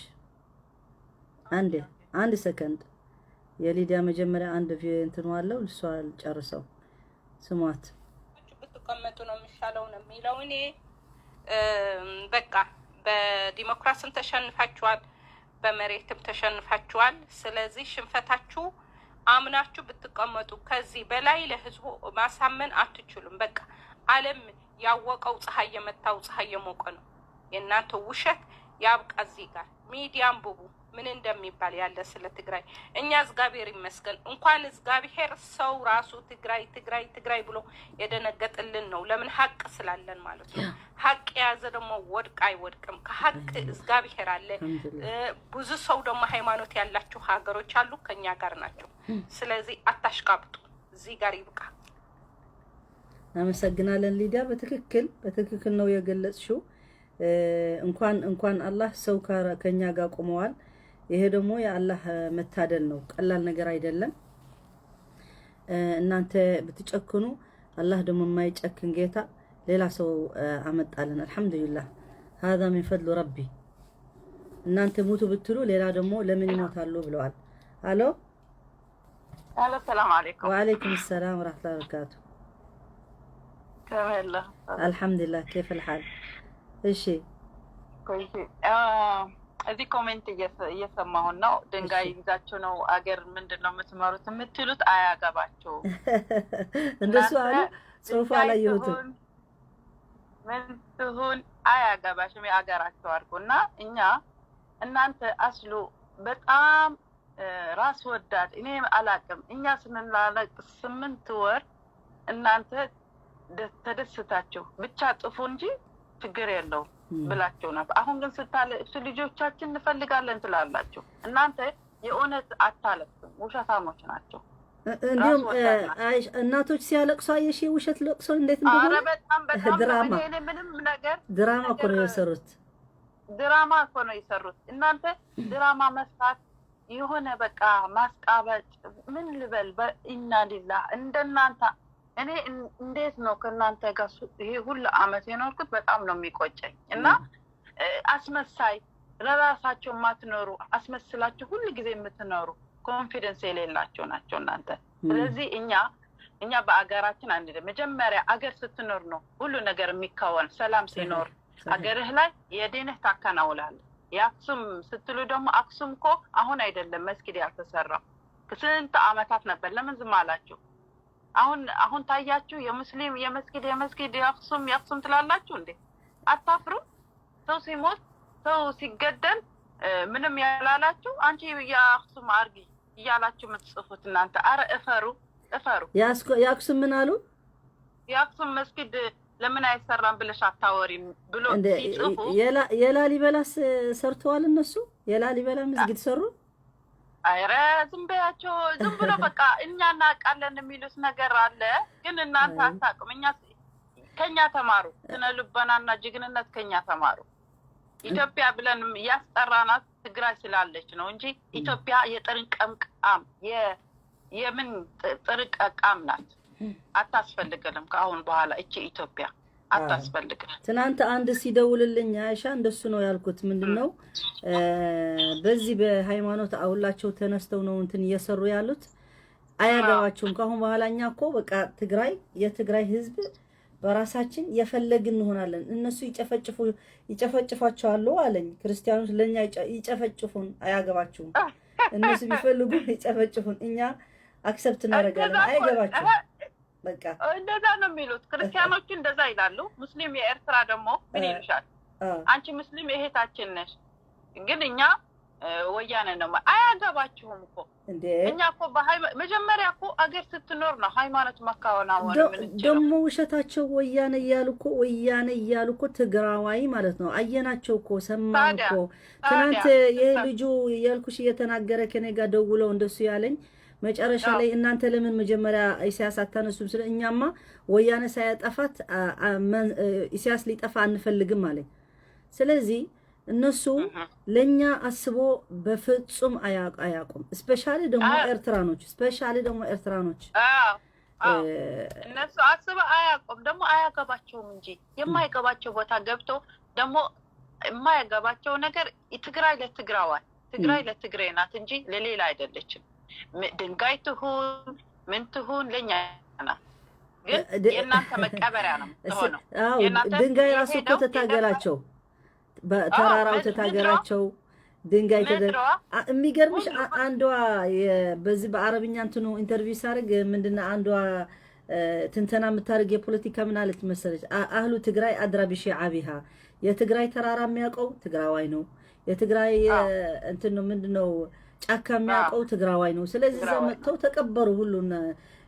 አንዴ፣ አንድ ሰከንድ። የሊዲያ መጀመሪያ አንድ እንትኑ አለው፣ እሷ ልጨርሰው። ስሟት። ብትቀመጡ ነው የሚሻለው ነው የሚለው። እኔ በቃ በዲሞክራሲም ተሸንፋችኋል፣ በመሬትም ተሸንፋችኋል። ስለዚህ ሽንፈታችሁ አምናችሁ ብትቀመጡ ከዚህ በላይ ለህዝቡ ማሳመን አትችሉም። በቃ ዓለም ያወቀው ፀሐይ የመታው ፀሐይ የሞቀ ነው። የእናንተ ውሸት ያብቃ። እዚህ ጋር ሚዲያ አንብቡ ምን እንደሚባል ያለ ስለ ትግራይ። እኛ እግዚአብሔር ይመስገን እንኳን እግዚአብሔር ሰው ራሱ ትግራይ ትግራይ ትግራይ ብሎ የደነገጥልን ነው። ለምን? ሀቅ ስላለን ማለት ነው። ሀቅ የያዘ ደግሞ ወድቅ አይወድቅም። ከሀቅ እግዚአብሔር አለ። ብዙ ሰው ደግሞ ሃይማኖት ያላቸው ሀገሮች አሉ፣ ከኛ ጋር ናቸው። ስለዚህ አታሽቃብጡ። እዚህ ጋር ይብቃ። እናመሰግናለን ሊዲያ። በትክክል በትክክል ነው የገለጽሽው። እንኳን እንኳን አላህ ሰው ከኛ ጋር ቆመዋል። ይሄ ደግሞ የአላህ መታደል ነው፣ ቀላል ነገር አይደለም። እናንተ ብትጨክኑ አላህ ደግሞ የማይጨክን ጌታ ሌላ ሰው አመጣልን። አልሐምዱሊላህ هذا من فضل ربي። እናንተ ሙቱ ብትሉ ሌላ ደግሞ ለምን ይሞታሉ ብለዋል። አሎ። አሎ፣ ሰላም አለይኩም። ወአለይኩም ሰላም ወራህመቱላሂ ወበረካቱ። ከመይ? አልሐምዱሊላህ፣ كيف الحال? እሺ። እዚህ comment እየሰማሁን ነው። ድንጋይ ይዛችሁ ነው አገር ምንድን ነው የምትመሩት የምትሉት አያገባችሁም። እንደሱ አሉ። ጽሁፉ አላየሁትም። ምን ትሁን አያገባሽም። የአገራቸው አድርጎ እና እኛ እናንተ አስሉ በጣም ራስ ወዳድ፣ እኔ አላቅም። እኛ ስንላለቅ 8 ወር እናንተ ተደስታችሁ ብቻ ጥፉ እንጂ ችግር የለውም ብላችሁ ነበር። አሁን ግን ስታለቅሱ ልጆቻችን እንፈልጋለን ትላላችሁ። እናንተ የእውነት አታለቅሱም፣ ውሸታሞች ናቸው። እንዲሁም እናቶች ሲያለቅሱ አየሽ፣ የውሸት ለቅሶ እንዴት እንደሆነ። በጣም በጣም። ድራማ። ምንም ነገር ድራማ እኮ ነው የሰሩት። ድራማ እኮ ነው የሰሩት። እናንተ ድራማ መስራት የሆነ በቃ ማስቃበጥ ምን ልበል፣ ኢና ሊላህ። እንደናንተ እኔ እንዴት ነው ከእናንተ ጋር ይሄ ሁሉ አመት የኖርኩት? በጣም ነው የሚቆጨኝ። እና አስመሳይ፣ ለራሳቸው የማትኖሩ፣ አስመስላችሁ ሁሉ ጊዜ የምትኖሩ፣ confidence የሌላቸው ናቸው እናንተ። ስለዚህ እኛ በአገራችን አንድ መጀመሪያ አገር ስትኖር ነው ሁሉ ነገር የሚከወን። ሰላም ሲኖር አገርህ ላይ የዲንህ ታከናውላለህ። የአክሱም ስትሉ ደግሞ አክሱም እኮ አሁን አይደለም መስጊድ ያልተሰራው፣ ስንት አመታት ነበር። ለምን ዝም አላችሁ? አሁን አሁን ታያችሁ። የሙስሊም የመስጊድ የመስጊድ የአክሱም የአክሱም ትላላችሁ እንዴ? አታፍሩ? ሰው ሲሞት፣ ሰው ሲገደል ምንም ያላላችሁ፣ አንቺ የአክሱም አርጊ እያላችሁ የምትጽፉት እናንተ፣ አረ እፈሩ እፈሩ። የአክሱም ምን አሉ? የአክሱም መስጊድ ለምን አይሰራም ብለሽ አታወሪም ብሎ ሲጽፉ። የላሊበላስ ሰርተዋል እነሱ፣ የላሊበላ መስጊድ ሰሩ። ኧረ ዝም በያቸው። ዝም ብሎ በቃ እኛ እናውቃለን የሚሉት ነገር አለ፣ ግን እናንተ አታውቁም። እኛ ከኛ ተማሩ። ስነ ልቦናና ጀግንነት ከኛ ተማሩ። ኢትዮጵያ ብለን ያስጠራናት ትግራይ ስላለች ነው እንጂ ኢትዮጵያ የጥርቅምቃም የምን ጥርቅቃም ናት። አታስፈልግንም። ከአሁን በኋላ እቺ ኢትዮጵያ አታስፈልግም። ትናንት አንድ ሲደውልልኝ አይሻ እንደሱ ነው ያልኩት። ምንድን ነው፣ በዚህ በሃይማኖት አውላቸው ተነስተው ነው እንትን እየሰሩ ያሉት። አያገባቸውም። ከአሁን በኋላ እኛ እኮ በቃ ትግራይ፣ የትግራይ ህዝብ በራሳችን የፈለግን እንሆናለን። እነሱ ይጨፈጭፉ ይጨፈጭፏቸዋል አለኝ። ክርስቲያኖች ለእኛ ይጨፈጭፉን፣ አያገባችሁም። እነሱ ቢፈልጉ ይጨፈጭፉን፣ እኛ accept እናደርጋለን። አያገባችሁም በቃ። እንደዛ ነው የሚሉት ክርስቲያኖቹ፣ እንደዛ ይላሉ። ሙስሊም የኤርትራ ደግሞ ምን ይሉሻል? አንቺ ሙስሊም እህታችን ነሽ፣ ግን እኛ ወያነ ነው። አያገባችሁም እኮ። እኛ እኮ መጀመሪያ እኮ አገር ስትኖር ነው ሃይማኖት መከናወን የምንችለው። ደግሞ ውሸታቸው፣ ወያነ እያሉ እኮ፣ ወያነ እያሉ እኮ ትግራዋይ ማለት ነው። አየናቸው እኮ፣ ሰማን እኮ። ትናንት ይሄ ልጁ ያልኩሽ እየተናገረ ከኔ ጋር ደውለው እንደሱ ያለኝ መጨረሻ ላይ እናንተ ለምን መጀመሪያ ኢሳያስ አታነሱም? ስለ እኛማ ወያነ ሳያጠፋት ኢሳያስ ሊጠፋ አንፈልግም አለኝ። ስለዚህ እነሱ ለኛ አስቦ በፍጹም አያውቁም። Especially ደግሞ ኤርትራኖች፣ especially ደግሞ ኤርትራኖች። እነሱ አስበው አያውቁም፣ ደግሞ አያገባቸውም እንጂ የማይገባቸው ቦታ ገብተው ደግሞ የማያገባቸው ነገር ትግራይ ለትግራዋይ ትግራይ ለትግሬ ናት እንጂ ለሌላ አይደለችም። ድንጋይ ትሁን ምን ትሁን ለኛ ናት። ግን የእናንተ መቀበሪያ ነው የምትሆነው። ድንጋይ ራሱ እኮ ተታገላቸው፣ በተራራው ተታገላቸው። ድንጋይ የሚገርምሽ አንዷ በዚህ በአረብኛ እንትኑ interview ሳደርግ ምንድነው አንዷ ትንተና የምታደርግ የፖለቲካ ምን አለች መሰለች፣ أهل ትግራይ أدرى بشعابها፣ የትግራይ ተራራ የሚያውቀው ትግራዋይ ነው። የትግራይ እንትን ነው ምንድነው ጫካ የሚያውቀው ትግራዋይ ነው። ስለዚህ እዛ መጥተው ተቀበሩ ሁሉን።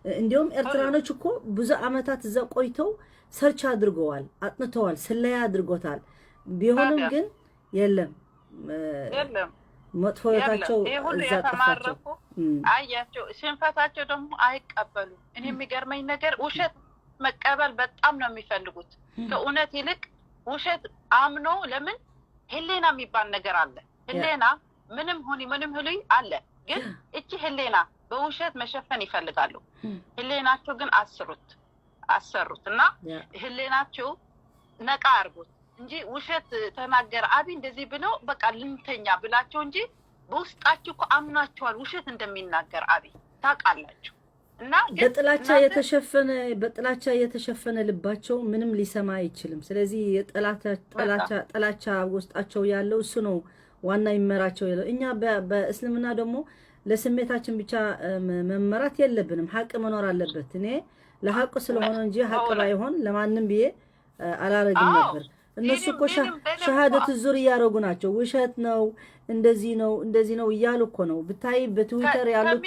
እንዲሁም ኤርትራኖች እኮ ብዙ አመታት እዛ ቆይተው search አድርገዋል፣ አጥንተዋል፣ ስለያ አድርጎታል። ቢሆንም ግን የለም መጥፎ ህይወታቸው እዛ ጠፋቸው። አያቸው ሽንፈታቸው ደግሞ አይቀበሉም። እኔ የሚገርመኝ ነገር ውሸት መቀበል በጣም ነው የሚፈልጉት ከእውነት ይልቅ ውሸት አምኖ። ለምን ህሌና የሚባል ነገር አለ። ህሌና ምንም ሁኒ ምንም ህሉይ አለ። ግን እቺ ህሌና በውሸት መሸፈን ይፈልጋሉ። ህሌናቸው ግን አሰሩት እና ህሌናቸው ነቃ አርጉት እንጂ ውሸት ተናገረ አብይ እንደዚህ ብሎ በቃ ልንተኛ ብላቸው እንጂ በውስጣችሁ እኮ አምናችኋል ውሸት እንደሚናገር አብይ ታውቃላችሁ። እና በጥላቻ የተሸፈነ ልባቸው ምንም ሊሰማ አይችልም። ስለዚህ የጥላቻ ውስጣቸው ያለው እሱ ነው ዋና ይመራቸው ያለው። እኛ በእስልምና ደግሞ ለስሜታችን ብቻ መመራት የለብንም። ሀቅ መኖር አለበት። እኔ ለሀቅ ስለሆነ እንጂ ሀቅ ባይሆን ለማንም ብዬ አላረግም ነበር። እነሱ እኮ ሸሃደት ዙር እያደረጉ ናቸው። ውሸት ነው እንደዚህ ነው እንደዚህ ነው እያሉ እኮ ነው። ብታይ በትዊተር ያሉት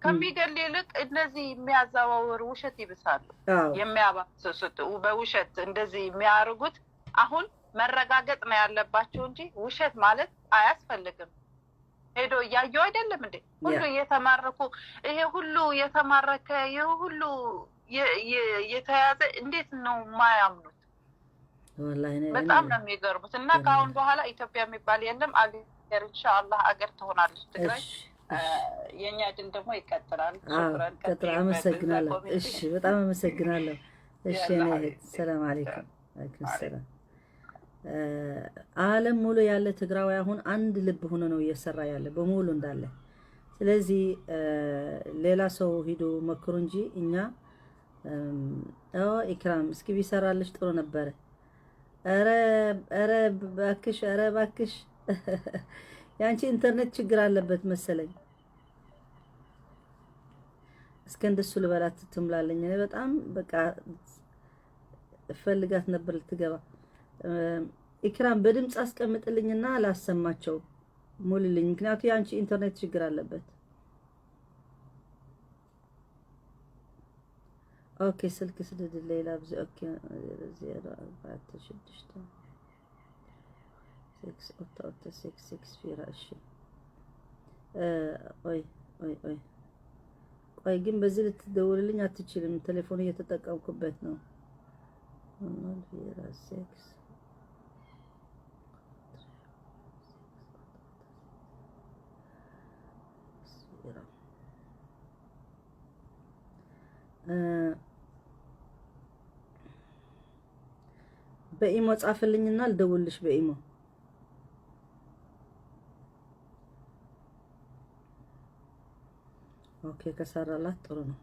ከሚገድሉ ይልቅ እነዚህ የሚያዘዋውር ውሸት ይብሳሉ። የሚያባስሱት በውሸት እንደዚህ የሚያደርጉት አሁን መረጋገጥ ነው ያለባቸው እንጂ ውሸት ማለት አያስፈልግም። ሄዶ እያየው አይደለም እንዴ ሁሉ እየተማረኩ ይሄ ሁሉ የተማረከ ይሄ ሁሉ የተያዘ እንዴት ነው የማያምኑት? በጣም ነው የሚገርሙት። እና ከአሁን በኋላ ኢትዮጵያ የሚባል የለም። አገር ኢንሻአላህ አገር ትሆናለች ትግራይ። የኛ ድል ደግሞ ይቀጥላል። አመሰግናለሁ። እሺ፣ በጣም አመሰግናለሁ። እሺ፣ ሰላም አለይኩም። አለይኩም ሰላም። ዓለም ሙሉ ያለ ትግራዋይ አሁን አንድ ልብ ሆኖ ነው እየሰራ ያለ በሙሉ እንዳለ። ስለዚህ ሌላ ሰው ሂዶ መክሩ እንጂ እኛ ኢክራም እስኪ ቢሰራልሽ ጥሩ ነበረ። ኧረ እባክሽ፣ ኧረ እባክሽ የአንቺ ኢንተርኔት ችግር አለበት መሰለኝ። እስከ እንደሱ ልበላት ትምላለኝ። እኔ በጣም በቃ እፈልጋት ነበር ልትገባ። ኢክራም በድምፅ አስቀምጥልኝና ላሰማቸው ሙልልኝ፣ ምክንያቱ የአንቺ ኢንተርኔት ችግር አለበት። okay ስልክ ስድድ ሌላ ብዙ okay 04 6 6 8 6 6 4 እሺ ቆይ ቆይ ቆይ ቆይ ግን በዚህ ልትደውልልኝ አትችልም። ቴሌፎን እየተጠቀምኩበት ነው። 4 6 በኢሞ ጻፍልኝና ልደውልልሽ በኢሞ። okay ከሰራላት ጥሩ ነው።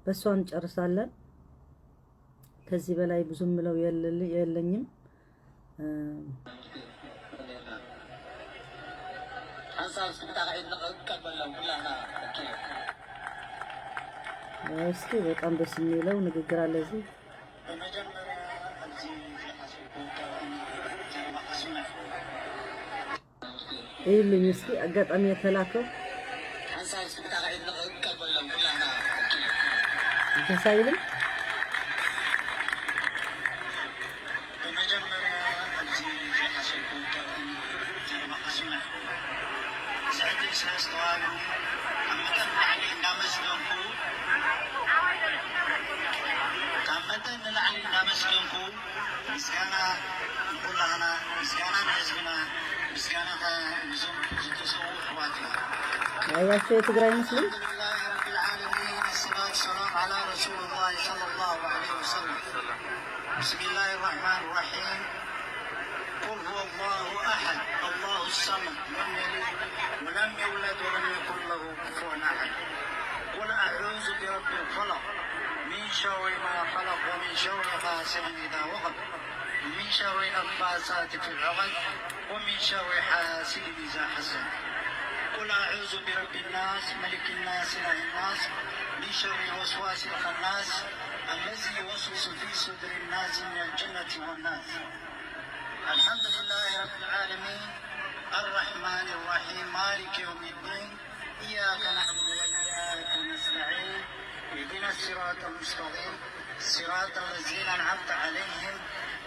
በሷ እንጨርሳለን። ከዚህ በላይ ብዙ ምለው የለኝም። እስኪ በጣም ደስ የሚለው ንግግር አለ እዚህ። ይኸውልኝ እስኪ አጋጣሚ የተላከው ደስ አይልም? አያቸው የትግራይ ሙስሊም على رسول الله صلى الله عليه وسلم. بسم الله الرحمن الرحيم. قل هو الله أحد، الله الصمد، لم يلد ولم يولد ولم يكن له كفوا أحد. قل أعوذ برب الفلق، من شر ما خلق، ومن شر غاسق إذا وقب، ومن شر النفاثات في العقد، ومن شر حاسد إذا حسد. قل أعوذ برب الناس، ملك الناس، إله الناس، من شر الوسواس الخناس، الذي يوسوس في صدور الناس من الجنة والناس. الحمد لله رب العالمين، الرحمن الرحيم، مالك يوم الدين، إياك نعبد وإياك نستعين، اهدنا الصراط المستقيم، صراط الذين أنعمت عليهم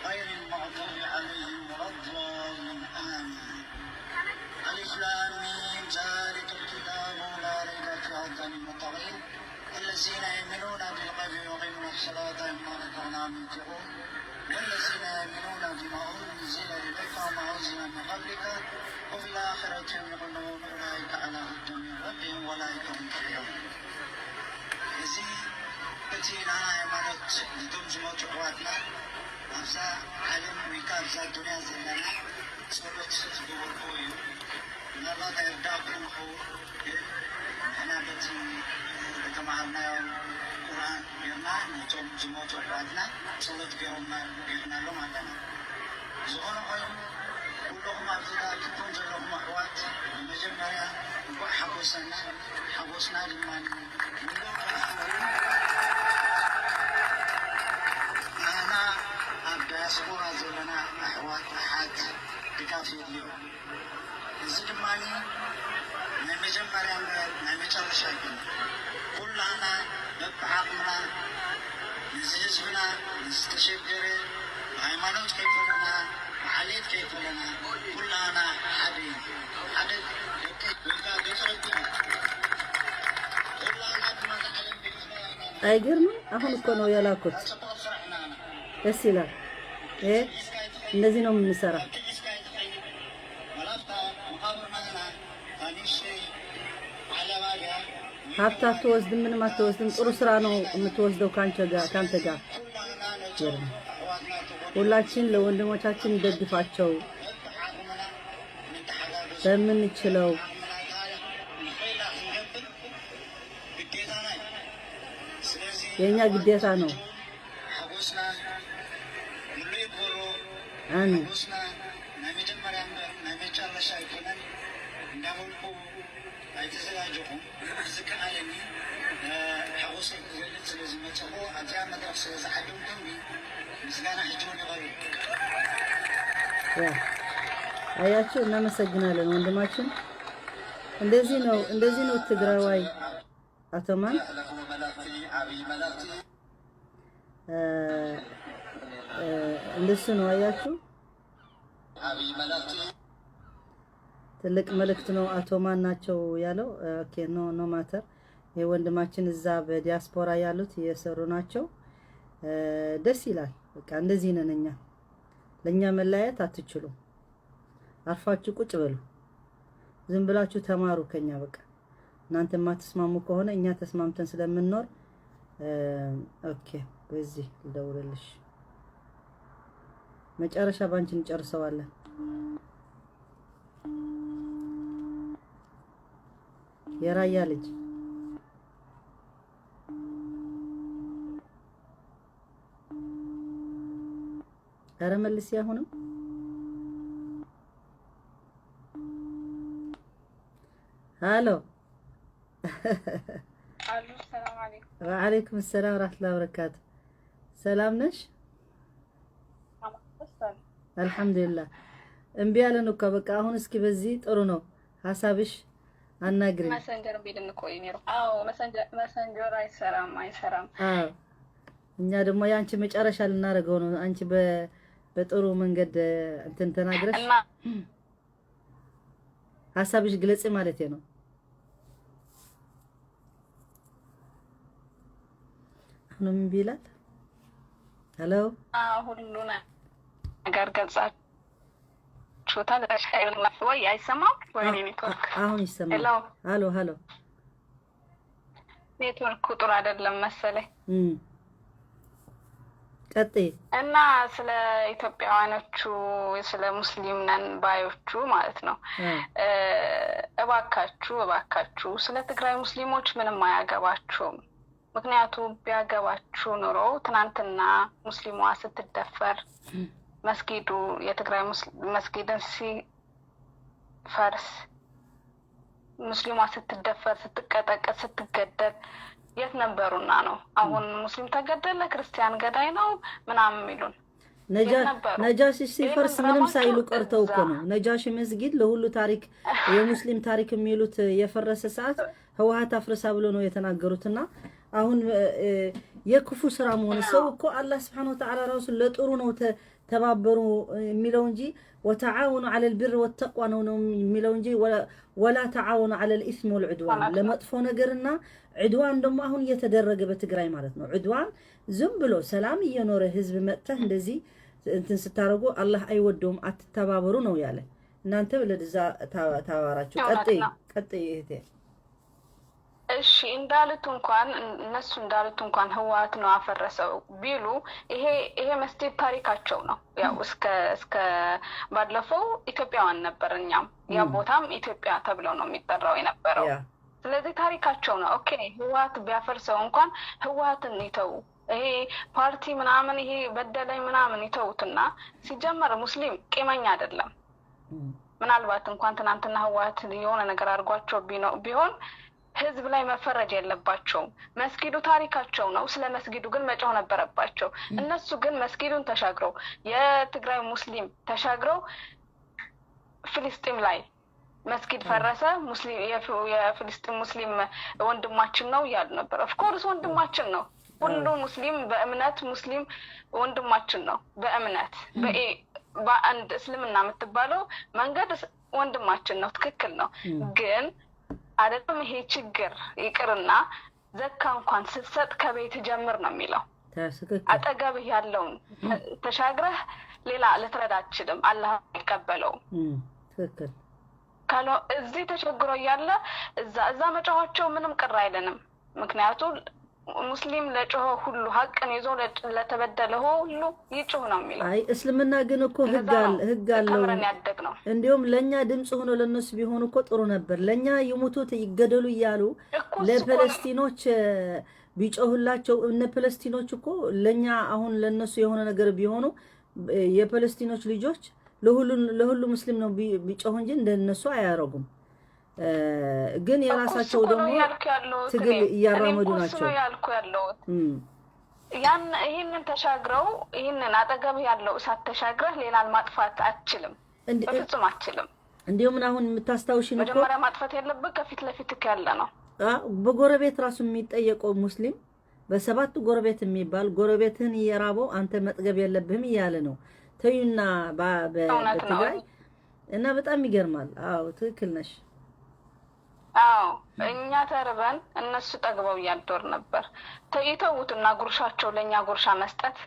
غير المغضوب عليهم ولا الضالين، آمين. ألف لام ميم، ذلك الكتاب لا ريب فيه هدى للمتقين، الذين يؤمنون بالغيب ويقيمون الصلاة ومما رزقناهم ينفقون، والذين يؤمنون بما أنزل إليك وما أنزل من قبلك وبالآخرة هم يوقنون، أولئك على هدى من ربهم وأولئك هم المفلحون. እዚ እቲ ናይ ሃይማኖት ነቶም ዝመፁ ኣሕዋትና ኣብዛ ዓለም ወይ ከዓ ኣብዛ ዱንያ ዘለና ፀሎት ዝገበርክዎ እዩ። ምናልባት ኣይርዳእኩም ይኸውን፣ ግን ንሕና በቲ ዝተምሃርናዮ ቁርኣን ጌርና ነቶም ዝሞቱ ኣሕዋትና ፀሎት ጌርናሎም ኣለና። ዝኾነ ኮይኑ ኩልኩም ኣብዚ ተኣኪብኩም ዘለኹም ኣሕዋት፣ ብመጀመርያ እንኳዕ ሓጎሰና። ሓጎስና ድማ ምሉእ ንክኸውን ንሕና ኣብ ዳያስፖራ ዘለና ኣሕዋት ኣሓት ድጋፍ የድልዮ። እዚ ድማኒ ናይ መጀመርያ እምበር ናይ መጨረሻ ኣይኮነን። ኩላና በብዓቕምና ነዚ ህዝብና ንዝተሸገረ ብሃይማኖት ከይፈለና፣ ብዓሌት ከይፈለና፣ ኩላና ሓደ ኢና፣ ሓደ ደቂ ወይ ከዓ ገፅ ረቢ ኢና። ኩላና ድማ ዓለም ገዲፍና ኢና። አይገርምም? አሁን እኮ ነው የላኩት። ደስ ይላል። እንደዚህ ነው የምንሰራ። ሀብት አትወስድም፣ ምንም አትወስድም። ጥሩ ስራ ነው የምትወስደው ካንተ ጋር። ሁላችን ለወንድሞቻችን እንደግፋቸው በምንችለው። የኛ ግዴታ ነው። አሜን። ናይ መጀመርያ እምበር ናይ መጨረሻ ኣይኮነን እንዳበልኩ ኣይተዘጋጀኹም። ዝከኣለኒ ሓጎሰይ ክገልፅ ስለ ዝመፀኹ፣ ኣብዚኣ መድረክ ስለ ዝዓደምኩኒ ምስጋና ሕጂ እውን ይቐርብ። Yeah፣ አያችሁ፣ እናመሰግናለን ወንድማችን። እንደዚህ ነው፣ እንደዚህ ነው ትግራዋይ አቶማን። እንደሱ ነው። አያችሁ፣ ትልቅ መልእክት ነው። አቶማን ናቸው ያለው። Okay, no matter። ይሄ ወንድማችን እዛ በዲያስፖራ ያሉት እየሰሩ ናቸው። ደስ ይላል። በቃ እንደዚህ ነን እኛ። ለእኛ መለያየት አትችሉም። አርፋችሁ ቁጭ በሉ። ዝም ብላችሁ ተማሩ ከኛ። በቃ እናንተ የማትስማሙ ከሆነ እኛ ተስማምተን ስለምንኖር። Okay፣ በዚህ ልደውልልሽ። መጨረሻ ባንቺ እንጨርሰዋለን። የራያ ልጅ። ኧረ መልሲ አሁንም። ሃሎ። አሉ፣ ሰላም አለይኩም። ወዓለይኩም ሰላም ወራህመቱላሂ ወበረካቱ። ሰላም ነሽ? አልሐምዱሊላህ። እምቢ አለን እኮ በቃ። አሁን እስኪ በዚህ ጥሩ ነው ሀሳብሽ አናግሪኝ። Messenger ቢልን እኮ ነይሩ። አዎ፣ Messenger አይሰራም፣ አይሰራም። አዎ፣ እኛ ደግሞ የአንቺ መጨረሻ ልናደርገው ነው። አንቺ በጥሩ መንገድ እንትን ተናግረሽ እና ሀሳብሽ ግለጽ ማለት ነው። አሁንም እምቢ ይላል። Hello። ሁሉ ነገር ገልጻችሁታል ወይ? አይሰማም ወይ ኔትወርክ? አሁን ይሰማል። Hello። ሃሎ፣ ሃሎ። ኔትወርክ ጥሩ አይደለም መሰለኝ። ቀጥይ። እና ስለ ኢትዮጵያውያኖቹ፣ ስለ ሙስሊም ነን ባዮቹ ማለት ነው፣ እባካችሁ እባካችሁ ስለ ትግራይ ሙስሊሞች ምንም አያገባችሁም። ምክንያቱ ቢያገባችሁ ኑሮ ትናንትና ሙስሊሟ ስትደፈር፣ መስጊዱ የትግራይ መስጊድን ሲፈርስ፣ ሙስሊሟ ስትደፈር፣ ስትቀጠቀጥ፣ ስትገደል የት ነበሩና ነው አሁን ሙስሊም ተገደለ፣ ክርስቲያን ገዳይ ነው ምናምን የሚሉን? ነጃሺ ሲፈርስ ምንም ሳይሉ ቀርተው እኮ ነው። ነጃሺ መስጊድ ለሁሉ ታሪክ፣ የሙስሊም ታሪክ የሚሉት የፈረሰ ሰዓት ህወሀት አፍርሳ ብሎ ነው የተናገሩትና አሁን የክፉ ስራ መሆን፣ ሰው እኮ አላህ ስብሐነ ወተዓላ ራሱ ለጥሩ ነው ተባበሩ የሚለው እንጂ፣ وتعاونوا على البر والتقوى ነው የሚለው እንጂ ولا تعاونوا على الإثم والعدوان፣ ለመጥፎ ነገርና عدوان ደግሞ አሁን እየተደረገ በትግራይ ማለት ነው። عدوان ዝም ብሎ ሰላም እየኖረ ህዝብ መጥተህ እንደዚህ እንትን ስታደርጉ አላህ አይወደውም፣ አትተባበሩ ነው ያለ። እናንተ ለዛ ታባራችሁ። ቀጥይ ቀጥይ እህቴ። እሺ፣ እንዳሉት እንኳን፣ እነሱ እንዳሉት እንኳን ህወሓት ነው አፈረሰው ቢሉ ይሄ መስጂድ ታሪካቸው ነው። ያው እስከ ባለፈው ኢትዮጵያውያን ነበር፣ እኛም ያ ቦታም ኢትዮጵያ ተብለው ነው የሚጠራው የነበረው። ስለዚህ ታሪካቸው ነው። Okay፣ ህወሓት ቢያፈርሰው እንኳን ህወሓትን ይተዉ። ይሄ ፓርቲ ምናምን፣ ይሄ በደለኝ ምናምን ይተዉትና ሲጀመር ሙስሊም ቂመኛ አይደለም። ምናልባት እንኳን ትናንትና ህወሓት የሆነ ነገር አድርጓቸው ቢሆን ህዝብ ላይ መፈረጅ የለባቸውም። መስጊዱ ታሪካቸው ነው። ስለ መስጊዱ ግን መጮህ ነበረባቸው። እነሱ ግን መስጊዱን ተሻግረው፣ የትግራይ ሙስሊም ተሻግረው ፍልስጤም ላይ መስጊድ ፈረሰ፣ ሙስሊም የፍልስጤም ሙስሊም ወንድማችን ነው እያሉ ነበር። Of course ወንድማችን ነው። ሁሉ ሙስሊም በእምነት ሙስሊም ወንድማችን ነው። በእምነት በአንድ እስልምና የምትባለው መንገድ ወንድማችን ነው። ትክክል ነው። ግን አይደለም ይሄ ችግር ይቅርና ዘካ እንኳን ስትሰጥ ከቤት ጀምር ነው የሚለው። አጠገብህ ያለውን ተሻግረህ ሌላ ልትረዳ አትችልም። አላህ አይቀበለውም። ትክክል። እዚህ ተቸግሮ እያለ እዛ መጮኋቸው ምንም ቅር አይለንም። ምክንያቱ ሙስሊም ለጮኸ ሁሉ፣ ሀቅን ይዞ ለተበደለ ሁሉ ይጮህ ነው የሚለው። አይ፣ እስልምና ግን እኮ ህግ አለው። ተምረን ያደግ ነው። እንዲሁም ለእኛ ድምፅ ሆኖ ለእነሱ ቢሆኑ እኮ ጥሩ ነበር። ለእኛ ይሙቱት ይገደሉ እያሉ ለፈለስቲኖች ቢጮሁላቸው፣ እነ ፈለስቲኖች እኮ ለእኛ አሁን ለእነሱ የሆነ ነገር ቢሆኑ የፈለስቲኖች ልጆች ለሁሉ ሙስሊም ነው ቢጮሁ እንጂ እንደነሱ አያረጉም። ግን የራሳቸው ደግሞ ትግል እያራመዱ ናቸው። ያልኩ ያለሁት ያን ይህንን ተሻግረው፣ ይህንን አጠገብ ያለው እሳት ተሻግረህ ሌላን ማጥፋት አትችልም፣ በፍጹም አትችልም። እንዲሁም አሁን የምታስታውሽን እኮ መጀመሪያ ማጥፋት ያለብህ ከፊት ለፊትህ ያለ ነው። በጎረቤት ራሱ የሚጠየቀው ሙስሊም በሰባት ጎረቤት የሚባል፣ ጎረቤትህን እየራበው አንተ መጥገብ የለብህም እያለ ነው። ተዩና በትግራይ እና በጣም ይገርማል። አዎ፣ ትክክል ነሽ። አዎ፣ እኛ ተርበን እነሱ ጠግበው እያደር ነበር። ይተዉትና ጉርሻቸው ለእኛ ጉርሻ መስጠት፣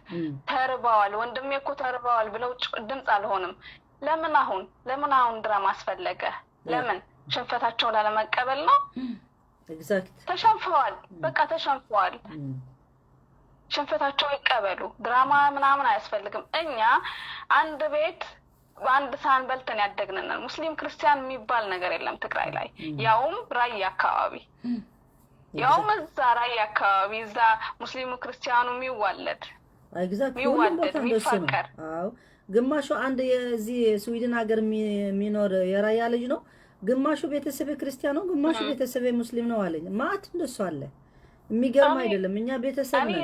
ተርበዋል ወንድሜ እኮ ተርበዋል ብለው ድምፅ አልሆንም። ለምን አሁን ድራማ አስፈለገ? ለምን ሽንፈታቸውን ላለመቀበል ነው? Exact. ተሸንፈዋል። በቃ ተሸንፈዋል። ሽንፈታቸው ይቀበሉ። ድራማ ምናምን አያስፈልግም። እኛ አንድ ቤት በአንድ ሳህን በልተን ያደግንን፣ ሙስሊም ክርስቲያን የሚባል ነገር የለም ትግራይ ላይ፣ ያውም ራያ አካባቢ፣ ያውም እዛ ራያ አካባቢ እዛ ሙስሊሙ ክርስቲያኑ የሚዋለድ Exact፣ ሁሉም ቦታ እንደሱ ነው። አዎ፣ ግማሹ አንድ የዚህ ስዊድን ሀገር የሚኖር የራያ ልጅ ነው። ግማሹ ቤተሰብ ክርስቲያን ነው፣ ግማሹ ቤተሰብ ሙስሊም ነው አለኝ። ማአት እንደሱ አለ። የሚገርም አይደለም። እኛ ቤተሰብ ነን።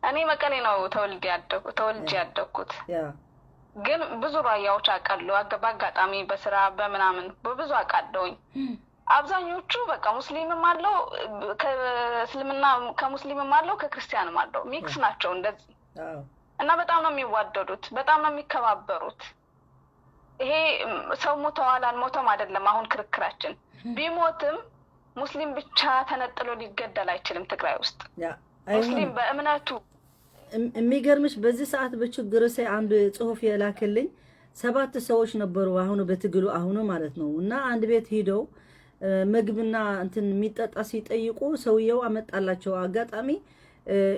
እኔ መቀሌ ነው ተወልጄ ያደግኩት፣ ግን ብዙ ራያዎች አውቃለሁ። በአጋጣሚ በስራ በምናምን በብዙ አውቃለሁኝ። አብዛኞቹ በቃ ሙስሊምም አለው ከእስልምና፣ ከሙስሊምም አለው፣ ከክርስቲያንም አለው፣ mix ናቸው እንደዚህ እና በጣም ነው የሚዋደዱት፣ በጣም ነው የሚከባበሩት። ይሄ ሰው ሞተዋል አልሞተም አይደለም አሁን ክርክራችን። ቢሞትም ሙስሊም ብቻ ተነጥሎ ሊገደል አይችልም ትግራይ ውስጥ ሙስሊም በእምነቱ። የሚገርምሽ በዚህ ሰዓት በችግር ሳይ አንድ ጽሁፍ የላክልኝ ሰባት ሰዎች ነበሩ። አሁኑ በትግሉ አሁኑ ማለት ነው እና አንድ ቤት ሂደው ምግብና እንትን የሚጠጣ ሲጠይቁ ሰውየው አመጣላቸው። አጋጣሚ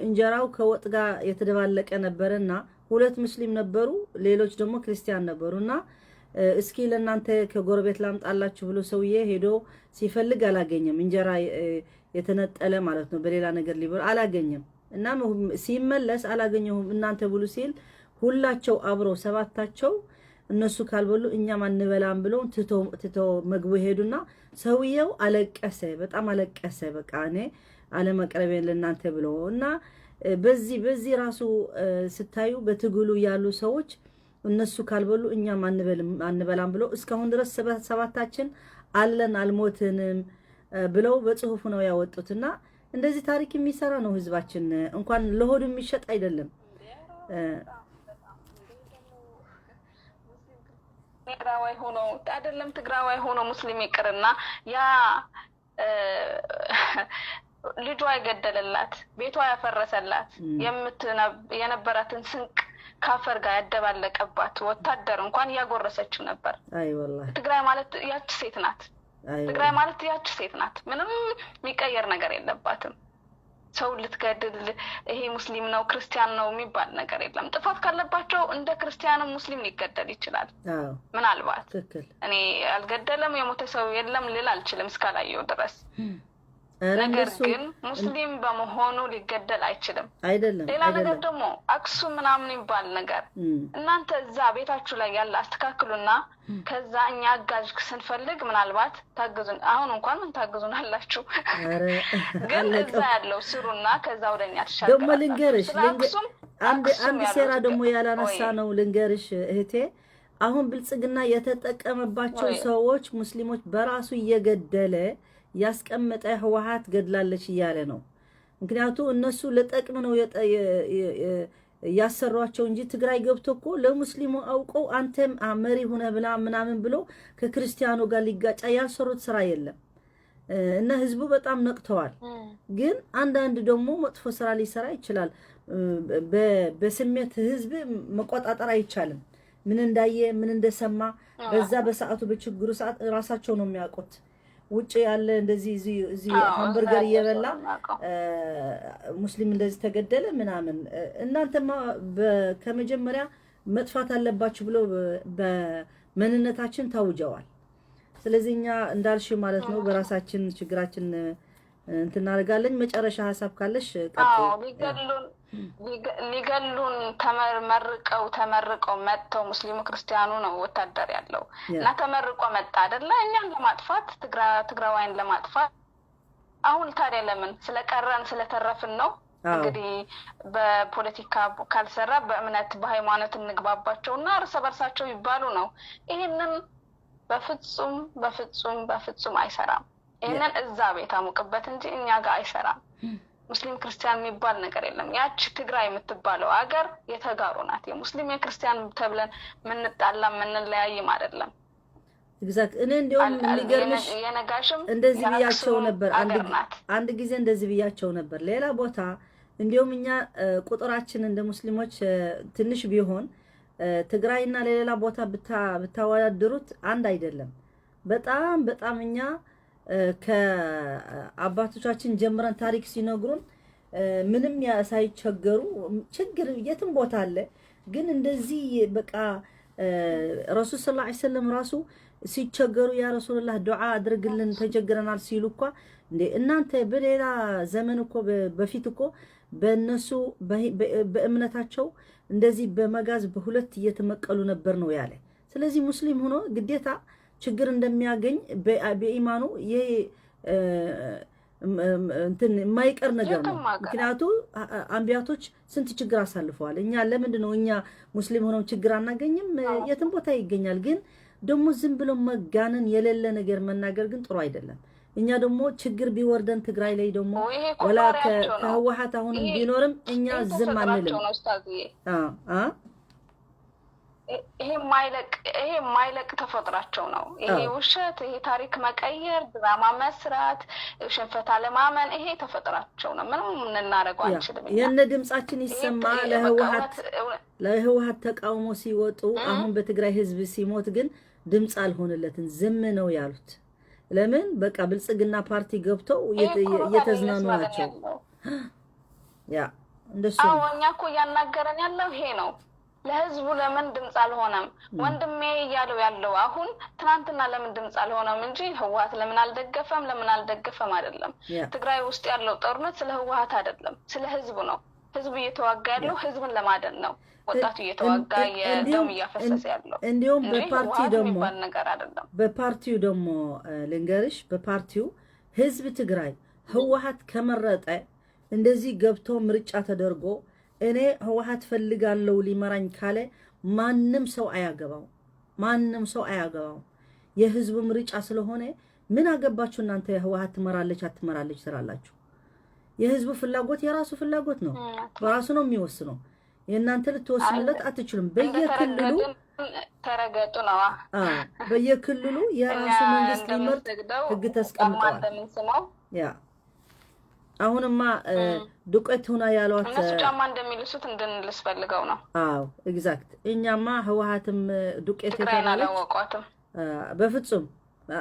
እንጀራው ከወጥ ጋር የተደባለቀ ነበረና ሁለት ሙስሊም ነበሩ፣ ሌሎች ደግሞ ክርስቲያን ነበሩና እስኪ ለእናንተ ከጎረቤት ላምጣላችሁ ብሎ ሰውዬ ሄዶ ሲፈልግ አላገኘም። እንጀራ የተነጠለ ማለት ነው፣ በሌላ ነገር ሊበሉ አላገኘም። እና ሲመለስ አላገኘሁም እናንተ ብሉ ሲል ሁላቸው አብረው ሰባታቸው እነሱ ካልበሉ እኛም አንበላም ብለው ትቶ ምግቡ ሄዱና ሰውየው አለቀሰ፣ በጣም አለቀሰ። በቃ እኔ አለመቅረቤን ለእናንተ ብሎ እና በዚህ ራሱ ስታዩ በትግሉ ያሉ ሰዎች እነሱ ካልበሉ እኛም አንበላም ብሎ እስካሁን ድረስ ሰባታችን አለን አልሞትንም ብለው በጽሁፉ ነው ያወጡትና እንደዚህ ታሪክ የሚሰራ ነው ህዝባችን። እንኳን ለሆዱ የሚሸጥ አይደለም። ትግራዋይ ሆኖ አይደለም ትግራዋይ ሆኖ ሙስሊም ይቅርና ያ ልጇ የገደለላት ቤቷ ያፈረሰላት የነበራትን ስንቅ ካፈር ጋር ያደባለቀባት ወታደር እንኳን እያጎረሰችው ነበር። አይ ወላሂ ትግራይ ማለት ያች ሴት ናት። ትግራይ ማለት ያች ሴት ናት። ምንም የሚቀየር ነገር የለባትም። ሰው ልትገድል ይሄ ሙስሊም ነው ክርስቲያን ነው የሚባል ነገር የለም። ጥፋት ካለባቸው እንደ ክርስቲያንም ሙስሊም ሊገደል ይችላል። ምናልባት እኔ አልገደለም የሞተ ሰው የለም ልል አልችልም እስካላየው ድረስ። ነገር ግን ሙስሊም በመሆኑ ሊገደል አይችልም። አይደለም። ሌላ ነገር ደግሞ አክሱም ምናምን ይባል ነገር እናንተ እዛ ቤታችሁ ላይ ያለ አስተካክሉና ከዛ እኛ አጋዥ ስንፈልግ ምናልባት ታግዙን። አሁን እንኳን ምን ታግዙን አላችሁ፣ ግን እዛ ያለው ስሩና ከዛ ወደኛ ትሻገራላችሁ። ደግሞ ልንገርሽ አንድ ሴራ ደግሞ ያላነሳ ነው ልንገርሽ እህቴ። አሁን ብልጽግና የተጠቀመባቸው ሰዎች ሙስሊሞች በራሱ እየገደለ ያስቀመጠ ህወሓት ገድላለች እያለ ነው። ምክንያቱ እነሱ ለጠቅም ነው ያሰሯቸው እንጂ ትግራይ ገብቶ እኮ ለሙስሊሙ አውቀው አንተም መሪ ሁነ ብላ ምናምን ብሎ ከክርስቲያኑ ጋር ሊጋጫ ያልሰሩት ስራ የለም እና ህዝቡ በጣም ነቅተዋል። ግን አንዳንድ ደግሞ መጥፎ ስራ ሊሰራ ይችላል። በስሜት ህዝብ መቆጣጠር አይቻልም። ምን እንዳየ ምን እንደሰማ በዛ በሰዓቱ በችግሩ ሰዓት ራሳቸው ነው የሚያውቁት። ውጭ ያለ እንደዚህ እዚህ ሃምበርገር እየበላ ሙስሊም እንደዚህ ተገደለ ምናምን፣ እናንተማ ከመጀመሪያ መጥፋት አለባችሁ ብሎ በመንነታችን ታውጀዋል። ስለዚህ እኛ እንዳልሽ ማለት ነው በራሳችን ችግራችን እንትን እናደርጋለን። መጨረሻ ሀሳብ ካለሽ ቀጥይ። ሊገሉን ተመርቀው መጥተው ሙስሊሙ ክርስቲያኑ ነው ወታደር ያለው እና ተመርቆ መጣ አይደለ? እኛን ለማጥፋት ትግራዋይን ለማጥፋት። አሁን ታዲያ ለምን ስለቀረን ስለተረፍን ነው? እንግዲህ በፖለቲካ ካልሰራ በእምነት በሃይማኖት እንግባባቸው እና እርስ በርሳቸው ይባሉ ነው። ይሄንን በፍጹም በፍጹም በፍጹም አይሰራም። ይሄንን እዛ ቤት አሙቅበት እንጂ እኛ ጋር አይሰራም። ሙስሊም ክርስቲያን የሚባል ነገር የለም። ያች ትግራይ የምትባለው ሀገር የተጋሩ ናት። የሙስሊም የክርስቲያን ተብለን ምንጣላ ምንለያይም አይደለም። Exact። እኔ እንደውም የሚገርምሽ እንደዚህ ብያቸው ነበር። አንድ ጊዜ እንደዚህ ብያቸው ነበር ሌላ ቦታ። እንደውም እኛ ቁጥራችን እንደ ሙስሊሞች ትንሽ ቢሆን ትግራይና ለሌላ ቦታ ብታወዳድሩት አንድ አይደለም። በጣም በጣም እኛ ከአባቶቻችን ጀምረን ታሪክ ሲነግሩን ምንም ሳይቸገሩ፣ ችግር የትም ቦታ አለ፣ ግን እንደዚህ በቃ ረሱል ሰለላሁ ዐለይሂ ወሰለም ራሱ ሲቸገሩ ያ ረሱልላህ ዱዓ አድርግልን ተቸግረናል ሲሉ እኮ እንዴ እናንተ በሌላ ዘመን እኮ በፊት እኮ በእነሱ በእምነታቸው እንደዚህ በመጋዝ በሁለት እየተመቀሉ ነበር ነው ያለ። ስለዚህ ሙስሊም ሆኖ ግዴታ ችግር እንደሚያገኝ በኢማኑ ይሄ እንትን የማይቀር ነገር ነው። ምክንያቱ አንቢያቶች ስንት ችግር አሳልፈዋል። እኛ ለምንድን ነው እኛ ሙስሊም ሆነው ችግር አናገኝም? የትም ቦታ ይገኛል። ግን ደግሞ ዝም ብሎ መጋነን የሌለ ነገር መናገር ግን ጥሩ አይደለም። እኛ ደግሞ ችግር ቢወርደን ትግራይ ላይ ደግሞ ወላ ከህወሓት አሁንም ቢኖርም እኛ ዝም አንልም። ይሄ የማይለቅ ተፈጥሯቸው ነው። ይሄ ውሸት፣ ይሄ ታሪክ መቀየር፣ ድራማ መስራት፣ ሽንፈት አለማመን፣ ይሄ ተፈጥሯቸው ነው። ምንም ልናደርገው አንችልም። የነ ድምጻችን ይሰማ ለህወሓት ተቃውሞ ሲወጡ፣ አሁን በትግራይ ህዝብ ሲሞት ግን ድምጽ አልሆንለትን ዝም ነው ያሉት። ለምን በቃ ብልጽግና ፓርቲ ገብተው እየተዝናኑ ናቸው። ያ እንደሱ አዎ፣ እኛ እኮ እያናገረን ያለው ይሄ ነው። ለህዝቡ ለምን ድምፅ አልሆነም ወንድሜ እያለው ያለው አሁን ትናንትና ለምን ድምፅ አልሆነም እንጂ ህወሀት ለምን አልደገፈም ለምን አልደገፈም አይደለም። ትግራይ ውስጥ ያለው ጦርነት ስለ ህወሀት አይደለም፣ ስለ ህዝቡ ነው። ህዝቡ እየተዋጋ ያለው ህዝብን ለማደን ነው። ወጣቱ እየተዋጋ ደም እያፈሰሰ ያለው እንዲሁም በፓርቲ ደግሞ የሚባል ነገር አይደለም። በፓርቲው ደግሞ ልንገርሽ፣ በፓርቲው ህዝብ ትግራይ ህወሀት ከመረጠ እንደዚህ ገብቶ ምርጫ ተደርጎ እኔ ህወሀት ፈልጋለሁ ሊመራኝ ካለ ማንም ሰው አያገባው፣ ማንም ሰው አያገባው። የህዝቡ ምርጫ ስለሆነ ምን አገባችሁ እናንተ ህወሀት ትመራለች አትመራለች ትላላችሁ። የህዝቡ ፍላጎት የራሱ ፍላጎት ነው፣ በራሱ ነው የሚወስነው። የእናንተ ልትወስኑለት አትችሉም። በየክልሉ ተረገጡ ነው። በየክልሉ የራሱ መንግስት ሊመርጥ ህግ ተስቀምጠዋል። ያ አሁንማ ዱቄት ሁና ያሏት እነሱ ጫማ እንደሚልሱት እንድንልስ ፈልገው ነው። አዎ exact። እኛማ ህወሀትም ዱቄት ትግራይን አላወቋትም በፍጹም።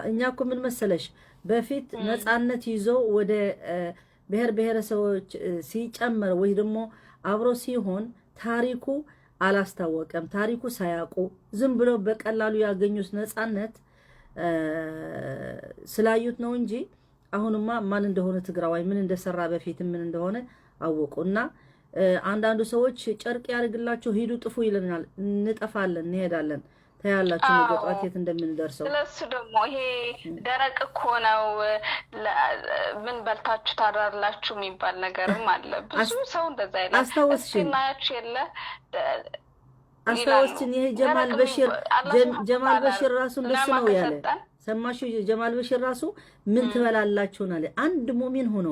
እኛ እኮ ምን መሰለሽ በፊት ነፃነት ይዞ ወደ ብሔር ብሔረሰቦች ሲጨመር ወይ ደግሞ አብሮ ሲሆን ታሪኩ አላስታወቀም። ታሪኩ ሳያውቁ ዝም ብሎ በቀላሉ ያገኙት ነፃነት ስላዩት ነው እንጂ አሁንማ ማን እንደሆነ ትግራዋይ ምን እንደሰራ በፊት ምን እንደሆነ አወቁ። እና አንዳንዱ ሰዎች ጨርቅ ያደርግላችሁ ሂዱ ጥፉ ይለናል። እንጠፋለን፣ እንሄዳለን። ታያላችሁ ነገ ጠዋት የት እንደምንደርሰው። ስለሱ ደግሞ ይሄ ደረቅ እኮ ነው ምን በልታችሁ ታድራላችሁ የሚባል ነገርም አለ። ብዙ ሰው እንደዛ ይላል። አስታወስሽን እናያችሁ የለ አስታወስሽን? ይሄ ጀማል በሽር ጀማል በሽር ራሱ እንደሱ ነው ያለ። ሰማሹ? ጀማል በሽር ራሱ ምን ትበላላችሁ አለ። አንድ ሙእሚን ሆኖ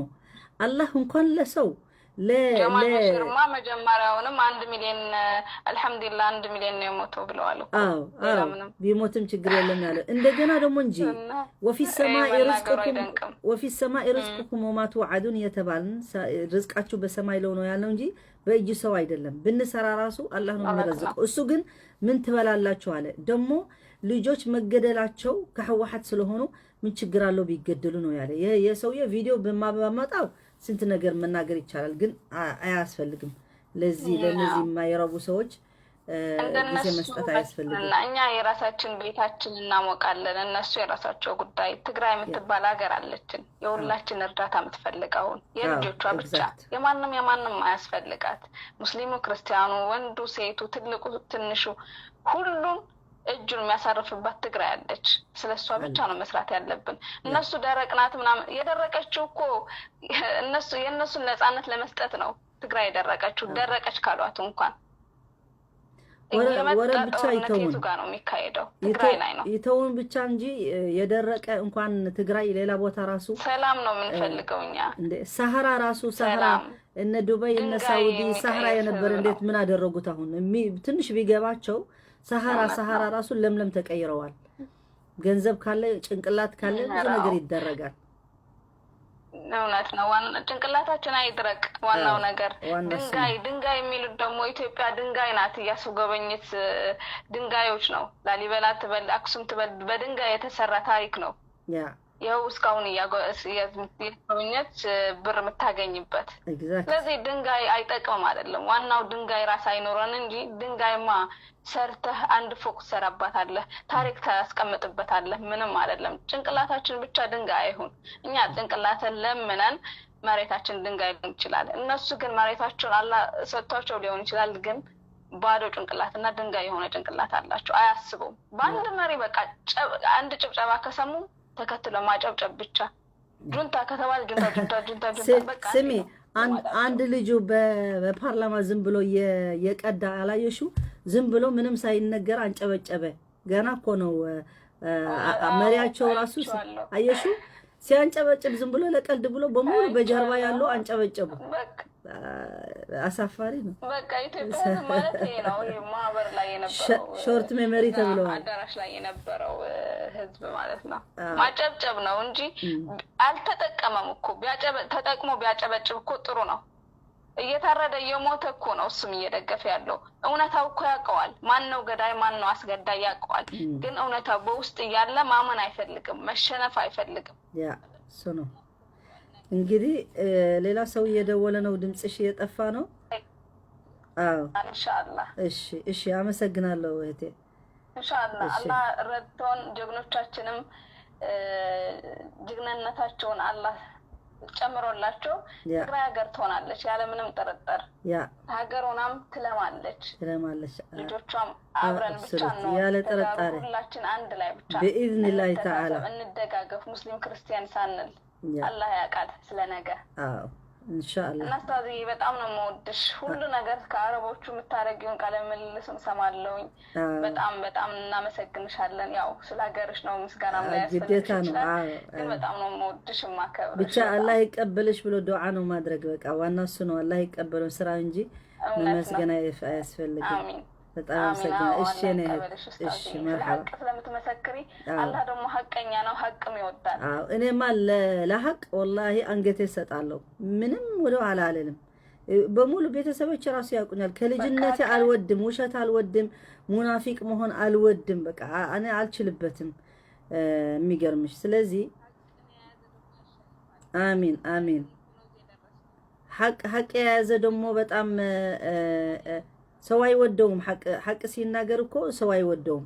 አላህ እንኳን ለሰው ጀማል በሽርማ መጀመሪያውንም 1 ሚሊዮን አልሐምዱሊላህ 1 ሚሊዮን ነው የሞተው ብለዋል እኮ። አዎ አዎ፣ ቢሞትም ችግር የለም ያለ። እንደገና ደግሞ እንጂ وفي السماء رزقكم وفي السماء رزقكم وما توعدون የተባልን ርዝቃችሁ በሰማይ ለው ነው ያለው እንጂ በእጅ ሰው አይደለም። ብንሰራ ራሱ አላህ ነው የሚረዝቀው። እሱ ግን ምን ትበላላችሁ አለ። ደግሞ ልጆች መገደላቸው ከህወሓት ስለሆኑ ምን ችግር አለው ቢገደሉ ነው ያለ። የሰውዬ ቪዲዮ በማመጣው ስንት ነገር መናገር ይቻላል፣ ግን አያስፈልግም። ለዚህ ለነዚህ የማይረቡ ሰዎች ጊዜ መስጠት አያስፈልግም። እኛ የራሳችን ቤታችን እናሞቃለን፣ እነሱ የራሳቸው ጉዳይ። ትግራይ የምትባል ሀገር አለችን፣ የሁላችን እርዳታ የምትፈልገውን የልጆቿ ብቻ የማንም የማንም አያስፈልጋት። ሙስሊሙ፣ ክርስቲያኑ፣ ወንዱ፣ ሴቱ፣ ትልቁ፣ ትንሹ ሁሉን እጁን የሚያሳርፍባት ትግራይ አለች። ስለ እሷ ብቻ ነው መስራት ያለብን። እነሱ ደረቅ ናት ምናምን የደረቀችው እኮ እነሱ የእነሱን ነፃነት ለመስጠት ነው ትግራይ የደረቀችው። ደረቀች ካሏት እንኳን ወረ ብቻ ይተውን ጋር ነው የሚካሄደው ትግራይ ላይ ነው ይተውን ብቻ እንጂ የደረቀ እንኳን ትግራይ ሌላ ቦታ ራሱ ሰላም ነው የምንፈልገው እኛ። እንደ ሰሐራ ራሱ ሰሐራ እነ ዱባይ እነ ሳውዲ ሰሐራ የነበረ እንዴት ምን አደረጉት? አሁን ትንሽ ቢገባቸው ሰሐራ ሰሐራ ራሱ ለምለም ተቀይረዋል። ገንዘብ ካለ ጭንቅላት ካለ ብዙ ነገር ይደረጋል። እውነት ነው። ጭንቅላታችን አይድረቅ። ዋናው ነገር ድንጋይ ድንጋይ የሚሉት ደግሞ ኢትዮጵያ ድንጋይ ናት እያስጎበኝት ድንጋዮች ነው። ላሊበላ ትበል አክሱም ትበል በድንጋይ የተሰራ ታሪክ ነው። ይኸው እስካሁን እያስጎበኘች ብር የምታገኝበት። ስለዚህ ድንጋይ አይጠቅምም አይደለም። ዋናው ድንጋይ ራስ አይኖረን እንጂ ድንጋይማ ሰርተህ አንድ ፎቅ ትሰራባታለህ፣ ታሪክ ታስቀምጥበታለህ። ምንም አይደለም። ጭንቅላታችን ብቻ ድንጋይ አይሁን። እኛ ጭንቅላትን ለምነን መሬታችን ድንጋይ ሊሆን ይችላል። እነሱ ግን መሬታቸውን አላህ ሰጥቷቸው ሊሆን ይችላል፣ ግን ባዶ ጭንቅላትና ድንጋይ የሆነ ጭንቅላት አላቸው። አያስቡም። በአንድ መሪ በቃ አንድ ጭብጨባ ከሰሙ ተከትሎ ማጨብጨብ ብቻ። ጁንታ ከተባለ ጁንታ ጁንታ ጁንታ ጁንታ በቃ። ስሚ፣ አንድ ልጁ በፓርላማ ዝም ብሎ የቀዳ አላየሽው? ዝም ብሎ ምንም ሳይነገር አንጨበጨበ። ገና እኮ ነው መሪያቸው ራሱ አየሽው? ሲያንጨበጭብ ዝም ብሎ ለቀልድ ብሎ በሙሉ በጀርባ ያለው አንጨበጨቡ። አሳፋሪ ነው። በቃ ኢትዮጵያ ሕዝብ ማለት ይሄ ነው። ይሄ ማህበር ላይ የነበረው short memory ተብለዋል። አዳራሽ ላይ የነበረው ሕዝብ ማለት ነው። ማጨብጨብ ነው እንጂ አልተጠቀመም እኮ። ተጠቅሞ ቢያጨበጭብ እኮ ጥሩ ነው። እየታረደ እየሞተ እኮ ነው እሱም እየደገፈ ያለው። እውነታው እኮ ያውቀዋል። ማን ነው ገዳይ፣ ማን ነው አስገዳይ ያውቀዋል። ግን እውነታው በውስጥ እያለ ማመን አይፈልግም፣ መሸነፍ አይፈልግም። ያ እሱ ነው እንግዲህ። ሌላ ሰው እየደወለ ነው፣ ድምፅሽ እየጠፋ ነው። አዎ ኢንሻአላህ። እሺ፣ እሺ፣ አመሰግናለሁ እህቴ። ኢንሻአላህ አላህ ረድቶን ጀግኖቻችንም ጀግንነታቸውን አላህ ጨምሮላቸው ትግራይ ሀገር ትሆናለች ያለምንም ጥርጥር። ሀገር ሆናም ትለማለች ትለማለች። ልጆቿም አብረን ብቻ ነው ያለ ጥርጣሬ ሁላችን አንድ ላይ ብቻ بإذن الله تعالى እንደጋገፍ፣ ሙስሊም ክርስቲያን ሳንል። አላህ ያውቃል ስለ ነገ። አዎ ኢንሻአላህ። እና ኡስታዝዬ በጣም ነው የምወድሽ። ሁሉ ነገር ከአረቦቹ የምታደርጊውን ቃለ ምልልስ እሰማለሁኝ። በጣም በጣም እናመሰግንሻለን። ያው ስለ ሀገርሽ ነው ምስጋናም ላይ ግዴታ ነው። ግን በጣም ነው የምወድሽ የማከብርሽ። ብቻ አላህ ይቀበልሽ ብሎ ዱዓ ነው ማድረግ። በቃ ዋና እሱ ነው። አላህ ይቀበለው ስራ እንጂ መመስገን አያስፈልግም። በጣም አመሰግናለሁ። እሺ እኔ እሺ፣ መርሐባ። ሀቅ ስለምትመሰክሪ አላህ ደግሞ ሀቀኛ ነው፣ ሀቅም ይወዳል። አዎ እኔማ ለሀቅ ወላሂ አንገቴ እሰጣለሁ። ምንም ወደ ኋላ አልልም። በሙሉ ቤተሰቦች ራሱ ያውቁኛል። ከልጅነቴ አልወድም፣ ውሸት አልወድም፣ ሙናፊቅ መሆን አልወድም። በቃ እኔ አልችልበትም። የሚገርምሽ ስለዚህ አሚን አሚን። ሀቅ የያዘ ደግሞ በጣም ሰው አይወደውም። ሀቅ ሲናገር እኮ ሰው አይወደውም።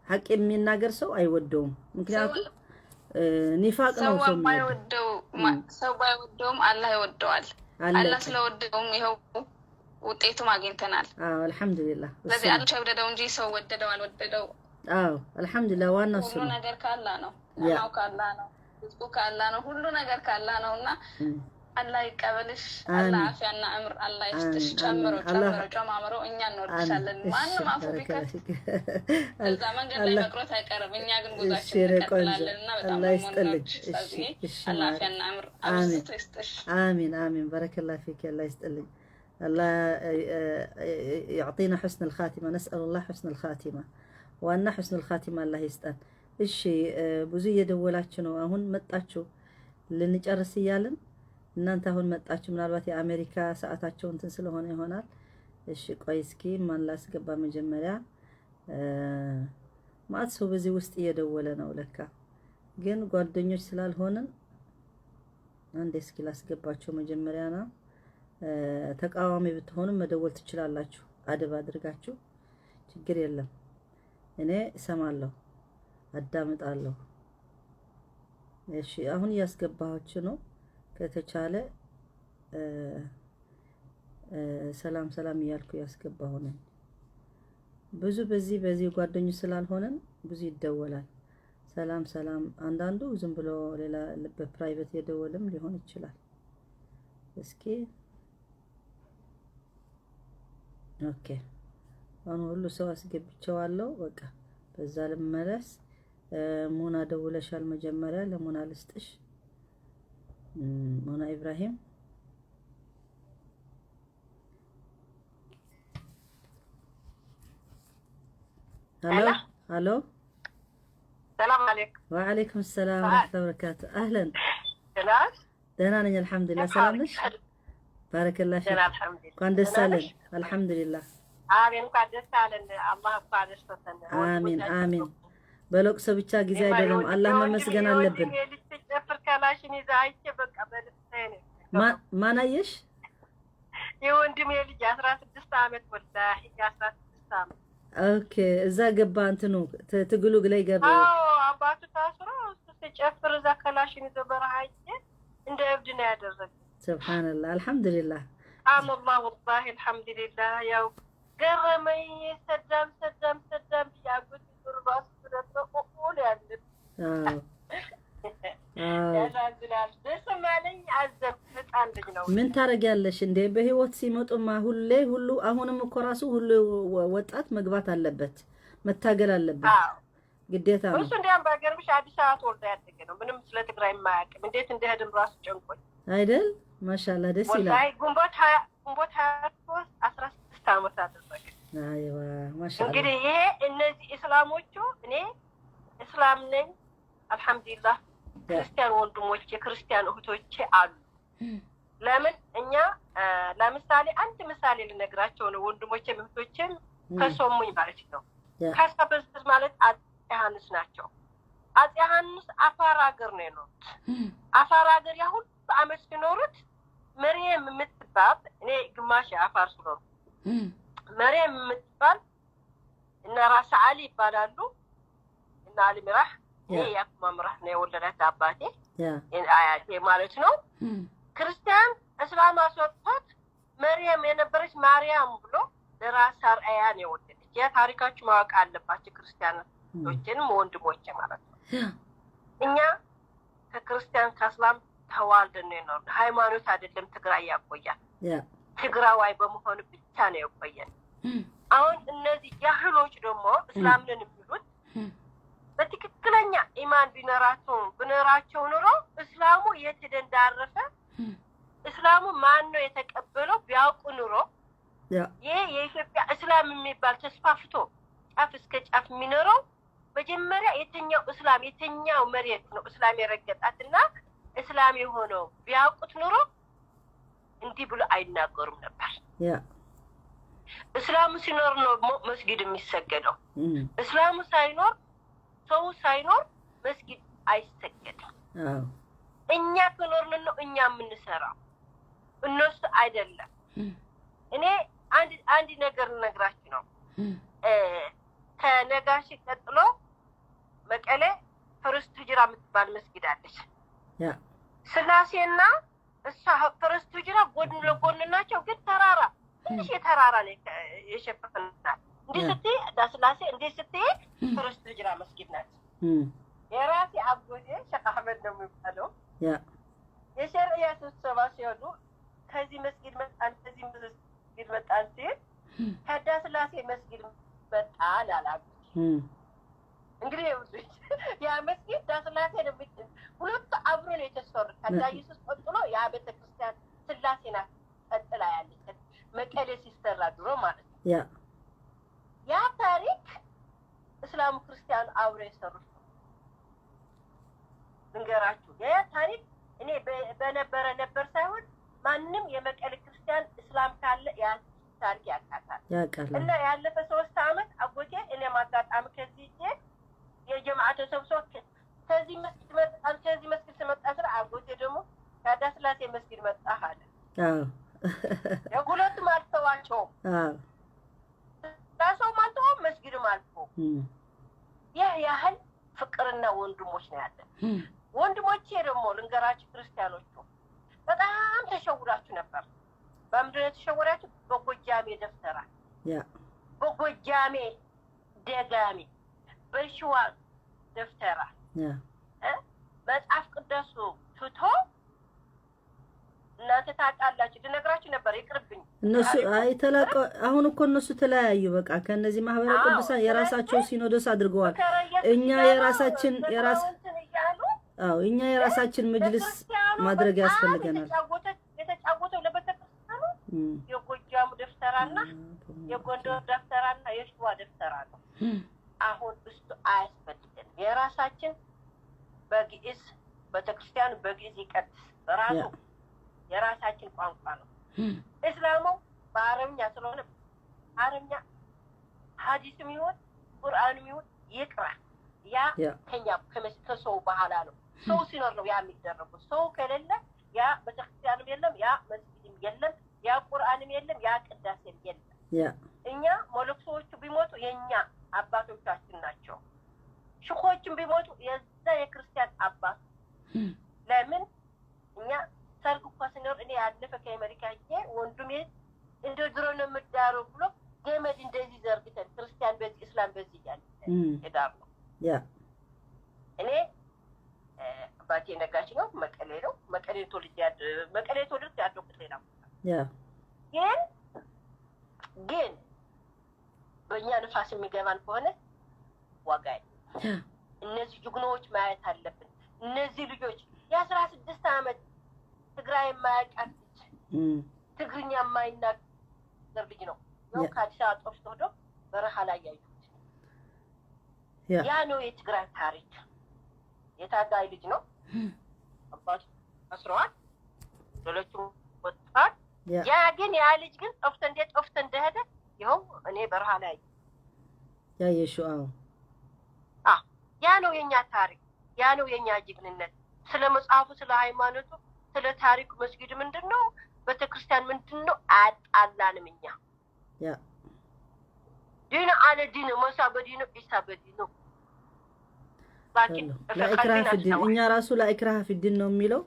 ሀቅ የሚናገር ሰው አይወደውም። ምክንያቱም ኒፋቅ ነው ሰው የሚወደው። ሰው ባይወደውም አላህ ይወደዋል። አላህ ስለወደደውም ይኸው ውጤቱም አግኝተናል። አዎ አልሐምዱሊላህ። ስለዚህ አላህ ወደደው እንጂ ሰው ወደደው አልወደደው። አዎ አልሐምዱሊላህ። ዋናው እሱ ሁሉ ነገር ከአላህ ነው። ጤናው ከአላህ ነው። ርዝቁ ከአላህ ነው። ሁሉ ነገር ከአላህ ነው እና አላህ ይቀበልሽ። አላህ አፊያና እምር አላህ ይስጥሽ። ጨምሮ ጨምሮ ጨማምሮ እኛ እንወድሻለን። ማንም አፉ ቢከፍት እዛ መንገድ ላይ መቅረት አይቀርም። እኛ ግን ጉዟችን እንቀጥላለን እና በጣም አላህ ይስጥልኝ። አላህ አፊያና እምር አብዝቶ ይስጥሽ። አሚን አሚን። بارك الله فيك። አላህ ይስጥልኝ። አላህ يعطينا حسن الخاتمة نسأل الله حسن الخاتمة ዋና حسن الخاتمة አላህ ይስጠን። እሺ ብዙ እየደወላችሁ ነው። አሁን መጣችሁ ልንጨርስ እያልን እናንተ አሁን መጣችሁ። ምናልባት የአሜሪካ ሰዓታቸው እንትን ስለሆነ ይሆናል። እሺ ቆይ እስኪ ማን ላስገባ መጀመሪያ። ማአት ሰው በዚህ ውስጥ እየደወለ ነው ለካ፣ ግን ጓደኞች ስላልሆንን አንዴ እስኪ ላስገባቸው መጀመሪያ ነው። ተቃዋሚ ብትሆኑም መደወል ትችላላችሁ፣ አደብ አድርጋችሁ ችግር የለም። እኔ እሰማለሁ፣ አዳምጣለሁ። እሺ አሁን እያስገባኋችሁ ነው። ከተቻለ ሰላም ሰላም እያልኩ ያስገባሁ ነኝ። ብዙ በዚህ በዚህ ጓደኞች ስላልሆነን ብዙ ይደወላል። ሰላም ሰላም። አንዳንዱ ዝም ብሎ ሌላ በ private የደወልም ሊሆን ይችላል። እስኪ okay፣ አሁን ሁሉ ሰው አስገብቼዋለሁ። በቃ በዛ ልመለስ። ሙና ደውለሻል። መጀመሪያ ለሙና ልስጥሽ። ሙና ኢብራሂም هلو هلو السلام عليكم. وعليكم السلام ورحمة الله وبركاته. أهلا. ደህና ነኝ አልሐምዱሊላህ። ሰላም ነሽ? بارك الله فيك። እንኳን ደስ አለን። አልሐምዱሊላህ። አሜን። እንኳን ደስ አለን። አላህ እንኳን ደስ አለን። አሜን አሜን። በለቅሶ ብቻ ጊዜ አይደለም፣ አላህ መመስገን አለብን። ማን አየሽ? የወንድሜ ልጅ 16 ዓመት ወላሂ 16 ዓመት። okay እዛ ገባ እንትኑ ትግሉ ላይ ገባ። አዎ አባቱ ታስሮ እሱ ሲጨፍር እዛ ከላሽን ይዞ በረሃ እንደ እብድ ነው ያደረገው። ሱብሃንአላህ አልሐምዱሊላህ። አላህ ወላሂ አልሐምዱሊላህ። ያው ገረመኝ። ሰዳም ሰዳም ሰዳም ብያጎት ራሱ ነው ያለ ያሳዝናል። ደስም አለኝ አዘንኩ። ህፃን ልጅ ነው። ምን ታደርጊያለሽ እንዴ? በህይወት ሲመጡማ ሁሌ ሁሉ አሁንም እኮ ራሱ ሁሉ ወጣት መግባት አለበት፣ መታገል አለበት፣ ግዴታ ነው። እሱ እንዲያም ባይገርምሽ አዲስ አበባ ተወልዶ ያደገ ነው። ምንም ስለ ትግራይ የማያውቅም። እንዴት እንደሄድም ራሱ ጨንቆኝ አይደል? ማሻአላህ ደስ ይላል። ወላሂ ግንቦት 23 16 ዓመት አደረገ። አይዋ ማሻአላህ። እንግዲህ ይሄ እነዚህ እስላሞቹ እኔ እስላም ነኝ አልሐምዱሊላህ። ክርስቲያን ወንድሞቼ ክርስቲያን እህቶቼ አሉ። ለምን እኛ ለምሳሌ አንድ ምሳሌ ልነግራቸው ነው፣ ወንድሞቼም እህቶቼም ከሰሙኝ ማለት ነው። ካሳ በዝብዝ ማለት አፄ ዮሐንስ ናቸው። አፄ ዮሐንስ አፋር ሀገር ነው የኖሩት። አፋር ሀገር ያ ሁሉ አመት ሲኖሩት መርየም የምትባል፣ እኔ ግማሽ የአፋር ስለሆንኩ፣ መርየም የምትባል እና ራስ አሊ ይባላሉ እና አሊ ምራህ፣ እኔ የአኩማ ምራህ ነው የወለዳት አባቴ አያቴ ማለት ነው። ክርስቲያን እስላም አስወጥቶት መርየም የነበረች ማርያም ብሎ ለራስ አርአያ ነው የወለደች። ያ ታሪካችሁ ማወቅ አለባቸው ክርስቲያኖችንም ወንድሞቼ ማለት ነው። እኛ ከክርስቲያን ከእስላም ተዋልደን ነው የኖርነው። ሃይማኖት አይደለም ትግራይ ያቆያል። ትግራዋይ በመሆኑ ብቻ ነው የቆየን። አሁን እነዚህ ጃህሎች ደግሞ እስላምንን የሚሉት በትክክለኛ ኢማን ቢኖራቸው ኑሮ እስላሙ የት ሄደ እንዳረፈ፣ እስላሙ ማን ነው የተቀበለው ቢያውቁ ኑሮ፣ ይህ የኢትዮጵያ እስላም የሚባል ተስፋፍቶ ጫፍ እስከ ጫፍ የሚኖረው መጀመሪያ የተኛው እስላም የተኛው መሬት ነው እስላም የረገጣትና እስላም የሆነው ቢያውቁት ኑሮ እንዲህ ብሎ አይናገሩም ነበር። እስላሙ ሲኖር ነው መስጊድ የሚሰገደው። እስላሙ ሳይኖር፣ ሰው ሳይኖር መስጊድ አይሰገድም። እኛ ከኖርን ነው እኛ የምንሰራው፣ እነሱ አይደለም። እኔ አንድ ነገር ልነግራችሁ ነው። ከነጋሽ ቀጥሎ መቀሌ First ሂጅራ የምትባል መስጊድ አለች። ስላሴና እሷ First ሂጅራ ጎን ለጎን ናቸው፣ ግን ተራራ ትንሽ የተራራ ነው የሸፈናት። እንዲህ ስትይ ስላሴ፣ እንዲህ ስትይ First ሂጅራ መስጊድ ናት። የራሴ አጎቴ ሸክ አህመድ ነው የሚባለው፣ የሸርዕያ ስብሰባ ሲሄዱ ከዚህ መስጊድ መጣን፣ ከዚህ መስጊድ መጣን ሲል ከዳ ስላሴ መስጊድ መጣን አለ አጎቴ። እንግዲህ ያ መስጊድ ዳስላሴ ነው። ሁለቱ አብሮ ነው የተሰሩት። ከዳ ኢየሱስ ቀጥሎ ያ ቤተክርስቲያን ስላሴ ናት ቀጥላ ያለች መቀሌ ሲሰራ ድሮ ማለት ነው። ያ ታሪክ እስላሙ ክርስቲያኑ አብሮ የሰሩት ነው። ልንገራችሁ፣ ያ ታሪክ እኔ በነበረ ነበር ሳይሆን ማንም የመቀሌ ክርስቲያን እስላም ካለ ያ ታሪክ ያውቃታል። እና ያለፈ 3 አመት አጎቴ እኔም አጋጣሚ ከዚህ ሄጄ የጀማዓ ተሰብስቦ ከዚህ መስጊድ መጣን፣ ከዚህ መስጊድ ስመጣ ስለ አጎቴ ደግሞ ከዳ ስላሴ መስጊድ መጣህ አለ። ሁለቱም አልተዋቸውም። ሰውም አልተወውም፣ መስጊድም አልተወውም። ይህ ያህል ፍቅርና ወንድሞች ነው ያለን። ወንድሞቼ ደግሞ ልንገራችሁ፣ ክርስቲያኖቹ በጣም ተሸውዳችሁ ነበር። በምንድን ነው የተሸወዳችሁ? በጎጃሜ ደብተራ፣ በጎጃሜ ደጋሚ፣ በሽዋ ደብተራ መጽሐፍ ቅዱሱ ትቶ፣ እናንተ ታውቃላችሁ፣ ልነግራችሁ ነበር፣ ይቅርብኝ። እነሱ አይ ተላቀ አሁን እኮ እነሱ ተለያዩ። በቃ ከእነዚህ ማህበረ ቅዱሳን የራሳቸው ሲኖዶስ አድርገዋል። እኛ የራሳችን የራስ አዎ እኛ የራሳችን መጅልስ ማድረግ ያስፈልገናል። የተጫወተው ለቤተክርስቲያኑ የጎጃሙ ደብተራና የጎንደር ደብተራና የሸዋ ደብተራ ነው። አሁን እሱ አያስፈልገንም። የራሳችን በግዕዝ ቤተክርስቲያኑ በግዕዝ ይቀድስ፣ በራሱ የራሳችን ቋንቋ ነው። እስላሙ በአረብኛ ስለሆነ አረብኛ ሀዲስም ይሁን ቁርአንም ይሁን ይቅራ። ያ ከኛ ከሰው ባህላ ነው። ሰው ሲኖር ነው ያ የሚደረጉት። ሰው ከሌለ ያ ቤተክርስቲያንም የለም፣ ያ መስጊድም የለም፣ ያ ቁርአንም የለም፣ ያ ቅዳሴም የለም። እኛ መነኩሴዎቹ ቢሞቱ የእኛ አባቶቻችን ናቸው። ሼኾችም ቢሞቱ የዛ የክርስቲያን አባት። ለምን እኛ ሰርግ እኳ ሲኖር እኔ ያለፈ ከአሜሪካ ሄጄ ወንድሜ እንደ ድሮ ነው የምዳረው ብሎ ገመድ እንደዚህ ዘርግተን ክርስቲያን በዚህ እስላም በዚህ እያለ የዳር ነው። እኔ አባቴ ነጋሽ ነው፣ መቀሌ ነው። መቀሌ ተወልጄ መቀሌ ተወልጄ ያደኩት ሌላ ቦታ፣ ግን በእኛ ንፋስ የሚገባን ከሆነ ዋጋ እነዚህ ጀግኖች ማየት አለብን። እነዚህ ልጆች የ16 አመት ትግራይ የማያውቃት ልጅ፣ ትግርኛ የማይናገር ልጅ ነው። ያው ከአዲስ አበባ ጠፍቶ ሄዶ በረሃ ላይ ያዩት ያ ነው የትግራይ ታሪክ። የታጋይ ልጅ ነው። አባቱ አስረዋል፣ ሌሎቹም ያ ግን ያ ልጅ ግን ጠፍቶ እንዴት ጠፍቶ እንደሄደ ይኸው እኔ በረሃ ላይ ያየሽው። አዎ ያ ነው የኛ ታሪክ፣ ያ ነው የኛ ጀግንነት። ስለ መጽሐፉ፣ ስለ ሃይማኖቱ፣ ስለ ታሪኩ መስጊድ ምንድን ነው፣ ቤተክርስቲያን ምንድን ነው አያጣላንም። እኛ ዲኑ አለ ዲኑ ሙሳ በዲኑ ኢሳ በዲኑ لا إكراه في الدين እኛ ራሱ لا إكراه في الدين ነው የሚለው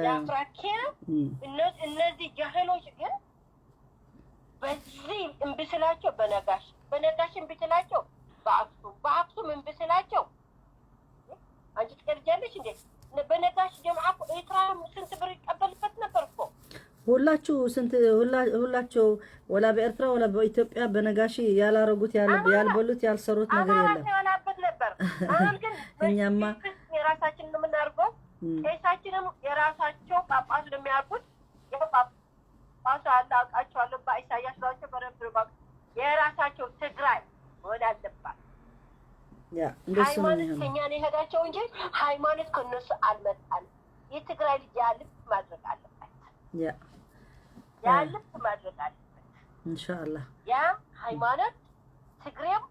የአፍራኪያ እነዚህ ጃህሎች ግን በዚህ እምቢ ስላቸው በነጋሽ በነጋሽ እምቢ ስላቸው በአክሱም በአክሱም እምቢ ስላቸው አንቺ ትቀልጃለሽ እንዴ? በነጋሽ ጀምዓ እኮ ኤርትራ ስንት ብር ይቀበልበት ነበር እኮ ሁላችሁ ስንት ሁላችሁ ወላ በኤርትራ ወላ በኢትዮጵያ በነጋሺ ያላረጉት ያልበሉት ያልሰሩት ነገር የለም። የሆነበት ነበር። አሁን ግን እኛማ የራሳችን ነው የምናደርገው። ቄሳችንም የራሳቸው ጳጳሱ ነው የሚያርጉት። ያው ጳጳሱ አለ አውቃቸዋለሁ። በኢሳያስ ናቸው በደንብ ነው የራሳቸው ትግራይ መሆን አለባት። ያ እንደሱ ነው ሃይማኖት የሚሆነው። ከኛ ነው የሄዳቸው እንጂ ሃይማኖት ከነሱ አልመጣም። የትግራይ ልጅ ያ ልብ ማድረግ አለበት። ያ ያ ልብ ማድረግ አለበት። ኢንሻአላህ ያ ሃይማኖት ትግሬም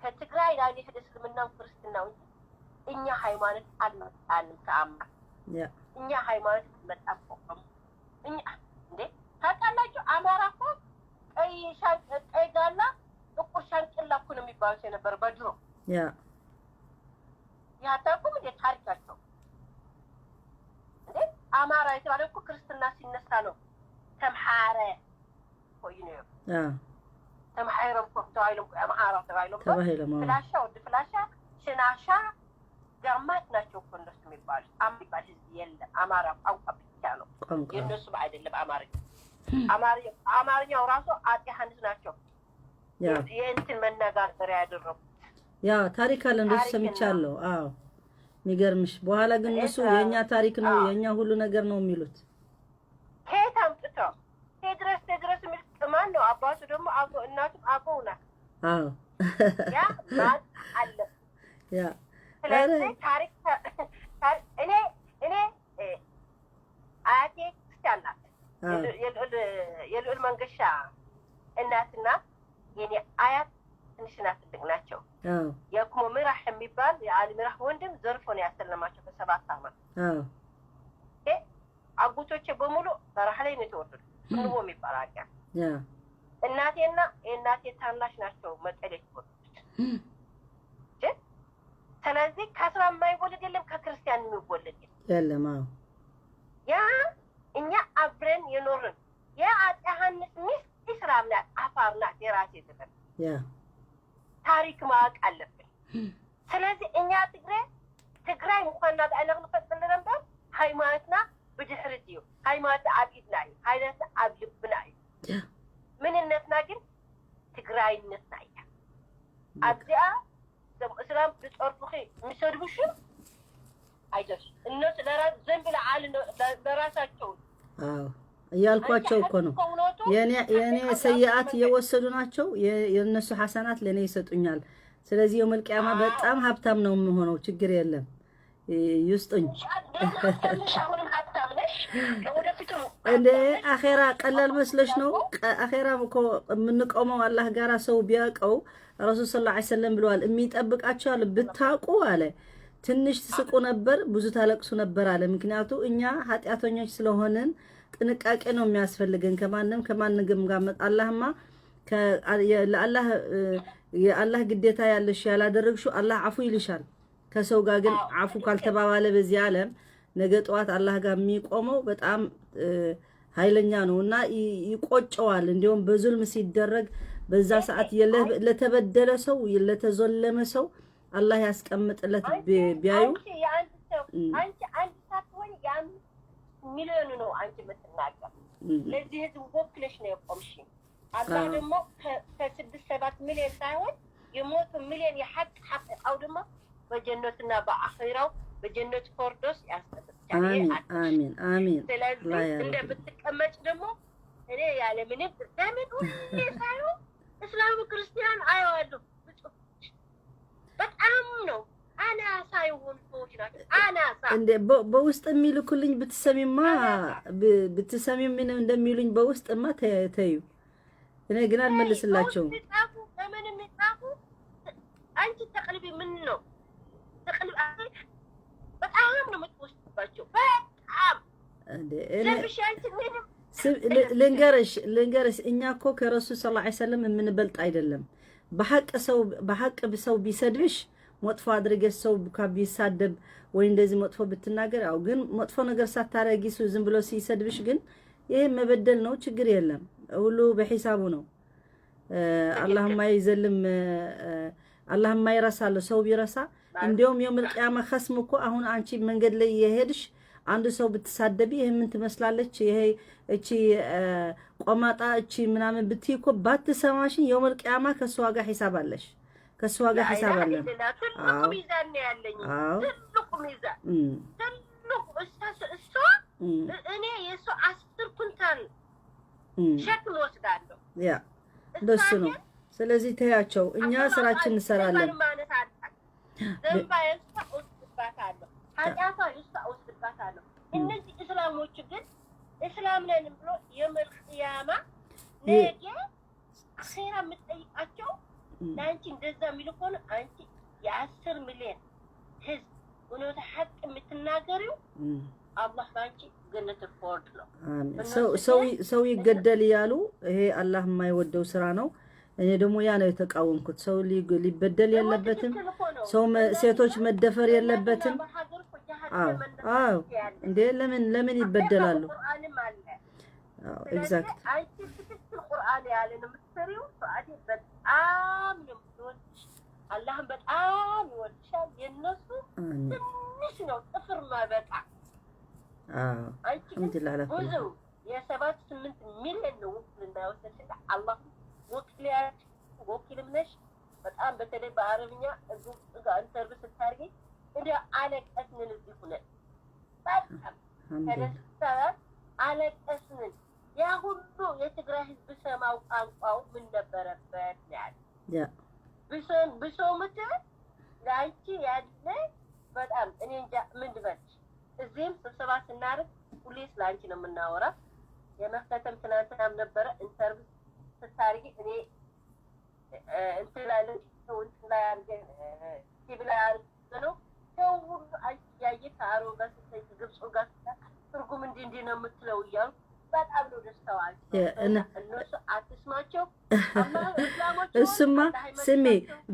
ከትግራይ ላይ የሄደ እስልምናም ክርስትናው እንጂ እኛ ሃይማኖት አልመጣንም። ከአማ ያ እኛ ሃይማኖት አልመጣም እኮ እኛ እንዴ ታውቃላችሁ፣ አማራ እኮ ቀይ ቀይ ጋላ ጥቁር ሻንቅላ እኮ ነው የሚባሉት የነበረ በድሮ። ያ ያታውቁም እንዴ ታሪካቸው እንዴ? አማራ የተባለ እኮ ክርስትና ሲነሳ ነው። ተምሓረ ኮይኑ ነው ተምሓይሮም እኮ ተባሂሎም አምሓራ ተባሂሎም ተባሂሎም ፍላሻ ወዲ ፍላሻ ሽናሻ ጋማት ናቸው እኮ እነሱ የሚባሉት። የሚባል ህዝብ የለም። አማራ ቋንቋ ብቻ ነው የእነሱም አይደለም አማርኛ። አማርኛው ራሱ አጤ ዮሐንስ ናቸው የእንትን መነጋገሪያ ያደረጉት። ያ ታሪክ አለ እንደሱ ሰምቻለሁ። አዎ የሚገርምሽ። በኋላ ግን እነሱ የኛ ታሪክ ነው የኛ ሁሉ ነገር ነው የሚሉት። ከየት አምጥተው ቴድረስ ቴድረስ የሚል ማን ነው? አባቱ ደግሞ አገው እናቱም አገው ናት። አዎ ያ ማን አለ ያ ስለዚህ ታሪክ እኔ እኔ አያቴ ክርስቲያን ናት። የልዑል መንገሻ እናትና የኔ አያት ትንሽና ትልቅ ናቸው። የኩሞ ምራህ የሚባል የአሊ ምራህ ወንድም ዘርፎ ነው ያሰለማቸው በ7 ዓመት። አጎቶቼ በሙሉ በረሃ ላይ ነው የተወለዱ። ንቦ የሚባል አገር እናቴና የእናቴ ታናሽ ናቸው መቀሌ የተወለዱት። ስለዚህ ከስራ የማይወለድ የለም፣ ከክርስቲያን የሚወለድ የለም። ያ እኛ አብረን የኖርን የአፄ ዮሐንስ ሚስት እስላም ናት፣ አፋር ናት። የራሴ ዘመን ታሪክ ማወቅ አለብን። ስለዚህ እኛ ትግሬ ትግራይ ምኳንና ዳዕና ክንፈፅም ነበር። ሃይማኖትና ብድሕሪት እዩ። ሃይማኖት ኣብ ኢድና እዩ። ሃይማኖት ኣብ ልብና እዩ። ምንነትና ግን ትግራይነትና እያ። ኣብዚኣ እስላም ብፀርፉኺ የሚሰድቡሽ አይደርሱ እነሱ ዘንብ ለራሳቸው አዎ እያልኳቸው እኮ ነው። የኔ ሰይአት እየወሰዱ ናቸው፣ የእነሱ ሐሰናት ለእኔ ይሰጡኛል። ስለዚህ የውመል ቂያማ በጣም ሀብታም ነው የምሆነው። ችግር የለም ይስጡኝ። እንደ አኼራ ቀላል መስለሽ ነው? አኼራ እኮ የምንቆመው አላህ ጋራ ሰው ቢያውቀው ረሱል ሰለላሁ ዐለይሂ ወሰለም ብለዋል፣ የሚጠብቃቸው አለ ብታውቁ አለ ትንሽ ትስቁ ነበር፣ ብዙ ታለቅሱ ነበር አለ። ምክንያቱ እኛ ኃጢአተኞች ስለሆንን ጥንቃቄ ነው የሚያስፈልገን። ከማንም ከማንም ጋር አላህማ ለአላህ የአላህ ግዴታ ያለሽ ያላደረግሽው አላህ አፉ ይልሻል። ከሰው ጋር ግን አፉ ካልተባባለ በዚህ ዓለም ነገ ጠዋት አላህ ጋር የሚቆመው በጣም ኃይለኛ ነው እና ይቆጨዋል። እንዲሁም በዙልም ሲደረግ በዛ ሰዓት ለተበደለ ሰው ለተዞለመ ሰው አላህ ያስቀምጥለት ቢያዩ አንቺ አንድ ሳትሆኝ የ5 ሚሊዮን ነው አንቺ የምትናገር። ለዚህ ህዝብ ወክለሽ ነው የቆምሽ። አላህ ደግሞ ከ6-7 ሚሊዮን ሳይሆን የ100 ሚሊዮን የሐቅ ሐቂቃው ደግሞ በጀነትና በአኺራው በጀነት ፊርዶስ ያስቀምጥሻል። አሚን አሚን አሚን። ስለዚህ እንደምትቀመጭ ደግሞ እኔ ያለ ምንም ለምን ሁሌ ሳይሆን እስላሙ ክርስቲያን አየዋለሁ። በጣም ነው አናሳ የሆኑ ሰዎች ናቸው። አናሳ። እንደ በውስጥ የሚልኩልኝ ብትሰሚማ፣ ብትሰሚ ምን እንደሚሉኝ በውስጥማ ተዩ። እኔ ግን አልመልስላቸውም። ጻፉ፣ በምን የሚጻፉ አንቺ ተቅልቢ ምን ነው ተቅልቢ? በጣም ነው የምትወስድባቸው። በጣም ለብሽ አንቺ ምንም። ልንገርሽ፣ እኛ እኮ ከረሱል صلى الله عليه وسلم የምንበልጥ አይደለም። በሐቅ ሰው፣ በሐቅ ሰው ቢሰድብሽ፣ መጥፎ አድርገሽ ሰው ቢሳደብ ወይ እንደዚህ መጥፎ ብትናገር፣ ያው ግን መጥፎ ነገር ሳታረጊ ዝም ብሎ ሲሰድብሽ ግን ይሄ መበደል ነው። ችግር የለም፣ ሁሉ በሂሳቡ ነው። አላህ ማይዘልም፣ አላህ ማይረሳለ ሰው ቢረሳ እንዲያውም يوم القيامة خصم እኮ። አሁን አንቺ መንገድ ላይ የሄድሽ አንድ ሰው ብትሳደቢ፣ ይሄ ምን ትመስላለች፣ ይሄ እቺ ቆማጣ፣ እቺ ምናምን ብትይ እኮ ባትሰማሽን يوم القيامة ከእሷ ጋር ሂሳብ አለሽ፣ ከእሷ ጋር ሂሳብ አለን። ትልቁ ሚዛን ነው ያለኝ። ትልቁ ሚዛን፣ ትልቁ እሷ፣ እኔ የእሷ 10 ኩንታል ሸክም ወስዳለሁ። ያ እንደሱ ነው። ስለዚህ ተያቸው፣ እኛ ስራችን እንሰራለን። ዘንባ የእሷ እወስድባታለሁ፣ ኃጢአቷ የእሷ እወስድባታለሁ። እነዚህ እስላሞች ግን እስላም ነን ብሎ يوم القيامة ነገ አኼራ የምትጠይቃቸው ለአንቺ እንደዛ የሚሉ ከሆነ፣ አንቺ የ10 ሚሊዮን ህዝብ እውነታ ሀቅ የምትናገሪው አላህ በአንቺ ገነት ፎርድ ነው። ሰው ይገደል እያሉ ይሄ አላህ የማይወደው ስራ ነው። እኔ ደግሞ ያ ነው የተቃወምኩት። ሰው ሊበደል የለበትም። ሰው ሴቶች መደፈር የለበትም። አዎ እንዴ፣ ለምን ይበደላሉ? Exact። አንቺ ትክክል ቁርአን ያለ ነው የምትሰሪው። ሰዓቴ በጣም ነው የምትወድሽ። አላህም በጣም ይወድሻል። የእነሱ ትንሽ ነው፣ ጥፍር ማበጣ። አንቺ ግን ብዙ የ7-8 ሚሊዮን ነው ውክልና የወሰድሽና አላህ ወኪል ወኪልም ነሽ። በጣም በተለይ በአረብኛ ጋር interview ስታርጊ እንደ አለቀስንን፣ እዚህ ሁነን በጣም ተደስታ አለቀስንን። ያ ሁሉ የትግራይ ህዝብ ሰማው ቋንቋው ምን ነበረበት ያለ ብሶምት ለአንቺ ያለ በጣም እኔ እንጃ ምን ልበልሽ። እዚህም ስብሰባ ስናደርግ ሁሌ ስለ አንቺ ነው የምናወራ። የመክተተም ትናንትናም ነበረ interview ስታርጊ፣ እኔ እንትን ላይ እንትን ላይ አድርገን ቲቪ ላይ አድርገን ነው፣ ሰው ሁሉ አንቺ እያየ ከአሮ ጋር ስታይ ግብፁ ጋር ትርጉም እንዲህ እንዲህ ነው የምትለው እያሉ በጣም ነው ደስታዋል። እነሱ አትስማቸው። እሱማ ስሜ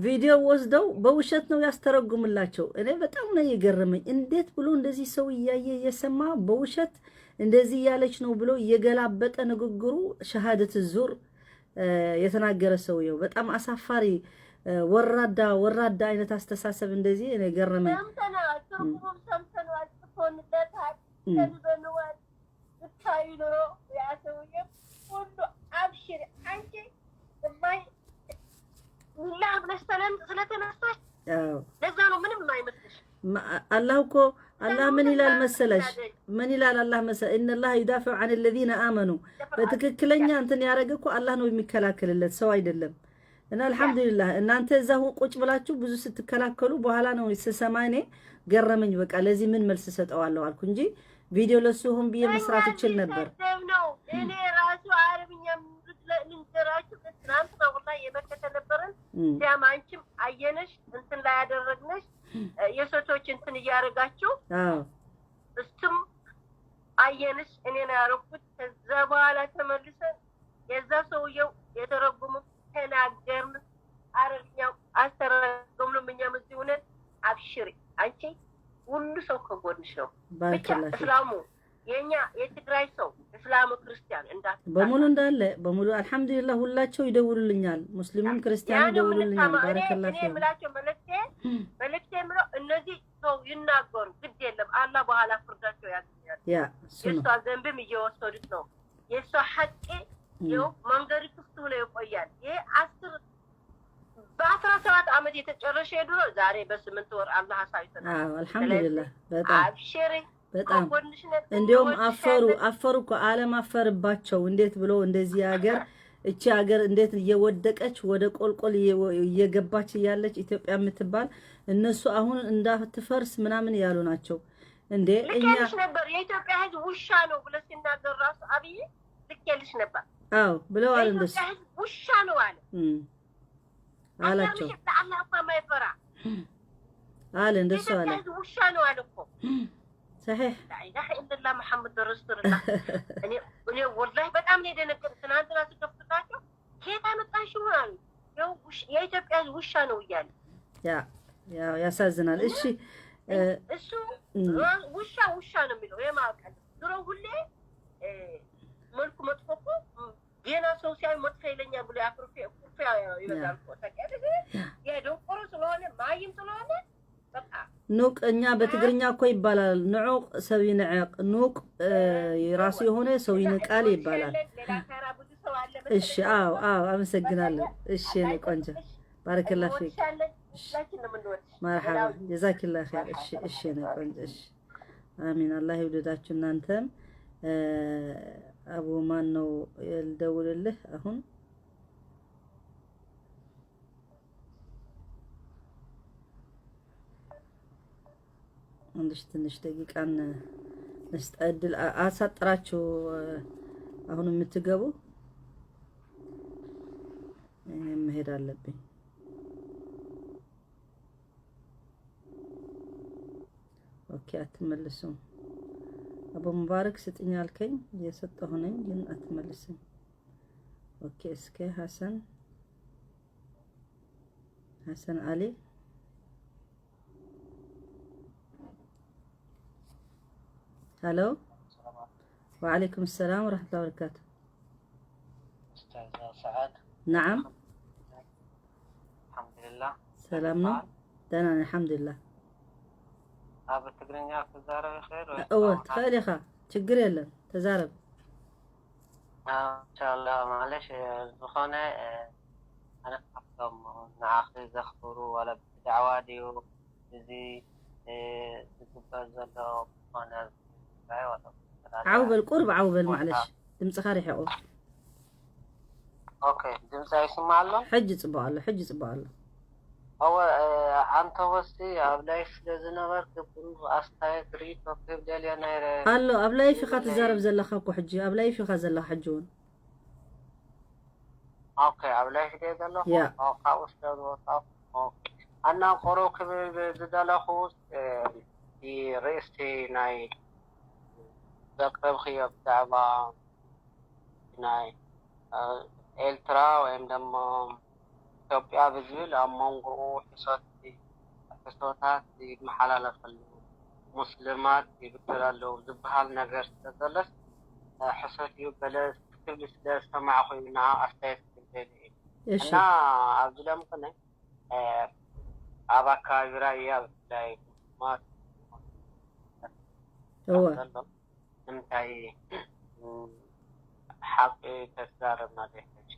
ቪዲዮ ወስደው በውሸት ነው ያስተረጉምላቸው። እኔ በጣም ነው የገረመኝ። እንዴት ብሎ እንደዚህ ሰው እያየ እየሰማ በውሸት እንደዚህ እያለች ነው ብሎ እየገላበጠ ንግግሩ شهادة زور የተናገረ ሰውየው በጣም አሳፋሪ፣ ወራዳ ወራዳ አይነት አስተሳሰብ እንደዚህ እኔ ገረመኝ። ሰምተናል፣ ትርጉሙም ሰምተናል፣ ጽፎንለታል፣ ተንበንዋል። ብታዩ ኖሮ ያ ሰውዬ ሁሉ። አብሽር፣ አንቺ ማይ ላህ ብለሽ ስለተነሳሽ ለዛ ነው ምንም አይመስልሽ። አላህ እኮ፣ አላህ ምን ይላል መሰለሽ? ምን ይላል አላህ መሰለሽ? إن الله يدافع عن الذين آمنوا። በትክክለኛ እንትን ያደረገ እኮ አላህ ነው የሚከላከልለት፣ ሰው አይደለም። እና አልሐምዱሊላህ እናንተ እዛው ቁጭ ብላችሁ ብዙ ስትከላከሉ በኋላ ነው ስሰማ እኔ ገረመኝ። በቃ ለዚህ ምን መልስ እሰጠዋለሁ አልኩ እንጂ ቪዲዮ ለሱ ሆን ብዬ መስራት እችል ነበር። ነው እኔ ራሱ አረብኛ ልንገራችሁ፣ ትናንትና ወላሂ የመከተ ነበረን። ሲያም አንቺም አየነሽ፣ እንትን ላይ ያደረግነሽ የሴቶች እንትን እያደረጋችሁ እሱም አየንሽ፣ እኔ ነው ያደረኩት። ከዛ በኋላ ተመልሰን የዛ ሰውየው የተረጉሙ ተናገርን፣ አረብኛው አስተረጎምንም። እኛም እዚህ ሆነን አብሽሪ፣ አንቺ ሁሉ ሰው ከጎንሽ ነው። ብቻ እስላሙ የኛ የትግራይ ሰው እስላሙ ክርስቲያን እንዳት በሙሉ እንዳለ በሙሉ አልሐምዱሊላህ ሁላቸው ይደውሉልኛል። ሙስሊሙም ክርስቲያኑ ይደውሉልኛል። بارك الله። እኔ የምላቸው መልእክቴ የምለው እነዚህ ሰው ይናገሩ፣ ግድ የለም፣ አላህ በኋላ ፍርዳቸው ያገኛል። ያ እሱ ነው። የእሷ ዘንብም እየወሰዱት ነው። የእሷ ሐቂ ይኸው መንገዱ ክፍት ሆኖ ይቆያል። ይሄ 10 በ17 ዓመት የተጨረሰ የድሮ ዛሬ በ8 ወር አላህ አሳይቶናል። አዎ አልሐምዱሊላህ፣ በጣም አብሽሪ። በጣም እንዲያውም አፈሩ፣ አፈሩ እኮ፣ ዓለም አፈርባቸው። እንዴት ብሎ እንደዚህ ሀገር እቺ ሀገር እንዴት እየወደቀች ወደ ቆልቆል እየገባች እያለች ኢትዮጵያ የምትባል እነሱ አሁን እንዳትፈርስ ምናምን ያሉ ናቸው እንዴ። እኛ ልኬልሽ ነበር የኢትዮጵያ ሕዝብ ውሻ ነው ብሎ ሲናገር ራሱ አብይ ልኬልሽ ነበር። አዎ ብለዋል። እንደሱ የኢትዮጵያ ሕዝብ ውሻ ነው አለ አላቸው። ለአላህ እኮ የማይፈራ አለ እንደሱ አለ። የኢትዮጵያ ሕዝብ ውሻ ነው አለ እኮ። ሰሒሕ። لا إله إلا الله محمد رسول الله። እኔ ወላሂ በጣም ነው የደነገጥኩት። ትናንትና ስከፍትላቸው ከየት አመጣሽው አሉ። ያው የኢትዮጵያ ሕዝብ ውሻ ነው እያለ ያ ያው ያሳዝናል። እሺ እሱ ውሻ ውሻ ነው የሚለው የማውቃል። ድሮ ሁሌ መልኩ መጥፎ እኮ ገና ሰው ሲያዩ መጥፎ ይለኛል ብሎ ያኩርፊያ ኩርፊያ ይበዛል እኮ ታውቂያለሽ። ያ ደንቆሮ ስለሆነ ማይም ስለሆነ በቃ ኑቅ እኛ በትግርኛ እኮ ይባላል። ንዑቅ ሰው ይንዕቅ፣ ኑቅ የራሱ የሆነ ሰው ይንቃል ይባላል። ሌላ ተራ ብዙ ሰው አለ። እሺ፣ አዎ አዎ፣ አመሰግናለሁ። እሺ የኔ ቆንጆ بارك الله فيك። እንወድሻለን፣ ሁላችን ነው የምንወድሽ። مرحبا جزاك الله خير። እሺ እሺ የኔ ቆንጆ እሺ፣ አሚን። አላህ ይውደዳችሁ እናንተም። አቡ ማን ነው ልደውልልህ አሁን? አንድሽ ትንሽ ደቂቃን ንስጠ እድል አሳጥራችሁ አሁን የምትገቡ እኔም መሄድ አለብኝ። Okay፣ አትመልሱም። አቡ ሙባረክ ስጥኝ አልከኝ፣ እየሰጠሁ ነኝ ግን አትመልስም። Okay፣ እስከ ሐሰን ሐሰን አሊ hello፣ وعليكم السلام ورحمة الله وبركاته። أستاذ سعاد نعم። الحمد لله። ሰላም ነው? ደህና ነኝ አልሐምዱሊላህ። ኣብ ትግርኛ ክዛረብ ይኽእል ወይ? እወ ትኽእል ኢኻ፣ ችግር የለን ተዛረብ። ኢንሻአላህ። معلش ዝኾነ ኣነ ካብቶም ንዓኺ ዘኽብሩ ዋላ ብዳዕዋ ድዩ እዚ ዝግበር ዘሎ ዝኾነ ዋላ ዓው በል ቁርብ፣ ዓው በል معلش ድምፅኻ ሪሒቑ። Okay፣ ድምፂ ኣይስማዕ ኣሎ? ሕጂ ፅቡቅ ኣሎ፣ ሕጂ ፅቡቅ ኣሎ። እወ አንተ ወሲ ኣብ live ስለ ዝነበርክ ብሩህ ኣስተያየት ርእቶ ክህብ ደልየ ነይረ። ኣሎ ኣብ live ኢኻ ትዛረብ ዘለኻ እኮ ሕጂ፣ ኣብ live ኢኻ ዘለኻ ሕጂ እውን። Okay፣ ኣብ live ድየ ዘለኹ? Yeah። ካብኡ ስለ ዝወጣሁ ኣና ቆሮ ክብል ዝደለኹ ርእስቲ ናይ ዘቅረብክዮ ብዛዕባ ናይ ኤርትራ ወይም ደሞ ኢትዮጵያ ብዝብል ኣብ መንጎኡ ሕሶታት ይመሓላለፈሉ ሙስሊማት ይብደል ኣለዉ ዝበሃል ነገር ስለዘለስ ሕሶት እዩ ገለ ክትብል ስለ ዝሰማዕኹ እዩ ንዓ ኣስተያየት ክብል ደልየ እዩ። እና ኣብዚ ሎሚ ኣብ ኣከባቢ ራያ ብፍላይ ሙስሊማት ዘሎ ንምንታይ ሓቂ ተዛረብና ዘይሕጂ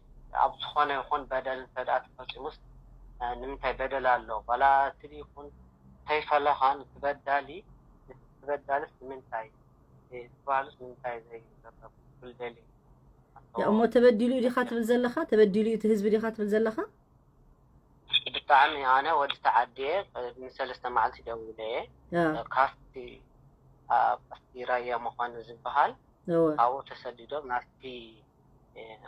ኣብ ዝኾነ ይኹን በደል እንተደኣ ተፈፂሙስ ንምንታይ በደል ኣሎ ዋላ እቲ ይኹን እንተይፈለኻ ንትበዳሊ ትበዳልስ ንምንታይ ትባሃሉስ ንምንታይ ዘይዝረብ ክብል ደልየ። እሞ ተበዲሉ እዩ ዲኻ ትብል ዘለኻ? ተበዲሉ እዩ እቲ ህዝቢ ዲኻ ትብል ዘለኻ? ብጣዕሚ። ኣነ ወዲ ተዓድየ ቅድሚ 3 መዓልቲ ደዊለ እየ ካብቲ ኣብቲ ራያ ምዃኑ ዝበሃል ኣብኡ ተሰዲዶም ናብቲ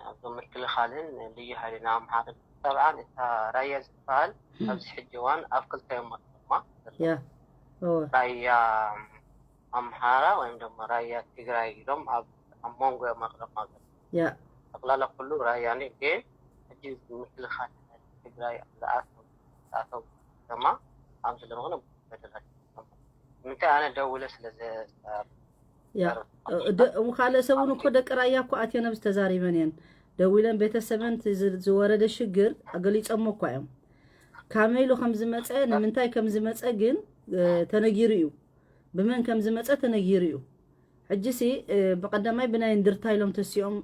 ኣብዞም ምክልኻልን ልዩ ሓይሊ ኣምሓራ ጠብዓን እታ ራያ ዝበሃል ኣብዚ ሕጂ እዋን ኣብ ክልተ እዮም መቂሎማ ራያ ኣምሓራ ወይም ደሞ ራያ ትግራይ ኢሎም ኣብ መንጎ እዮም መቂሎማ ዘሎ። ጠቅላላ ኩሉ ራያ ግን ሕጂ ምክልኻል ትግራይ ዝኣተው ከተማ ኣብዚ ለመቕነ በደላት ንምንታይ ኣነ ደውለ ስለ ካልእ ሰብ እውን እኮ ደቂ ራያ እኮ ኣትየን ኣብዚ ተዛሪበን እየን ደዊለን ቤተሰበን ዝወረደ ሽግር ገሊፆሞ እኳ እዮም። ካመይ ኢሉ ከም ዝመፀ ንምንታይ ከም ዝመፀ ግን ተነጊሩ እዩ፣ ብመን ከም ዝመፀ ተነጊሩ እዩ። ሕጂ ሲ ብቀዳማይ ብናይ እንድርታ ኢሎም ተሲኦም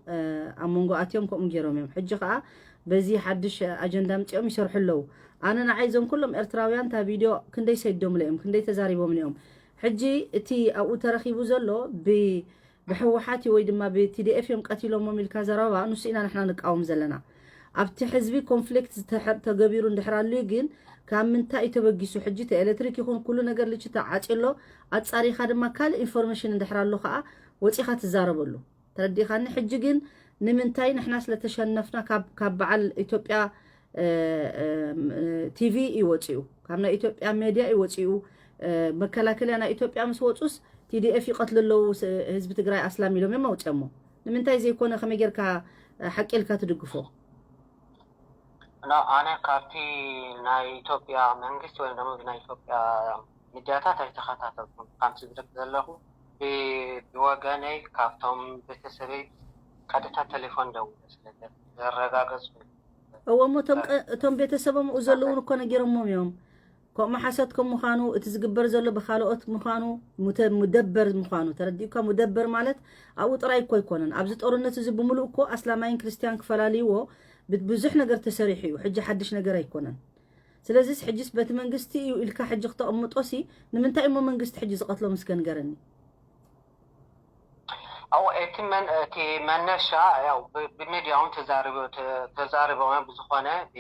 ኣብ መንጎ ኣትዮም ከምኡ ገይሮም እዮም። ሕጂ ከዓ በዚ ሓድሽ ኣጀንዳ ምፅኦም ይሰርሑ ኣለዉ። ኣነ ንዓይ እዞም ኩሎም ኤርትራውያን እታ ቪድዮ ክንደይ ሰዲዶምለ እዮም፣ ክንደይ ተዛሪቦም እዮም። ሕጂ እቲ ኣብኡ ተረኪቡ ዘሎ ብሕወሓት ወይ ድማ ብ TDF እዮም ቀቲሎሞም ኢልካ ዘረባ ንሱ ኢና ንሕና ንቃወም ዘለና። ኣብቲ ሕዝቢ conflict ተገቢሩ እንድሕር ኣልዩ ግን ካብ ምንታይ እዩ ተበጊሱ፣ ሕጂ እቲ ኤሌክትሪክ ይኹን ኩሉ ነገር ልቺ ተዓፅዩ ኣሎ፣ ኣፃሪኻ ድማ ካልእ information እንድሕር ኣሎ ከዓ ወፂኻ ትዛረበሉ፣ ተረዲእኻኒ? ሕጂ ግን ንምንታይ ንሕና ስለተሸነፍና ካብ በዓል ኢትዮጵያ ቲቪ እዩ ወፂኡ፣ ካብ ናይ ኢትዮጵያ ሜድያ እዩ ወፂኡ፣ መከላከልያ ናይ ኢትዮጵያ ምስ ወፁስ TDF ይቀትሉ ኣለዉ ህዝቢ ትግራይ ኣስላም ኢሎም እዮም ኣውፅኦሞ። ንምንታይ ዘይኮነ ከመይ ጌርካ ሓቂ ኢልካ ትድግፎ? ኣነ ካብቲ ናይ ኢትዮጵያ መንግስቲ ወይ ደግሞ ናይ ኢትዮጵያ ሚድያታት ኣይተኸታተልኩም። ከምቲ ዝርኢ ዘለኹ ብወገነይ ካብቶም ቤተሰበይ ቀጥታ ቴሌፎን ደውለ ስለ ዘረጋገፁ። እዎ፣ እሞ እቶም ቤተሰቦም ኡ ዘለውን እኮ ነጊሮሞም እዮም ከምኡ ሓሰት ከም ምዃኑ፣ እቲ ዝግበር ዘሎ ብካልኦት ምዃኑ፣ مدبر ምዃኑ፣ ተረዲእካ? مدبر ማለት ኣብኡ ጥራይ እኮ ኣይኮነን። ኣብዚ ጦርነት እዚ ብምሉእ እኮ ኣስላማይን ክርስትያን ክፈላልይዎ ብዙሕ ነገር ተሰሪሑ እዩ። ሕጂ ሓድሽ ነገር ኣይኮነን። ስለዚ ሕጂስ በቲ መንግስቲ እዩ ኢልካ ሕጂ ክተቕምጦሲ ንምንታይ እሞ መንግስቲ ሕጂ ዝቐትሎ ምስከ ንገረኒ። ኣዎ፣ እቲ መነሻ ያው ብሚድያ እውን ተዛሪቦም እዮም። ብዝኾነ ብ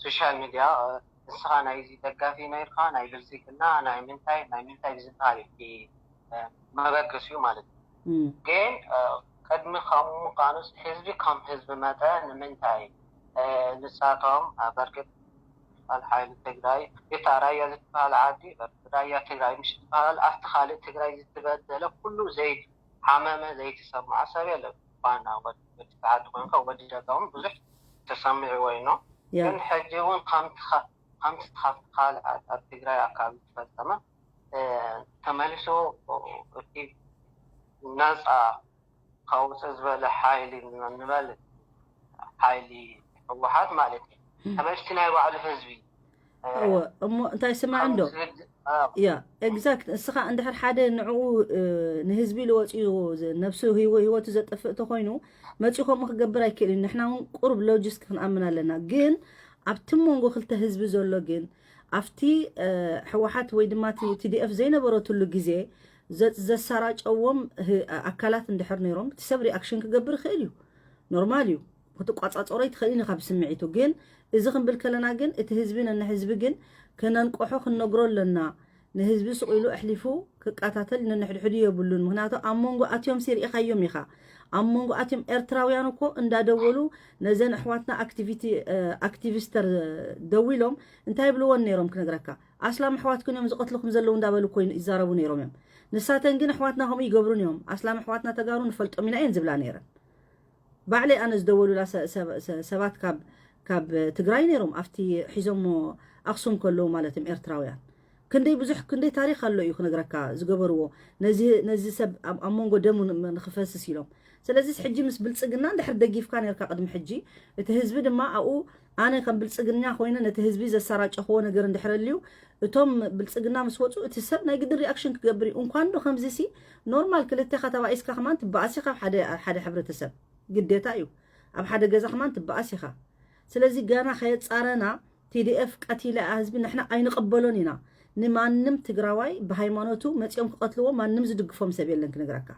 social media ንስኻ ናይዚ ደጋፊ ነይርካ፣ ናይ ብልፅግና፣ ናይ ምንታይ ናይ ምንታይ ዝበሃል እቲ መበገሲ እዩ ማለት እዩ። ግን ቅድሚ ከምኡ ምዃኑስ ህዝቢ ከም ህዝቢ መጠን ንምንታይ ንሳቶም በርግጥ ሓይሊ ትግራይ እታ ራያ ዝትበሃል ዓዲ ራያ ትግራይ ምሽ ትበሃል፣ ኣብቲ ካልእ ትግራይ ዝተበደለ ኩሉ ዘይሓመመ ዘይተሰምዖ ሰብ የለን። ዋና ወዲ ዓዲ ኮይንካ ወዲ ደጋ እውን ብዙሕ ተሰሚዕዎ እዩ። ግን ሕጂ እውን ከምቲ ካብቲ ካልእ ኣብ ትግራይ ኣካባቢ ዝተፈፀመ ተመሊሱ እቲ ነፃ ከውፅእ ዝበለ ሓይሊ ንበል ሓይሊ ህወሓት ማለት እዩ ተመሊሱ ናይ ባዕሉ ህዝቢ እወ፣ እሞ እንታይ ስማዕ እንዶ፣ yeah, exact። እስኻ እንድሕር ሓደ ንዕኡ ንህዝቢ ኢሉ ወፂኡ ነብሱ ሂወቱ ዘጥፍእ እንተኮይኑ መፂኡ ከምኡ ክገብር ኣይክእልን። ንሕና እውን ቁርብ logic ክንኣምን ኣለና። ግን ኣብቲ መንጎ ክልተ ህዝቢ ዘሎ ግን ኣብቲ ሕወሓት ወይ ድማ TDF ዘይነበረትሉ ግዜ ዘሰራጨዎም ኣካላት እንድሕር ነይሮም እቲ ሰብ reaction ክገብር ይኽእል እዩ፣ normal እዩ። ክትቋፃፀሮ ይትኽእል ኢኻ ብስምዒቱ። ግን እዚ ክንብል ከለና ግን እቲ ህዝቢ ነንህዝቢ ግን ክነንቆሖ ክንነግሮ ኣለና። ንህዝቢ ስቕ ኢሉ ኣሕሊፉ ክቃታተል ነንሕድሕዱ የብሉን። ምክንያቱ ኣብ መንጎ ኣትዮም ሲርኢኻዮም ኢኻ፣ ኣብ መንጎ ኣትዮም ኤርትራውያን እኮ እንዳደወሉ ነዘን ኣሕዋትና አክቲቪስተር ደው ኢሎም እንታይ ይብልዎን ነይሮም ክነግረካ፣ ኣስላም ኣሕዋትክን እዮም ዝቐትልኩም ዘለዉ እንዳበሉ ኮይኑ ይዛረቡ ነይሮም እዮም። ንሳተን ግን ኣሕዋትና ከምኡ ይገብሩን እዮም፣ ኣስላም ኣሕዋትና ተጋሩ ንፈልጦም ኢና እየን ዝብላ ነይረን። ባዕለይ ኣነ ዝደወሉላ ሰባት ካብ ትግራይ ነይሮም፣ ኣብቲ ሒዞሞ ኣክሱም ከለዉ ማለት እዮም ኤርትራውያን። ክንደይ ብዙሕ ክንደይ ታሪክ ኣሎ እዩ ክነግረካ ዝገበርዎ ነዚ ሰብ ኣብ መንጎ ደሙ ንክፈስስ ኢሎም። ስለዚ ሕጂ ምስ ብልፅግና እንድሕር ደጊፍካ ነርካ ቅድሚ ሕጂ፣ እቲ ህዝቢ ድማ ኣብኡ ኣነ ከም ብልፅግና ኮይነ ነቲ ህዝቢ ዘሰራጨኽዎ ነገር እንድሕር ኣልዩ፣ እቶም ብልፅግና ምስ ወፁ እቲ ሰብ ናይ ግድን reaction ክገብር እዩ። እንኳን ዶ ከምዚ ሲ normal ክልቴኻ ተባኢስካ ከማን ትበኣስ ኢኻ። ሓደ ሓደ ሕብረተሰብ ግዴታ እዩ፣ ኣብ ሓደ ገዛ ከማን ትበኣስ ኢኻ። ስለዚ ገና ከየፃረና TDF ቀቲለ ህዝቢ ንሕና ኣይንቕበሎን ኢና። ንማንም ትግራዋይ ብሃይማኖቱ መፂኦም ክቐትልዎ ማንም ዝድግፎም ሰብ የለን ክነግረካ።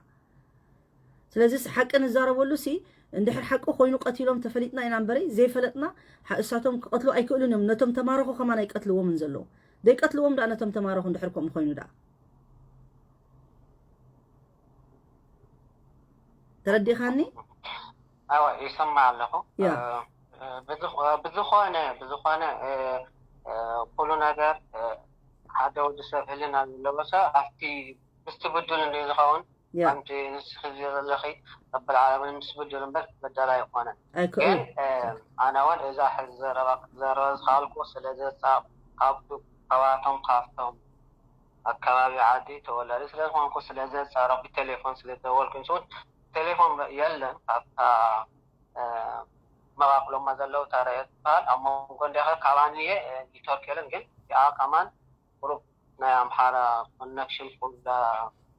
ስለዚ ሓቂ ንዛረበሉ ሲ እንድሕር ሓቂ ኮይኑ ቀቲሎም ተፈሊጥና ኢና እምበረይ ዘይፈለጥና እሳቶም ክቐትሉ ኣይክእሉን እዮም። ነቶም ተማረኹ ከማን ኣይቀትልዎምን ዘለዉ፣ ዘይቀትልዎም ዳ ነቶም ተማረኹ እንድሕር ከምኡ ኮይኑ ዳ፣ ተረዲኻኒ? ኣዋ፣ ይሰማዕ ኣለኹ። ብዝኾነ ኩሉ ነገር ሓደ ወዲ ሰብ ህልና ዘለዎ ሰብ ኣብቲ ምስቲ ብድል እንዲ ዝኸውን ከምቲ ንስኺ ዘለኺ ረብል ዓለሚን ምስ ብድል እምበር ክበደል ኣይኮነን። ግን ኣነ እውን እዛ ሕዚ ዘረባ ክዘረባ ዝከኣልኩ ስለ ካብኣቶም ካብቶም ኣከባቢ ዓዲ ተወላዲ ስለ ዝኾንኩ ስለ ዘፃረኩ ቴሌፎን ስለ ዝደወልኩ ንስውን ቴሌፎን የለን። ካብታ መቃቅሎማ ዘለው ታረየ ትበሃል ኣብ መንጎ እንዲኸ ካብኣንየ ኔትወርክ የለን። ግን ያ ከማን ቁሩብ ናይ ኣምሓራ connection ቁላ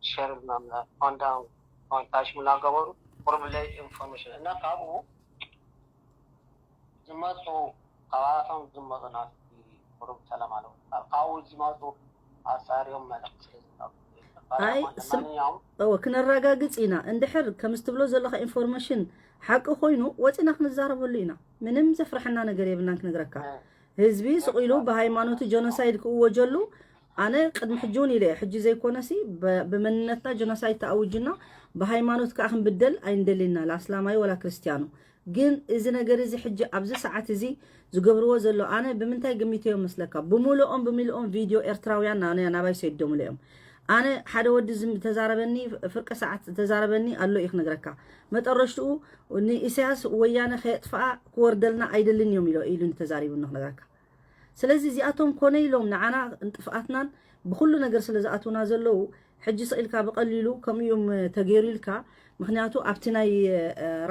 share ሆንዳ ታሽሙ እናገበሩ ቁሩብ ለይ information እና ካብኡ ዝመፁ ካብኣቶም ዝመፁ ናብቲ ቁሩብ ሰላም ኣለዉ፣ ካብኡ ዝመፁ ኣፃርዮም መልእክቲ ስለ ዝረከቡ። ኣይ እወ ክነረጋግፅ ኢና። እንድሕር ከም ዝትብሎ ዘለኻ information ሓቂ ኮይኑ ወፂና ክንዛረበሉ ኢና። ምንም ዘፍርሐና ነገር የብልናን። ክነግረካ፣ ህዝቢ ስቂሉ ብሃይማኖቱ genocide ክእወጀሉ፣ ኣነ ቅድሚ ሕጂ እውን ኢለ፣ ሕጂ ዘይኮነሲ ብመንነትና genocide ተኣውጅና ብሃይማኖት ከዓ ክንብደል ኣይንደሊና፣ ኣስላማይ ወላ ክርስትያኑ። ግን እዚ ነገር እዚ ሕጂ ኣብዚ ሰዓት እዚ ዝገብርዎ ዘሎ ኣነ ብምንታይ ገሚተዮ መስለካ? ብምሉኦም ብምልኦም ቪድዮ ኤርትራውያን ናባይ ሰይዶምሉ እዮም። ኣነ ሓደ ወዲ ተዛረበኒ፣ ፍርቂ ሰዓት ተዛረበኒ ኣሎ እዩ ክነግረካ። መጠረሽትኡ ንኢሳያስ ወያነ ከየጥፍኣ ክወርደልና ኣይደልን እዮም ኢሎ ኢሉ ተዛሪቡኒ ክነግረካ። ስለዚ እዚኣቶም ኮነ ኢሎም ንዓና ንጥፍኣትናን ብኩሉ ነገር ስለ ዝኣትውና ዘለው፣ ሕጂ ስኢልካ ብቀሊሉ ከምኡ እዮም ተገይሩ ኢልካ፣ ምክንያቱ ኣብቲ ናይ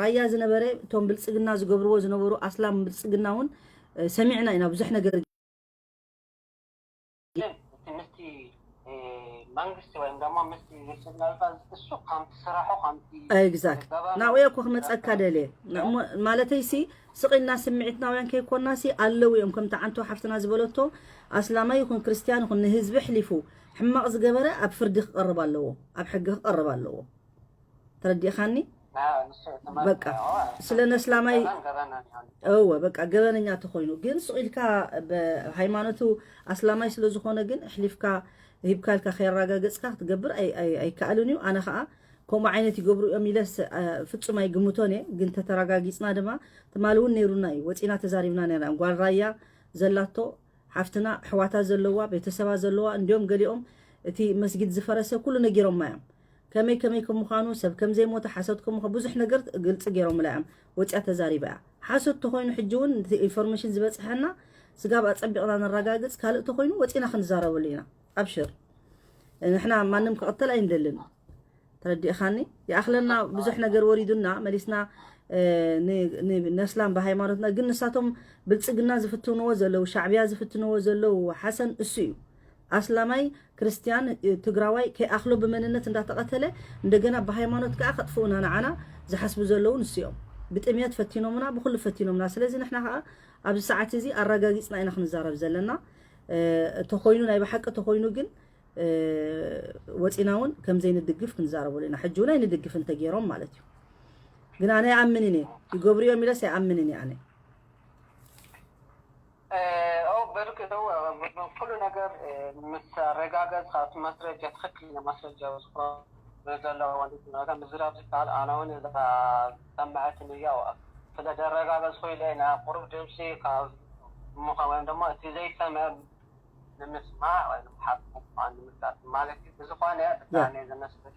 ራያ ዝነበረ እቶም ብልፅግና ዝገብርዎ ዝነበሩ ኣስላም ብልፅግና እውን ሰሚዕና ኢና ብዙሕ ነገር። ምስቲ መንግስቲ ወይም ደግሞ ምስቲ ብልፅግና እሱ ከምቲ ስራሑ ከምቲ Exact፣ ናብኡ እኮ ክመፀካ ደልየ። ማለተይ ሲ ስቂልና ስምዒትናውያን ከይኮና ሲ ኣለው እዮም። ከምቲ ዓንቶ ሓፍትና ዝበለቶ ኣስላማይ ይኹን ክርስትያን ይኹን ንህዝቢ ሕሊፉ ሕማቕ ዝገበረ ኣብ ፍርዲ ክቐርብ ኣለዎ፣ ኣብ ሕጊ ክቐርብ ኣለዎ። ተረዲእኻኒ? በቃ ስለ ነስላማይ እወ በቃ ገበነኛ ተኮይኑ ግን ስቂልካ ብሃይማኖቱ ኣስላማይ ስለ ዝኾነ ግን ሕሊፍካ ሂብካ ኢልካ ከየረጋገፅካ ክትገብር ኣይከኣልን እዩ። ኣነ ከዓ ከምኡ ዓይነት ይገብሩ እዮም ኢለስ ፍፁም ኣይግምቶን እየ። ግን ተተረጋጊፅና ድማ ትማሊ እውን ነይሩና እዩ፣ ወፂና ተዛሪብና ነርና። ጓል ራያ ዘላቶ ሓፍትና ኣሕዋታ ዘለዋ ቤተሰባ ዘለዋ እንዲኦም ገሊኦም እቲ መስጊድ ዝፈረሰ ኩሉ ነጊሮማ እዮም፣ ከመይ ከመይ ከም ምዃኑ፣ ሰብ ከም ዘይሞተ፣ ሓሶት ከም ምዃኑ ብዙሕ ነገር ግልፂ ገይሮምላ እዮም። ወፂያ ተዛሪባ እያ። ሓሶት ተኮይኑ ሕጂ እውን እቲ information ዝበፅሐና ስጋብ ኣፀቢቕና ነረጋግፅ፣ ካልእ ተኮይኑ ወፂና ክንዛረበሉ ኢና። ኣብሽር፣ ንሕና ማንም ክቕተል ኣይንደልን። ተረዲእኻኒ? ይኣኽለና፣ ብዙሕ ነገር ወሪዱና። መሊስና ነስላም ብሃይማኖትና ግን ንሳቶም ብልፅግና ዝፍትንዎ ዘለው፣ ሻዕብያ ዝፍትንዎ ዘለው ሓሰን እሱ እዩ። ኣስላማይ ክርስትያን ትግራዋይ ከይኣኽሎ ብመንነት እንዳተቐተለ እንደገና ብሃይማኖት ከዓ ከጥፍኡና ንዓና ዝሓስቡ ዘለው ንሱ እዮም። ብጥምየት ፈቲኖምና፣ ብኩሉ ፈቲኖምና። ስለዚ ንሕና ከዓ ኣብዚ ሰዓት እዚ ኣረጋጊፅና ኢና ክንዛረብ ዘለና። ተኮይኑ ናይ ብሓቂ ተኮይኑ ግን ወፂና እውን ከምዘይንድግፍ ክንዛረበሉ ኢና። ሕጂ እውን ኣይንድግፍ እንተገይሮም ማለት እዩ። ግን ኣነ ኣይኣምንን እየ፣ ይገብሩ እዮም ኢለስ ኣይኣምንን እየ ኣነ። በርግጥ ኩሉ ነገር ምስ ኣረጋገፅካ እቲ ማስረጃ፣ ትክክለኛ ማስረጃ ዘለዎ ምዝራብ ዝከኣል። ኣነ እውን እዛ ሰምዐትን እያ ስለ ዘረጋገፅኩ ኢለ ናብ ቁሩብ ድምፂ ካብ ምዃን ወይም ድማ እቲ ዘይሰምዐ ንምስማዕ ወይ ንምሓዝ ምኳን ንምፍላጥ ማለት እዩ። ብዝኾነ ብጣዕሚ ዘመስግን።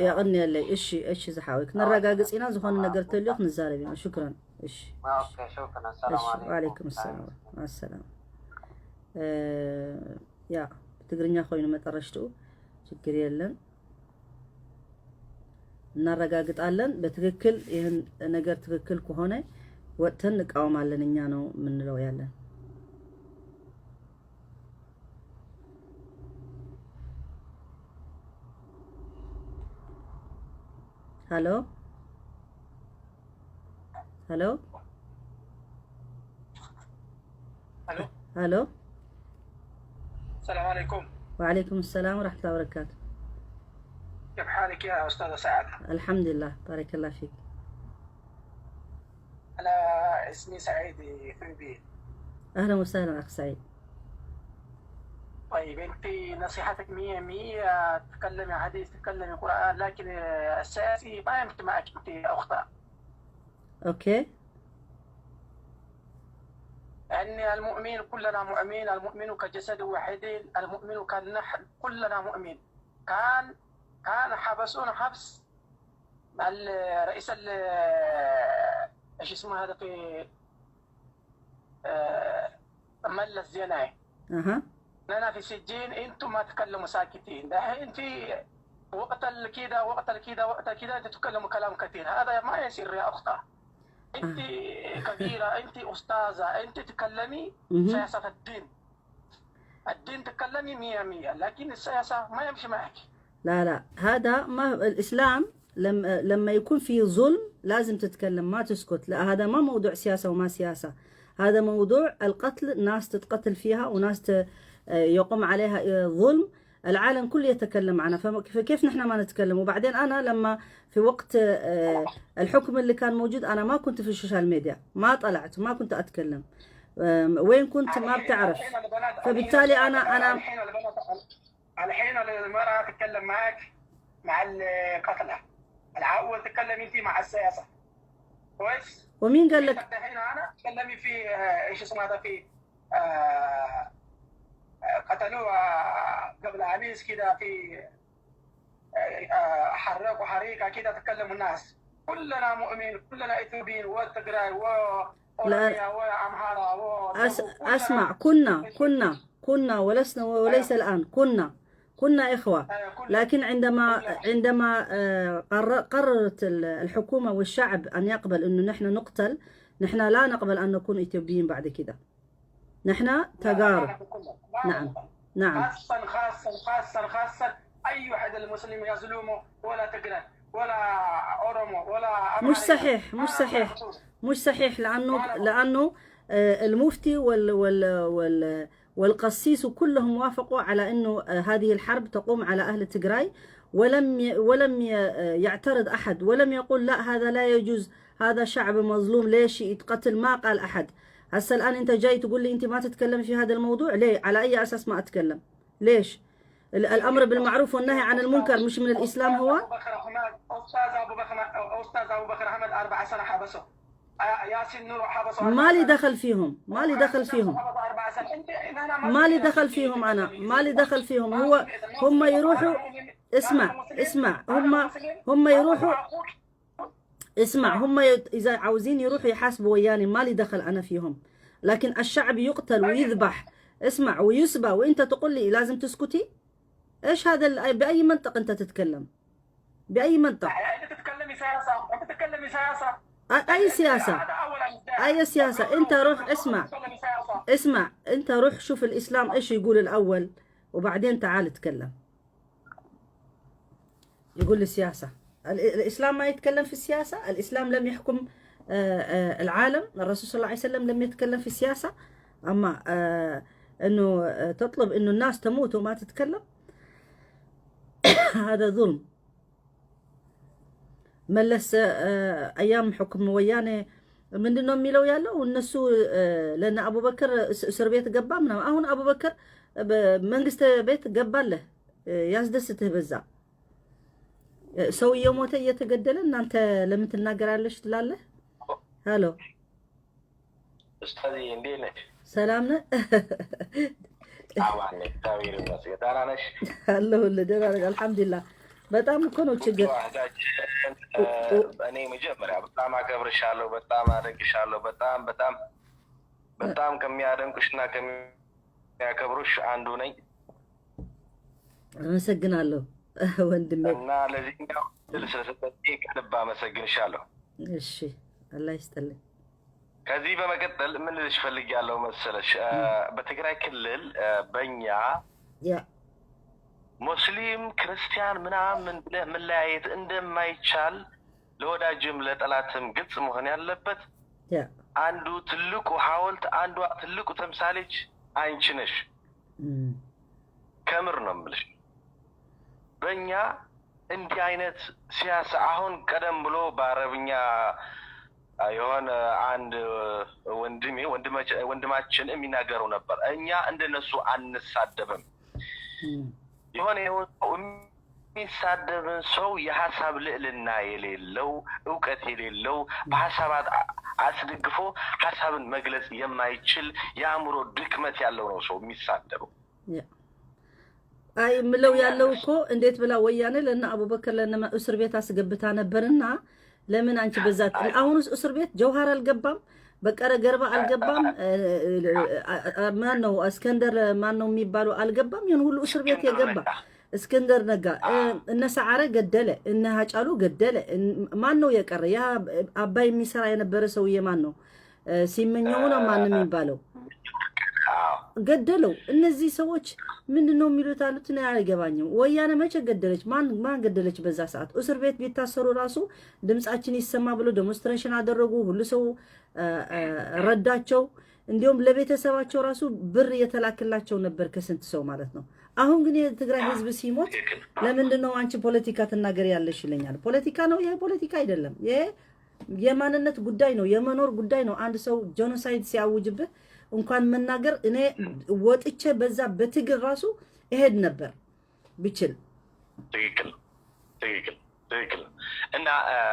የቕኒየለይ። እሺ እሺ ዝሓወይ፣ ክንረጋግፅ ኢና። ዝኾነ ነገር ተልዮ ክንዛረብ ኢና። شكرا። እሺ። Okay፣ شكرا። ሰላም ዓለይኩም። وعليكم السلام السلام። Yeah፣ ብትግርኛ ኮይኑ መጠረሽትኡ ችግር የለን፣ እናረጋግጣለን። በትክክል ይህን ነገር ትክክል ከሆነ ወጥተን እንቃወማለን። እኛ ነው የምንለው ያለን። Hello hello hello። السلام عليكم. وعليكم السلام ورحمة الله وبركاته. كيف حالك يا أستاذة سعاد؟ الحمد لله، بارك الله فيك. أنا اسمي سعيد إثيوبي. أهلا وسهلا أخ سعيد. طيب، أنت نصيحتك مية مية، تتكلمي حديث، تتكلمي قرآن، لكن السياسي ما يمشي معك أنت يا أختها. أن المؤمن كلنا مؤمن، المؤمن كجسد واحد، المؤمن كالنحل، كلنا مؤمن. كان حبسونا حبس الرئيس ايش اسمه هذا في ملس زيناوي. أنا في سجين، انتم ما تكلموا، ساكتين. دحين في وقت كذا، وقت كذا، وقت كذا، انت تتكلموا كلام كثير، هذا ما يصير يا اختاه. انت كبيره، انت استاذه، انت تكلمي سياسه الدين، الدين تكلمي مية مية، لكن السياسه ما يمشي معك. لا لا، هذا ما الإسلام لما يكون في ظلم لازم تتكلم، ما تسكت. لا، هذا ما موضوع سياسة وما سياسة، هذا موضوع القتل، ناس تتقتل فيها وناس يقوم عليها ظلم. العالم كله يتكلم عنها، فكيف نحن ما نتكلم؟ وبعدين انا لما في وقت الحكم اللي كان موجود انا ما كنت في ال social media، ما طلعت، ما كنت اتكلم. وين كنت ما بتعرف. فبالتالي انا الحين المرأة تتكلم معك مع القتلة، الأول تتكلم انت مع السياسة، كويس؟ ومين قال لك؟ الحين انا تكلمي في ايش اسمه هذا، في قتلوه قبل امس كده، في حرقوا حريقه كده، تكلموا الناس. كلنا مؤمن، كلنا اثيوبيين وتجراي واوروميا وامهارا. اسمع، كنا ولسنا وليس الان، كنا إخوة، لكن عندما قررت الحكومة والشعب أن يقبل أنه نحن نقتل، نحن لا نقبل أن نكون إثيوبيين بعد كده. نحن تجارب. نعم نعم. خاصة خاصة خاصة خاصة أي واحد المسلم يظلمه، ولا تجرى ولا أورومو ولا. مش صحيح، مش صحيح، مش صحيح، لأنه المفتي وال وال وال والقسيس كلهم وافقوا على انه هذه الحرب تقوم على اهل تجراي، ولم يعترض احد، ولم يقول لا هذا لا يجوز، هذا شعب مظلوم ليش يتقتل، ما قال احد. هسه الان انت جاي تقول لي انت ما تتكلم في هذا الموضوع، ليه؟ على اي اساس ما اتكلم؟ ليش؟ الامر بالمعروف والنهي عن المنكر مش من الاسلام هو؟ استاذ ابو بكر احمد 4 سنه حبسه، ياسين نور حبسه. ما لي دخل فيهم، ما لي دخل فيهم، ما لي دخل فيهم، انا ما لي دخل فيهم. هو هم يروحوا، اسمع اسمع، هم يروحوا، اسمع، هم اذا عاوزين يروحوا يحاسبوا وياني، ما لي دخل انا فيهم. لكن الشعب يقتل ويذبح، اسمع، ويسبى، وانت تقول لي لازم تسكتي؟ ايش هذا؟ باي منطق انت تتكلم؟ باي منطق؟ انت تتكلمي سياسه، انت تتكلمي سياسه. اي سياسه؟ اي سياسه؟ انت روح اسمع، اسمع، انت روح شوف الاسلام ايش يقول الاول، وبعدين تعال اتكلم. يقول لي سياسه. الاسلام ما يتكلم في السياسه، الاسلام لم يحكم العالم، الرسول صلى الله عليه وسلم لم يتكلم في السياسه. اما انه تطلب انه الناس تموت وما تتكلم، هذا ظلم. መለስ አያም ሕኩም ወያኔ ምንድነው የሚለው ያለው እነሱ ለነ አቡበክር እስር ቤት ገባ ምናምን። አሁን አቡበክር መንግስት ቤት ገባለህ፣ ያስደስትህ በዛ ሰው እየሞተ እየተገደለ እናንተ ለምን ትናገራለሽ ትላለህ? ሄሎ ኡስታዝ እንዴት ነሽ? ሰላም ነህ? አማን ነኝ፣ እግዚአብሔር ይመስገን። ደህና ነሽ? አለሁልህ፣ ደህና ነኝ አልሐምዱሊላህ። በጣም እኮ ነው ችግር። እኔ መጀመሪያ በጣም አከብርሻለሁ፣ በጣም አደንቅሻለሁ። በጣም በጣም በጣም ከሚያደንቁሽና ከሚያከብሩሽ አንዱ ነኝ። አመሰግናለሁ ወንድሜ። እና ለዚህኛው እድል ስለሰጠሽኝ ከልብ አመሰግንሻለሁ። እሺ፣ አላህ ይስጥልኝ። ከዚህ በመቀጠል ምን ልልሽ ፈልጌያለሁ መሰለሽ፣ በትግራይ ክልል በእኛ ሙስሊም ክርስቲያን ምናምን ብለህ መለያየት እንደማይቻል ለወዳጅም ለጠላትም ግልጽ መሆን ያለበት አንዱ ትልቁ ሐውልት አንዷ ትልቁ ተምሳሌች አንቺ ነሽ። ከምር ነው የምልሽ። በእኛ እንዲህ አይነት ሲያሳ አሁን ቀደም ብሎ በአረብኛ የሆነ አንድ ወንድሜ ወንድማችን የሚናገረው ነበር። እኛ እንደነሱ አንሳደብም። የሆነ የሚሳደብን ሰው የሀሳብ ልዕልና የሌለው እውቀት የሌለው በሀሳብ አስደግፎ ሀሳብን መግለጽ የማይችል የአእምሮ ድክመት ያለው ነው ሰው የሚሳደበው። አይ ምለው ያለው እኮ እንዴት ብላ ወያኔ ለነ አቡበክር ለነ እስር ቤት አስገብታ ነበርና ለምን አንቺ በዛ አሁን እስር ቤት ጀውሃር አልገባም፣ በቀረ ገርባ አልገባም፣ ማን ነው እስከንደር ማን ነው የሚባለው አልገባም። ይሁን ሁሉ እስር ቤት የገባ እስክንደር ነጋ እነ ሰዓረ ገደለ፣ እነ ሀጫሉ ገደለ። ማን ነው የቀረ? ያ አባይ የሚሰራ የነበረ ሰውዬ ማን ነው? ሲመኘው ነው ማን የሚባለው ገደለው። እነዚህ ሰዎች ምንድን ነው የሚሉት አሉት። እኔ አይገባኝም። ወያኔ መቼ ገደለች? ማን ገደለች? በዛ ሰዓት እስር ቤት ቢታሰሩ ራሱ ድምጻችን ይሰማ ብሎ demonstration አደረጉ። ሁሉ ሰው ረዳቸው። እንዲሁም ለቤተሰባቸው ራሱ ብር የተላክላቸው ነበር ከስንት ሰው ማለት ነው። አሁን ግን የትግራይ ህዝብ ሲሞት ለምንድን ነው አንቺ ፖለቲካ ትናገር ያለሽ ይለኛል። ፖለቲካ ነው ይሄ? ፖለቲካ አይደለም። ይሄ የማንነት ጉዳይ ነው፣ የመኖር ጉዳይ ነው። አንድ ሰው genocide ሲያውጅብህ እንኳን መናገር እኔ ወጥቼ በዛ በትግል ራሱ እሄድ ነበር ብችል። ትክክል ትክክል ትክክል። እና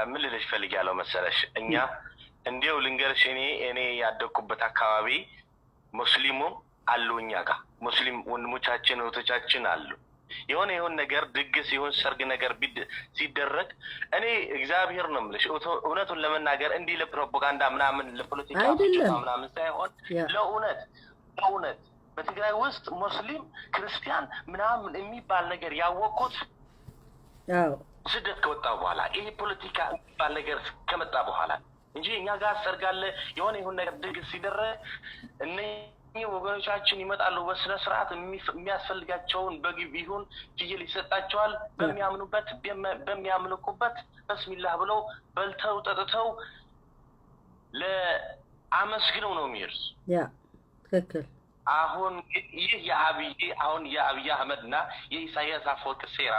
ምን ልልሽ ፈልጊያለሁ መሰለሽ፣ እኛ እንዲያው ልንገርሽ፣ እኔ ያደግኩበት አካባቢ ሙስሊሙም አሉ፣ እኛ ጋር ሙስሊም ወንድሞቻችን እህቶቻችን አሉ። የሆነ የሆን ነገር ድግስ ይሁን ሰርግ ነገር ሲደረግ እኔ እግዚአብሔር ነው የምልሽ፣ እውነቱን ለመናገር እንዲህ ለፕሮፓጋንዳ ምናምን ለፖለቲካ ምናምን ሳይሆን ለእውነት ለእውነት በትግራይ ውስጥ ሙስሊም ክርስቲያን ምናምን የሚባል ነገር ያወቅኩት ስደት ከወጣ በኋላ፣ ይሄ ፖለቲካ የሚባል ነገር ከመጣ በኋላ እንጂ እኛ ጋር ሰርግ አለ፣ የሆነ ይሁን ነገር ድግስ ሲደረግ እነኚህ ወገኖቻችን ይመጣሉ። በስነ ስርዓት የሚያስፈልጋቸውን በግ ይሁን ፍየል ይሰጣቸዋል። በሚያምኑበት በሚያምልኩበት በስሚላህ ብለው በልተው ጠጥተው ለአመስግነው ነው የሚሄዱት። Yeah፣ ትክክል። አሁን ይህ የአብይ አሁን የአብይ አህመድ እና የኢሳያስ አፈወርቅ ሴራ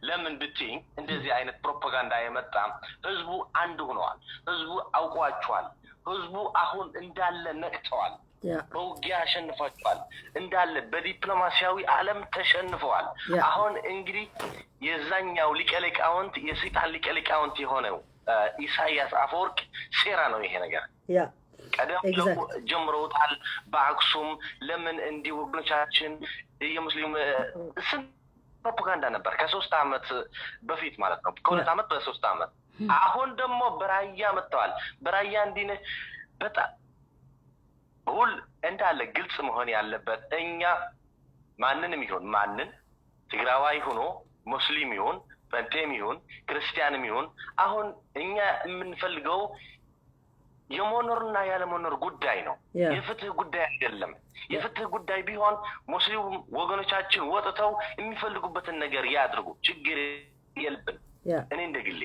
ለምን ብትይኝ እንደዚህ አይነት ፕሮፓጋንዳ የመጣ ህዝቡ አንድ ሆነዋል። ህዝቡ አውቋቸዋል። ህዝቡ አሁን እንዳለ ነቅተዋል። በውጊያ አሸንፏቸዋል። እንዳለ በዲፕሎማሲያዊ ዓለም ተሸንፈዋል። አሁን እንግዲህ የዛኛው ሊቀ ሊቃውንት፣ የሰይጣን ሊቀ ሊቃውንት የሆነው ኢሳያስ አፈወርቅ ሴራ ነው ይሄ ነገር። ቀደም ብለው ጀምረውታል። በአክሱም ለምን እንዲህ ወገኖቻችን የሙስሊም ስንት ፕሮፓጋንዳ ነበር ከ3 አመት በፊት ማለት ነው። ከ2 አመት በ3 አመት። አሁን ደግሞ በራያ መጥተዋል። በራያ እንዲህ ነህ። በጣም ሁል እንዳለ ግልጽ መሆን ያለበት እኛ ማንንም ይሁን ማንን፣ ትግራዋይ ሆኖ ሙስሊም ይሁን፣ ጴንጤም ይሁን፣ ክርስቲያንም ይሁን፣ አሁን እኛ የምንፈልገው የመኖርና ያለመኖር ጉዳይ ነው። የፍትህ ጉዳይ አይደለም። የፍትህ ጉዳይ ቢሆን ሙስሊም ወገኖቻችን ወጥተው የሚፈልጉበትን ነገር ያድርጉ፣ ችግር የለብን። እኔ እንደ ግሌ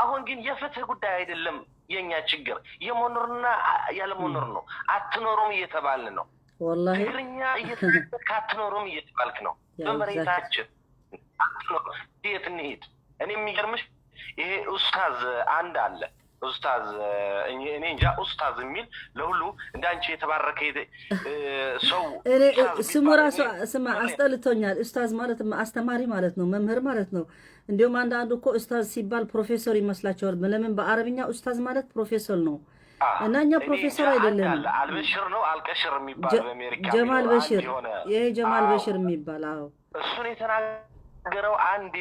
አሁን ግን የፍትህ ጉዳይ አይደለም የኛ ችግር፣ የመኖርና ያለመኖር ነው። አትኖሩም እየተባልን ነው። ወላሂ። ትግርኛ እየተናገርክ አትኖሩም እየተባልክ ነው። በመሬታችን አትኖሩም። የት እንሂድ? እኔ የሚገርምሽ ይሄ ኡስታዝ አንድ አለ፣ ኡስታዝ፣ እኔ እንጃ ኡስታዝ የሚል ለሁሉ እንደ አንቺ የተባረከ ሰው እኔ ስሙ ራሱ ስማ አስጠልቶኛል። ኡስታዝ ማለት አስተማሪ ማለት ነው፣ መምህር ማለት ነው። እንዲሁም አንዳንዱ እኮ ኡስታዝ ሲባል ፕሮፌሰር ይመስላቸዋል። ለምን በአረብኛ ኡስታዝ ማለት ፕሮፌሰር ነው እና እኛ ፕሮፌሰር አይደለንም። አልበሽር ነው አልቀሽር የሚባል በአሜሪካ ጀማል በሽር፣ ይሄ ጀማል በሽር የሚባል፣ አዎ። እሱን የተናገረው አንዴ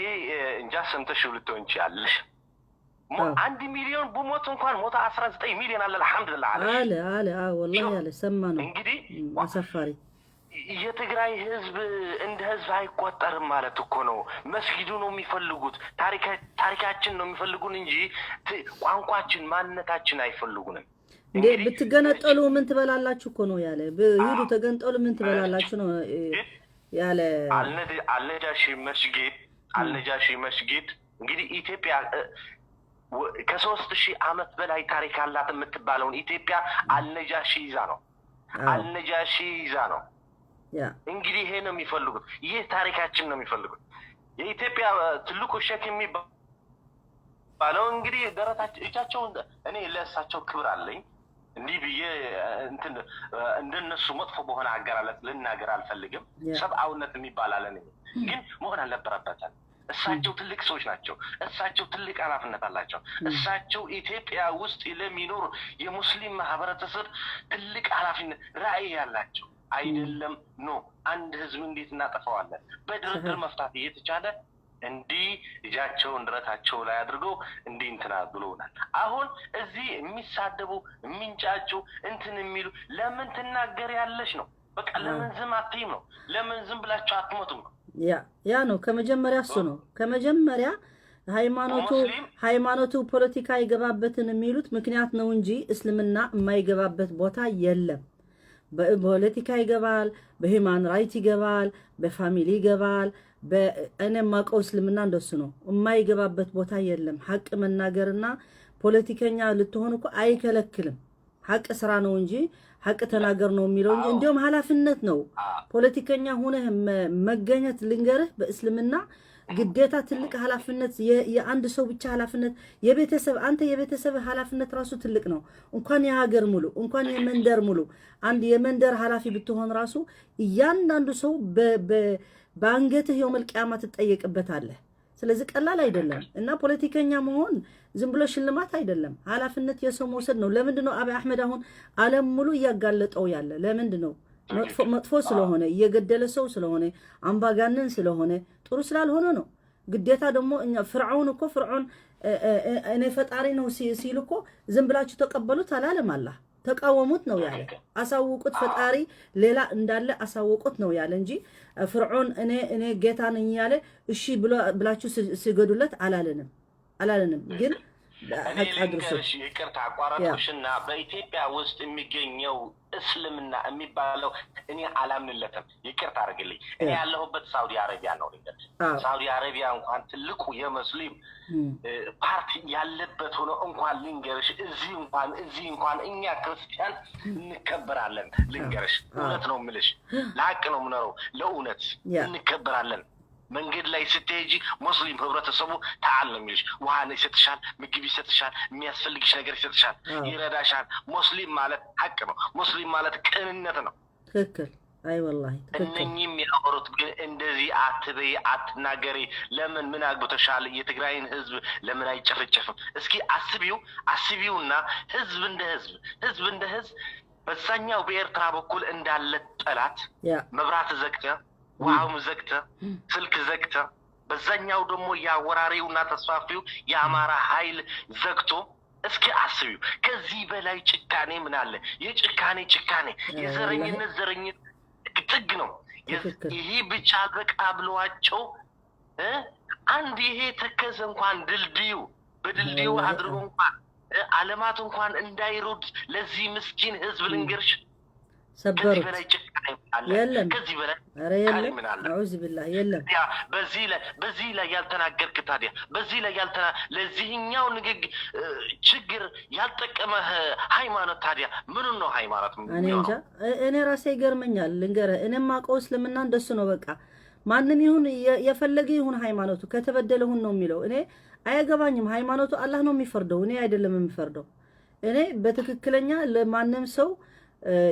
እንጃ ሰምተሽው ልትሆን ይችላለሽ። 1 ሚሊዮን ብሞት እንኳን ሞታ 19 ሚሊዮን አለ አልሐምዱሊላህ አለ። አለ አለ፣ አዎ ወላሂ አለ፣ ሰማ ነው። እንግዲህ አሳፋሪ። የትግራይ ህዝብ እንደ ህዝብ አይቆጠርም ማለት እኮ ነው። መስጊዱ ነው የሚፈልጉት፣ ታሪካችን ነው የሚፈልጉን እንጂ ቋንቋችን፣ ማንነታችን አይፈልጉንም። እንዴ ብትገነጠሉ ምን ትበላላችሁ እኮ ነው ያለ። ሂዱ ተገንጠሉ ምን ትበላላችሁ ነው ያለ። አልነጃሺ መስጊድ፣ አልነጃሺ መስጊድ እንግዲህ ኢትዮጵያ ከ3000 ዓመት በላይ ታሪክ አላት የምትባለውን ኢትዮጵያ አልነጃሺ ይዛ ነው፣ አልነጃሺ ይዛ ነው። እንግዲህ ይሄ ነው የሚፈልጉት። ይህ ታሪካችን ነው የሚፈልጉት። የኢትዮጵያ ትልቁ ሼክ የሚባለው እንግዲህ ደረታቸው እጃቸውን፣ እኔ ለእሳቸው ክብር አለኝ። እንዲህ ብዬ እንትን እንደነሱ መጥፎ በሆነ አገላለጽ ልናገር አልፈልግም። ሰብአዊነት የሚባል አለን፣ ግን መሆን አልነበረበትም። እሳቸው ትልቅ ሰዎች ናቸው። እሳቸው ትልቅ ኃላፊነት አላቸው። እሳቸው ኢትዮጵያ ውስጥ ለሚኖር የሙስሊም ማህበረተሰብ ትልቅ ኃላፊነት ራዕይ ያላቸው አይደለም። No፣ አንድ ህዝብ እንዴት እናጠፋዋለን? በድርድር መፍታት እየተቻለ እንዲህ እጃቸውን ደረታቸው ላይ አድርገው እንዲህ እንትና ብሎናል። አሁን እዚህ የሚሳደቡ፣ የሚንጫጩ፣ እንትን የሚሉ ለምን ትናገር ያለሽ ነው። በቃ ለምን ዝም አትይም ነው። ለምን ዝም ብላችሁ አትሞቱም ነው። Yeah፣ ነው ከመጀመሪያ እሱ ነው። ከመጀመሪያ ሃይማኖቱ ፖለቲካ አይገባበትን የሚሉት ምክንያት ነው እንጂ እስልምና የማይገባበት ቦታ የለም። በፖለቲካ ይገባል፣ በ human right ይገባል፣ በ family ይገባል። እኔ የማውቀው እስልምና እንደሱ ነው። የማይገባበት ቦታ የለም። ሀቅ መናገርና ፖለቲከኛ ልትሆን እኮ አይከለክልም። ሐቅ ስራ ነው እንጂ ሐቅ ተናገር ነው የሚለው እንጂ እንዲሁም ኃላፊነት ነው። ፖለቲከኛ ሆነህ መገኘት ልንገርህ፣ በእስልምና ግዴታ ትልቅ ኃላፊነት፣ የአንድ ሰው ብቻ ኃላፊነት የቤተሰብ አንተ የቤተሰብ ኃላፊነት ራሱ ትልቅ ነው። እንኳን የሀገር ሙሉ እንኳን የመንደር ሙሉ አንድ የመንደር ኃላፊ ብትሆን ራሱ እያንዳንዱ ሰው በአንገትህ يوم القيامة ትጠየቅበታለህ። ስለዚህ ቀላል አይደለም እና ፖለቲከኛ መሆን ዝም ብሎ ሽልማት አይደለም፣ ኃላፊነት የሰው መውሰድ ነው። ለምንድን ነው አብይ አሕመድ አሁን ዓለም ሙሉ እያጋለጠው ያለ? ለምንድን ነው? መጥፎ ስለሆነ፣ እየገደለ ሰው ስለሆነ፣ አምባገነን ስለሆነ፣ ጥሩ ስላልሆነ ነው። ግዴታ ደግሞ እኛ ፍርዓውን እኮ ፍርዓውን እኔ ፈጣሪ ነው ሲል እኮ ዝም ብላችሁ ተቀበሉት አላለም አላህ። ተቃወሙት ነው ያለ። አሳውቁት፣ ፈጣሪ ሌላ እንዳለ አሳውቁት ነው ያለ እንጂ ፍርዖን እኔ ጌታ ነኝ ያለ እሺ ብላችሁ ስገዱለት አላለንም አላለንም። ግን እኔ ልንገርሽ፣ ይቅርታ አቋረጥኩሽና፣ በኢትዮጵያ ውስጥ የሚገኘው እስልምና የሚባለው እኔ አላምንለትም። ይቅርታ አድርግልኝ። እኔ ያለሁበት ሳውዲ አረቢያ ነው። ልንገርሽ፣ ሳውዲ አረቢያ እንኳን ትልቁ የሙስሊም ፓርቲ ያለበት ሆኖ እንኳን ልንገርሽ፣ እዚህ እንኳን እኛ ክርስቲያን እንከበራለን። ልንገርሽ፣ እውነት ነው የምልሽ፣ ለሀቅ ነው የምኖረው፣ ለእውነት እንከበራለን። መንገድ ላይ ስትሄጂ ሙስሊም ህብረተሰቡ تعال ነው የሚልሽ። ውሃ ይሰጥሻል፣ ምግብ ይሰጥሻል፣ የሚያስፈልግሽ ነገር ይሰጥሻል፣ ይረዳሻል። ሙስሊም ማለት ሀቅ ነው። ሙስሊም ማለት ቅንነት ነው። ትክክል። አይ والله ትክክል። እነኚህ የሚያወሩት ግን እንደዚህ አትበይ፣ አትናገሪ። ለምን ምን አግብቶሻል? የትግራይን ህዝብ ለምን አይጨፈጨፍም? እስኪ አስቢው፣ አስቢውና ህዝብ እንደ ህዝብ በዛኛው በኤርትራ በኩል እንዳለ ጠላት መብራት ዘግተ፣ ውሃውም ዘግተ፣ ስልክ ዘግተ፣ በዛኛው ደግሞ የአወራሪውና ተስፋፊው የአማራ ኃይል ዘግቶ፣ እስኪ አስቢው፣ ከዚህ በላይ ጭካኔ ምን አለ? የጭካኔ ጭካኔ፣ የዘረኝነት ዘረኝነት ጥግ ነው። ይሄ ብቻ በቃ ብለዋቸው አንድ ይሄ ተከዘ እንኳን ድልድዩ በድልድዩ አድርጎ እንኳን አለማት እንኳን እንዳይሩድ ለዚህ ምስኪን ህዝብ ልንገርሽ፣ ከዚህ ሰበሩት። በላይ ጭካኔ አለ? የለም። ከዚህ በላይ ኧረ ጭካኔ የለም። ምን አለ? أعوذ بالله የለም። ያ በዚህ ላይ ያልተናገርክ ታዲያ በዚህ ላይ ያልተና ለዚህኛው ንግግ ችግር ያልጠቀመህ ሃይማኖት ታዲያ ምኑን ነው ሃይማኖት እኔ እንጃ። የሚሆነው? እኔ ራሴ ይገርመኛል። ልንገርህ፣ እኔ የማውቀው እስልምና እንደሱ ነው። በቃ ማንም ይሁን የፈለገ ይሁን ሃይማኖቱ ከተበደለ ሁን ነው የሚለው። እኔ አያገባኝም። ሃይማኖቱ አላህ ነው የሚፈርደው፣ እኔ አይደለም የሚፈርደው። እኔ በትክክለኛ ለማንም ሰው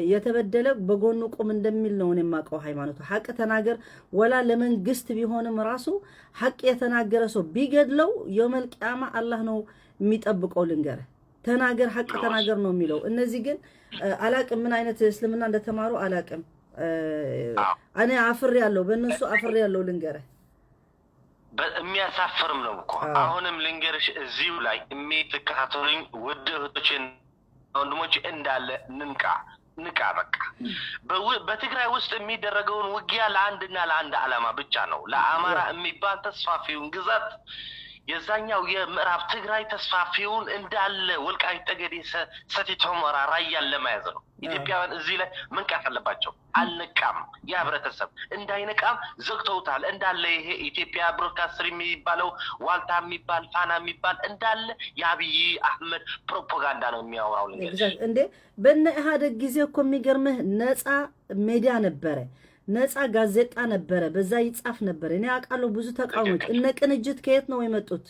የተበደለ በጎኑ ቁም እንደሚል ነው እኔ የማውቀው ሃይማኖቱ። ሐቅ ተናገር ወላ ለመንግስት ቢሆንም ራሱ ሐቅ የተናገረ ሰው ቢገድለው يوم القيامة አላህ ነው የሚጠብቀው። ልንገርህ፣ ተናገር፣ ሐቅ ተናገር ነው የሚለው። እነዚህ ግን አላቅም ምን አይነት እስልምና እንደተማሩ አላቅም። እኔ አፍሬ ያለው በእነሱ አፍሬ ያለው ልንገርህ። የሚያሳፍርም ነው እኮ። አሁንም ልንገርሽ፣ እዚሁ ላይ የምትከታተሉኝ ውድ እህቶቼ ወንድሞች እንዳለ ንንቃ፣ ንቃ። በቃ በትግራይ ውስጥ የሚደረገውን ውጊያ ለአንድና ለአንድ ዓላማ ብቻ ነው። ለአማራ የሚባል ተስፋፊውን ግዛት የዛኛው የምዕራብ ትግራይ ተስፋፊውን እንዳለ ወልቃይት ጠገዴ፣ ሰቲት ሁመራ፣ ራያን ለመያዝ ነው። ኢትዮጵያውያን እዚህ ላይ መንቃት አለባቸው። አልነቃም። ያ ህብረተሰብ እንዳይነቃም ዘግተውታል። እንዳለ ይሄ ኢትዮጵያ ብሮድካስተር የሚባለው፣ ዋልታ የሚባል፣ ፋና የሚባል እንዳለ የአብይ አህመድ ፕሮፓጋንዳ ነው የሚያወራው። ልንገርሽ። እንዴ በነ ኢህአዴግ ጊዜ እኮ የሚገርምህ ነፃ ሜዲያ ነበረ፣ ነፃ ጋዜጣ ነበረ፣ በዛ ይጻፍ ነበረ። እኔ አውቃለሁ ብዙ ተቃዋሚዎች። እነ ቅንጅት ከየት ነው የመጡት?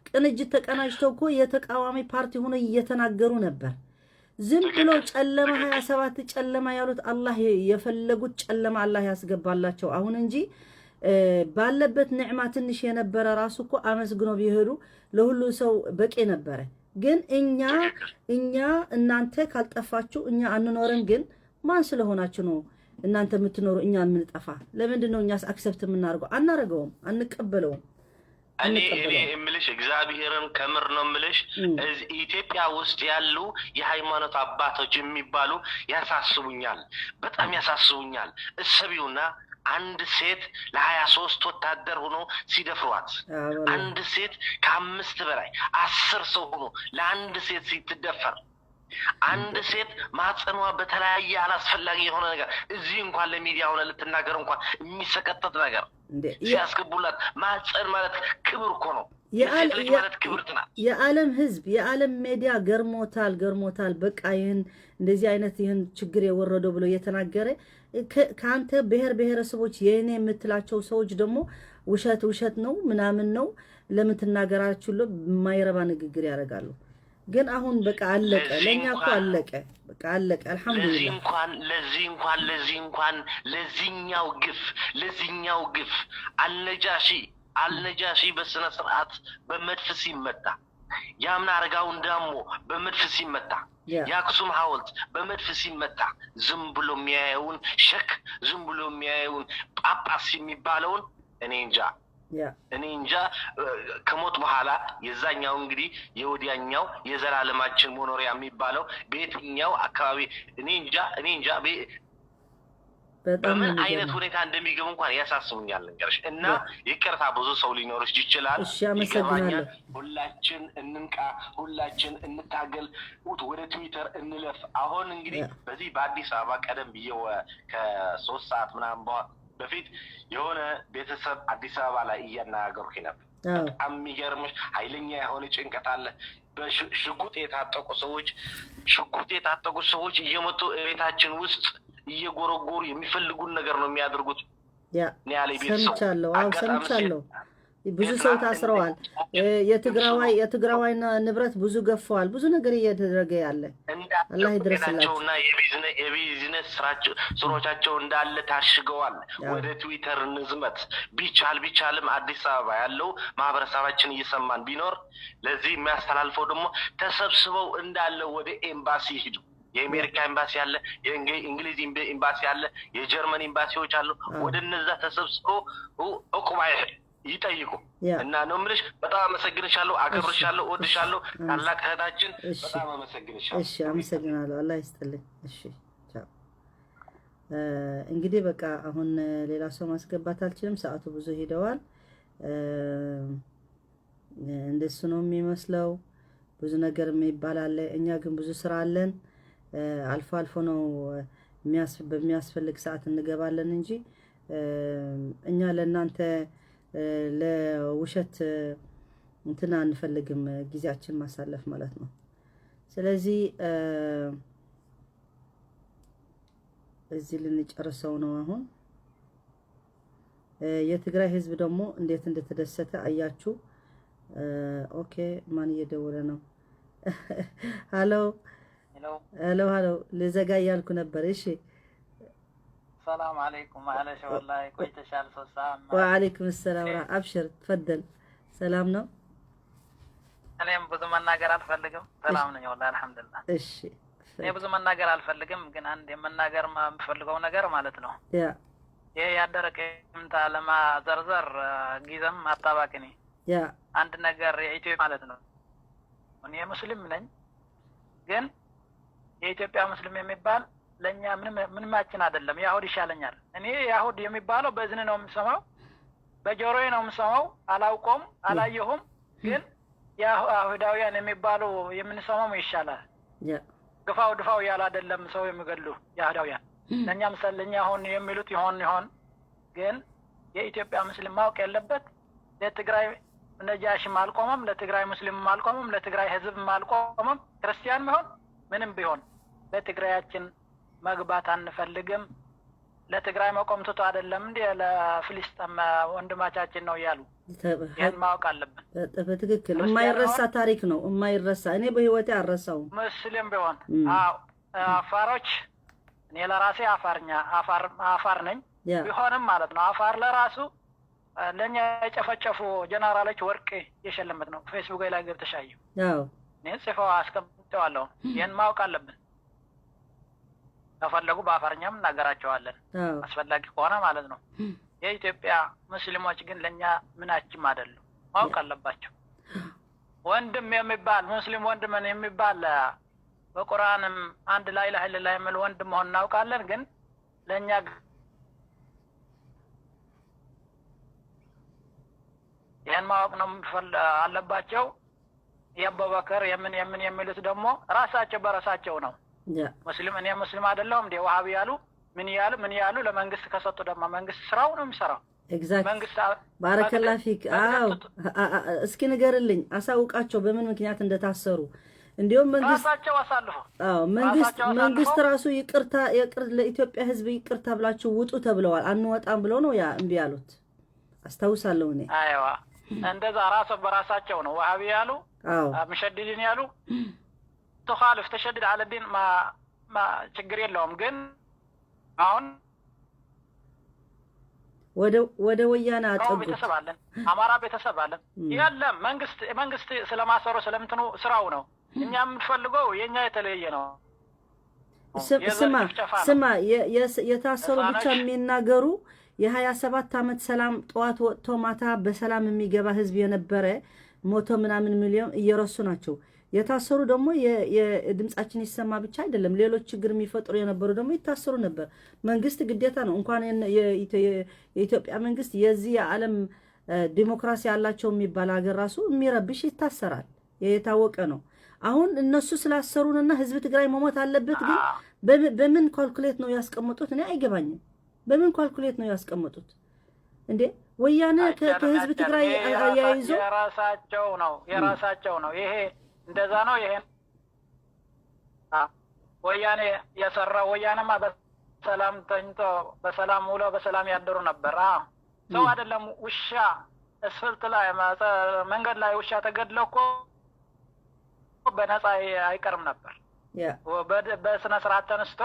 ቅንጅት ተቀናጅተው እኮ የተቃዋሚ ፓርቲ ሆኖ እየተናገሩ ነበር። ዝም ብሎ ጨለማ 27 ጨለማ ያሉት አላህ የፈለጉት ጨለማ አላህ ያስገባላቸው አሁን እንጂ ባለበት ንዕማ ትንሽ የነበረ ራሱ እኮ አመስግኖ ቢሄዱ ለሁሉ ሰው በቂ ነበረ። ግን እኛ እናንተ ካልጠፋችሁ እኛ አንኖርም። ግን ማን ስለሆናችሁ ነው እናንተ የምትኖሩ እኛ የምንጠፋ? ለምንድን ነው እኛስ accept የምናደርገው? አናደርገውም፣ አንቀበለውም። እኔ የምልሽ እግዚአብሔርን ከምር ነው የምልሽ፣ ኢትዮጵያ ውስጥ ያሉ የሃይማኖት አባቶች የሚባሉ ያሳስቡኛል፣ በጣም ያሳስቡኛል። እሰቢውና አንድ ሴት ለ23 ወታደር ሆኖ ሲደፍሯት፣ አንድ ሴት ከአምስት በላይ 10 ሰው ሆኖ ለአንድ ሴት ስትደፈር፣ አንድ ሴት ማህፀኗ በተለያየ አላስፈላጊ የሆነ ነገር እዚህ እንኳን ለሚዲያ ሆነ ልትናገር እንኳን የሚሰቀጥጥ ነገር ሲያስገቡላት ማህፀን ማለት ክብር እኮ ነው። የሴት ልጅ ማለት ክብርት ናት። የዓለም ህዝብ የዓለም ሜዲያ ገርሞታል ገርሞታል። በቃ ይህን እንደዚህ አይነት ይህን ችግር የወረደው ብሎ እየተናገረ ከአንተ ብሔር ብሔረሰቦች የእኔ የምትላቸው ሰዎች ደግሞ ውሸት ውሸት ነው ምናምን ነው ለምን ትናገራችሁ? የማይረባ ንግግር ያደርጋሉ። ግን አሁን በቃ አለቀ። ለእኛ እኮ አለቀ፣ በቃ አለቀ። አልሐምዱሊላህ። ለዚህ እንኳን ለዚህ እንኳን ለዚህኛው ግፍ ለዚህኛው ግፍ አልነጃሺ በስነ ስርዓት በመድፍ ሲመታ፣ የአምና አረጋውን ዳሞ በመድፍ ሲመታ፣ የአክሱም ሐውልት በመድፍ ሲመታ ዝም ብሎ የሚያየውን ሸክ፣ ዝም ብሎ የሚያየውን ጳጳስ የሚባለውን እኔ እንጃ እኔ እንጃ። ከሞት በኋላ የዛኛው እንግዲህ የወዲያኛው የዘላለማችን መኖሪያ የሚባለው በየትኛው አካባቢ እኔ እንጃ እኔ እንጃ በምን አይነት ሁኔታ እንደሚገቡ እንኳን ያሳስቡኛል ነገርሽ። እና ይቅርታ ብዙ ሰው ሊኖርሽ ይችላል፣ ይገባኛል። ሁላችን እንንቃ፣ ሁላችን እንታገል፣ ወደ ትዊተር እንለፍ። አሁን እንግዲህ በዚህ በአዲስ አበባ ቀደም ብዬ ከ3 ሰዓት ምናምን በፊት የሆነ ቤተሰብ አዲስ አበባ ላይ እያነጋገርኩኝ ነበር። በጣም የሚገርምሽ ኃይለኛ የሆነ ጭንቀት አለ። በሽጉጥ የታጠቁ ሰዎች ሽጉጥ የታጠቁ ሰዎች እየመጡ ቤታችን ውስጥ እየጎረጎሩ የሚፈልጉን ነገር ነው የሚያደርጉት። ሰምቻለሁ። አዎ ሰምቻለሁ። ብዙ ሰው ታስረዋል። የትግራዋይ ንብረት ብዙ ገፈዋል። ብዙ ነገር እየተደረገ ያለ አላህ ይድረስላቸውና የቢዝነስ ስራዎቻቸው እንዳለ ታሽገዋል። ወደ ትዊተር እንዝመት። ቢቻል ቢቻልም አዲስ አበባ ያለው ማህበረሰባችን እየሰማን ቢኖር ለዚህ የሚያስተላልፈው ደግሞ ተሰብስበው እንዳለ ወደ ኤምባሲ ሂዱ። የአሜሪካ ኤምባሲ አለ፣ የእንግሊዝ ኤምባሲ አለ፣ የጀርመን ኤምባሲዎች አሉ። ወደ እነዛ ተሰብስበው ዕቁባ ይጠይቁ እና ነው የምልሽ። በጣም አመሰግንሻለሁ፣ አከብርሻለሁ፣ እወድሻለሁ። ታላቅ እህታችን በጣም አመሰግንሻለሁ። እሺ፣ አመሰግናለሁ። አላህ ይስጥልኝ። እሺ፣ ቻው። እንግዲህ በቃ አሁን ሌላ ሰው ማስገባት አልችልም፣ ሰዓቱ ብዙ ሄደዋል። እንደሱ ነው የሚመስለው። ብዙ ነገር የሚባል አለ። እኛ ግን ብዙ ስራ አለን። አልፎ አልፎ ነው በሚያስፈልግ ሰዓት እንገባለን እንጂ እኛ ለእናንተ ለውሸት እንትን አንፈልግም፣ ጊዜያችን ማሳለፍ ማለት ነው። ስለዚህ እዚህ ልንጨርሰው ነው አሁን። የትግራይ ህዝብ ደግሞ እንዴት እንደተደሰተ አያችሁ። Okay፣ ማን እየደወለ ነው? ሀሎ ሄሎ ሄሎ፣ ልዘጋ እያልኩ ነበር። እሺ፣ ሰላም አለይኩም። ማለሽ ወላሂ ቆይተሻል። ወአለይኩም ሰላም። አብሽር تفضل። ሰላም ነው። እኔም ብዙ መናገር አልፈልግም። ሰላም ነኝ ወላሂ አልሐምዱሊላህ። እሺ፣ እኔ ብዙ መናገር አልፈልግም፣ ግን አንድ የመናገር የምፈልገው ነገር ማለት ነው ያ ይሄ ያደረ ቂምታ ለማዘርዘር ጊዜም አታባክኒ። ያ አንድ ነገር የኢትዮጵያ ማለት ነው፣ እኔ ሙስሊም ነኝ፣ ግን የኢትዮጵያ ሙስሊም የሚባል ለእኛ ምንማችን አይደለም። ያሁድ ይሻለኛል። እኔ ያሁድ የሚባለው በእዝን ነው የምሰማው፣ በጆሮዬ ነው የምሰማው። አላውቆም አላየሁም፣ ግን የአሁዳውያን የሚባሉ የምንሰማው ይሻላል። ግፋው ድፋው እያለ አይደለም ሰው የሚገድሉ የአሁዳውያን። ለእኛ ምሳሌ ለእኛ አሁን የሚሉት ይሆን ይሆን፣ ግን የኢትዮጵያ ሙስሊም ማወቅ ያለበት ለትግራይ ነጃሽም አልቆመም፣ ለትግራይ ሙስሊምም አልቆመም፣ ለትግራይ ህዝብም አልቆመም። ክርስቲያን ቢሆን ምንም ቢሆን ለትግራያችን መግባት አንፈልግም። ለትግራይ መቆም ትቶ አይደለም እንዴ ለፍልስጤም ወንድማቻችን ነው እያሉ ይህን ማወቅ አለብን። በትክክል የማይረሳ ታሪክ ነው፣ የማይረሳ እኔ በህይወቴ አልረሳውም። ሙስሊም ቢሆን አፋሮች፣ እኔ ለራሴ አፋርኛ አፋር ነኝ ቢሆንም ማለት ነው አፋር ለራሱ ለእኛ የጨፈጨፉ ጀነራሎች ወርቅ የሸለመት ነው። ፌስቡክ ላይ ገብተሽ አየሁ፣ እኔ ጽፈው አስቀምጠዋለሁ። ይህን ማወቅ አለብን። ከፈለጉ በአፋርኛም እናገራቸዋለን አስፈላጊ ከሆነ ማለት ነው። የኢትዮጵያ ሙስሊሞች ግን ለእኛ ምናችም አይደሉም፣ ማወቅ አለባቸው። ወንድም የሚባል ሙስሊም ወንድምን የሚባል በቁርአንም አንድ ላ ኢላሀ ኢለላህ የሚል ወንድም መሆን እናውቃለን። ግን ለእኛ ይህን ማወቅ ነው አለባቸው። የአቡበከር የምን የምን የሚሉት ደግሞ ራሳቸው በራሳቸው ነው። ሙስሊም እኔ ሙስሊም አይደለሁም እንደ ዋሃቢ ያሉ ምን ያሉ ምን ያሉ ለመንግስት ከሰጡ ደግሞ መንግስት ስራው ነው የሚሰራው። Exact. መንግስት بارك الله فيك። አዎ፣ እስኪ ንገርልኝ፣ አሳውቃቸው በምን ምክንያት እንደታሰሩ። እንዲሁም መንግስት ራሳቸው አሳልፎ አዎ፣ መንግስት ራሳቸው አሳልፎ መንግስት ራሱ ይቅርታ ለኢትዮጵያ ሕዝብ ይቅርታ ብላችሁ ውጡ ተብለዋል። አንወጣም ብለው ነው ያ እምቢ ያሉት። አስታውሳለሁ እኔ። أيوه፣ እንደዛ ራሱ በራሳቸው ነው ዋሃቢ ያሉ مشددين ያሉ تخالف تشدد على دين ما ችግር የለውም። ግን አሁን ወደ ወያኔ ኦሮሞ አጠጉት። ቤተሰብ አለን፣ አማራ ቤተሰብ አለን። የለም፣ መንግስት ስለማሰሩ ስለምትኑ ስራው ነው። እኛ የምንፈልገው የኛ የተለየ ነው። የዘር ስማ ጭፍጨፋ ነው። ስማ፣ የታሰሩ ብቻ ህፃኖች የሚናገሩ፣ የ27 ዓመት ሰላም፣ ጠዋት ወጥቶ ማታ በሰላም የሚገባ ህዝብ የነበረ 100 ምናምን ሚሊዮን እየረሱ ናቸው። የታሰሩ ደግሞ የድምጻችን ይሰማ ብቻ አይደለም፣ ሌሎች ችግር የሚፈጥሩ የነበሩ ደግሞ ይታሰሩ ነበር። መንግስት ግዴታ ነው፣ እንኳን የኢትዮጵያ መንግስት የዚህ የዓለም ዲሞክራሲ ያላቸው የሚባል ሀገር ራሱ የሚረብሽ ይታሰራል። የታወቀ ነው። አሁን እነሱ ስላሰሩንና ህዝብ ትግራይ መሞት አለበት፣ ግን በምን calculate ነው ያስቀመጡት? እኔ አይገባኝም። በምን calculate ነው ያስቀመጡት? እንዴ፣ ወያኔ አይቻልም፣ ከህዝብ አይቻልም። ትግራይ ይሄ አያይዞ የራሳቸው ነው፣ የራሳቸው ነው። ይሄ እንደዛ ነው። ይሄ ወያኔ የሰራው፣ ወያኔማ በሰላም ተኝቶ በሰላም ውሎ በሰላም ያደሩ ነበር። ሰው አይደለም ውሻ እስፍልት ላይ መንገድ ላይ ውሻ ተገድሎ እኮ በነፃ አይቀርም ነበር። በስነ ስርዓት ተነስቶ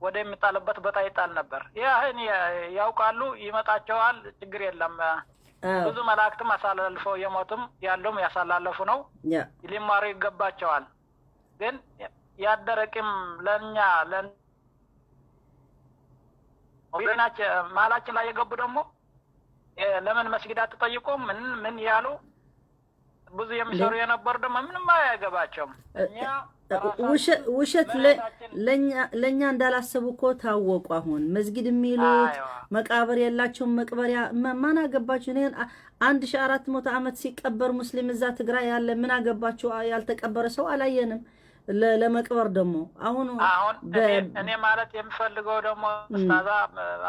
ወደሚጣልበት ቦታ ይጣል ነበር። ይህን ያውቃሉ፣ ይመጣቸዋል። ችግር የለም። ብዙ መላእክትም አሳላልፈው የሞቱም ያሉም ያሳላለፉ ነው። ሊማሩ ይገባቸዋል። ግን ያደረቅም ለእኛ መሀላችን ላይ የገቡ ደግሞ ለምን መስጊድ አትጠይቁም ምን ምን ያሉ ብዙ የሚሰሩ የነበሩ ደግሞ ምንም አያገባቸውም። እኛ ውሸት ለእኛ እንዳላሰቡ እኮ ታወቁ። አሁን መስጊድ የሚሉት መቃብር የላቸውም፣ መቅበሪያ ማን አገባችሁ? እኔን 1400 ዓመት ሲቀበር ሙስሊም እዛ ትግራይ ያለ ምን አገባችሁ? ያልተቀበረ ሰው አላየንም። ለመቅበር ደግሞ አሁን አሁን እኔ ማለት የምፈልገው ደግሞ ኡስታዛ፣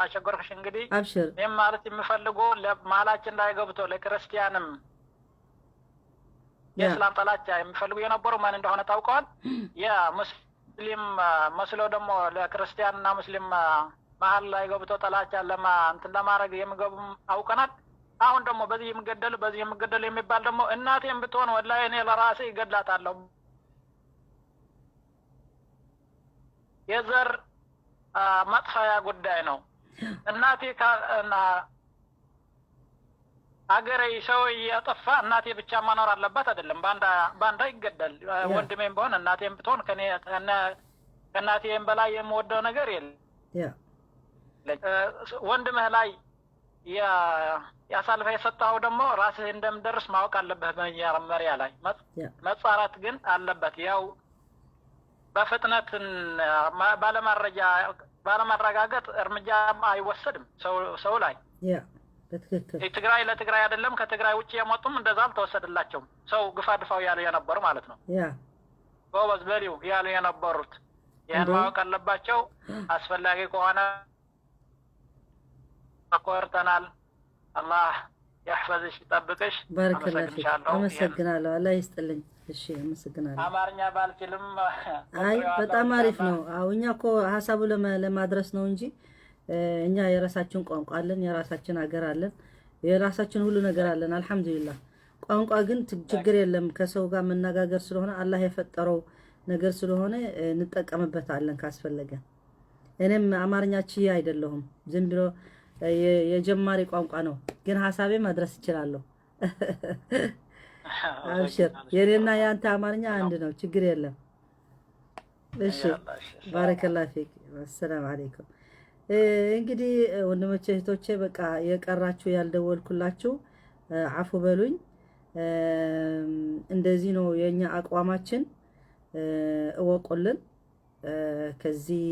አሸጎርኩሽ እንግዲህ። አብሽር። እኔም ማለት የምፈልገው መሀላችን ላይ ገብቶ ለክርስቲያንም የእስላም ጥላቻ የሚፈልጉ የነበሩ ማን እንደሆነ ታውቀዋል። የሙስሊም መስሎ ደግሞ ለክርስቲያን እና ሙስሊም መሀል ላይ ገብቶ ጥላቻ ለማ እንትን ለማድረግ የሚገቡም አውቀናል። አሁን ደግሞ በዚህ የሚገደሉ በዚህ የሚገደሉ የሚባል ደግሞ እናቴም ብትሆን ወላሂ እኔ ለራሴ ይገድላታለሁ። የዘር ማጥፋያ ጉዳይ ነው። እናቴ ሀገሬ ሰው እያጠፋ እናቴ ብቻ መኖር አለባት አይደለም። ባንዳ ይገደል። ወንድሜም ቢሆን እናቴም ብትሆን ከእናቴም በላይ የምወደው ነገር የለም። ወንድምህ ላይ ያሳልፈ የሰጠኸው ደግሞ ራስህ እንደምደርስ ማወቅ አለብህ። መጀመሪያ ላይ መጻራት ግን አለበት። ያው በፍጥነት ባለመረጃ ባለማረጋገጥ እርምጃ አይወሰድም ሰው ላይ። በትክክል። ትግራይ ለትግራይ አይደለም፣ ከትግራይ ውጭ የመጡም እንደዛ አልተወሰደላቸውም። ሰው ግፋ ድፋው ያሉ የነበሩ ማለት ነው። ጎበዝ በሊው ያሉ የነበሩት ይህን ማወቅ አለባቸው። አስፈላጊ ከሆነ ኮርተናል። አላህ ያሕፈዝሽ፣ ይጠብቅሽ። بارك الله فيك። አመሰግናለሁ። አላህ ይስጥልኝ። እሺ፣ አመሰግናለሁ። አማርኛ ባልችልም አይ፣ በጣም አሪፍ ነው። አዎ፣ እኛ እኮ ሀሳቡ ለማድረስ ነው እንጂ እኛ የራሳችን ቋንቋ አለን፣ የራሳችን ሀገር አለን፣ የራሳችን ሁሉ ነገር አለን። አልሐምዱሊላህ። ቋንቋ ግን ችግር የለም፣ ከሰው ጋር መነጋገር ስለሆነ፣ አላህ የፈጠረው ነገር ስለሆነ እንጠቀምበታለን ካስፈለገ። እኔም አማርኛ ችዬ አይደለሁም፣ ዝም ብሎ የጀማሪ ቋንቋ ነው፣ ግን ሀሳቤ ማድረስ እችላለሁ። አብሽር፣ የኔና የአንተ አማርኛ አንድ ነው፣ ችግር የለም። እሺ፣ بارك الله فيك። السلام عليكم። እንግዲህ ወንድሞቼ እህቶቼ፣ በቃ የቀራችሁ ያልደወልኩላችሁ አፉ በሉኝ። እንደዚህ ነው የኛ አቋማችን፣ እወቁልን። ከዚህ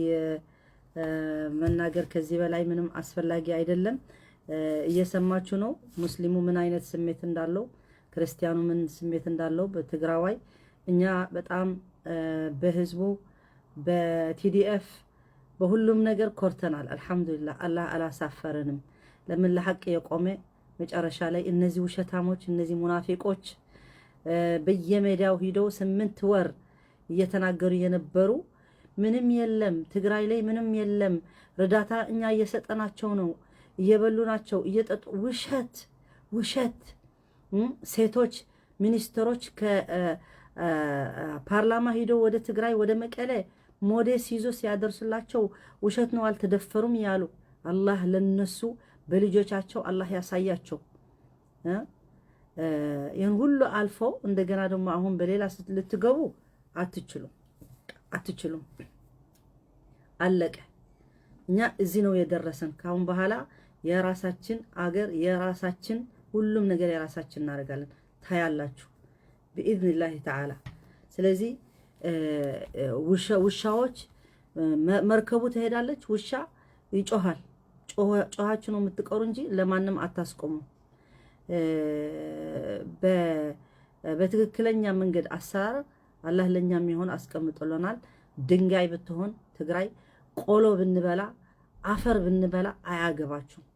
መናገር ከዚህ በላይ ምንም አስፈላጊ አይደለም። እየሰማችሁ ነው ሙስሊሙ ምን አይነት ስሜት እንዳለው፣ ክርስቲያኑ ምን ስሜት እንዳለው በትግራዋይ። እኛ በጣም በህዝቡ፣ በ TDF፣ በሁሉም ነገር ኮርተናል። አልሐምዱሊላህ፣ አላህ አላሳፈረንም። ለምን ለሐቅ የቆመ መጨረሻ ላይ እነዚህ ውሸታሞች፣ እነዚህ ሙናፊቆች በየሜዳው ሂደው 8 ወር እየተናገሩ የነበሩ ምንም የለም፣ ትግራይ ላይ ምንም የለም፣ እርዳታ እኛ እየሰጠናቸው ነው፣ እየበሉ ናቸው፣ እየጠጡ፣ ውሸት ውሸት። ሴቶች ሚኒስትሮች ከፓርላማ ሂደው ወደ ትግራይ ወደ መቀሌ ሞዴስ ይዞ ሲያደርሱላቸው ውሸት ነው አልተደፈሩም ያሉ፣ አላህ ለነሱ በልጆቻቸው አላህ ያሳያቸው። ይህን ሁሉ አልፎ እንደገና ደግሞ አሁን በሌላ ልትገቡ አትችሉም፣ አትችሉም። አለቀ። እኛ እዚህ ነው የደረሰን። ካሁን በኋላ የራሳችን አገር፣ የራሳችን ሁሉም ነገር የራሳችን እናደርጋለን። ታያላችሁ بإذن الله تعالى። ስለዚህ ውሻዎች መርከቡ ትሄዳለች፣ ውሻ ይጮሃል። ጮሃችሁ ነው የምትቀሩ እንጂ ለማንም አታስቆሙ። በትክክለኛ መንገድ አሰራር አላህ ለኛ የሚሆን አስቀምጦልናል። ድንጋይ ብትሆን ትግራይ፣ ቆሎ ብንበላ፣ አፈር ብንበላ አያገባችሁም፣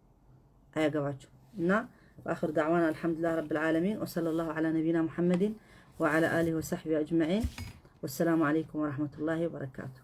አያገባችሁም። እና وآخر دعوانا الحمد لله رب العالمين وصلى الله على نبينا محمد وعلى آله وصحبه أجمعين والسلام عليكم ورحمة الله وبركاته.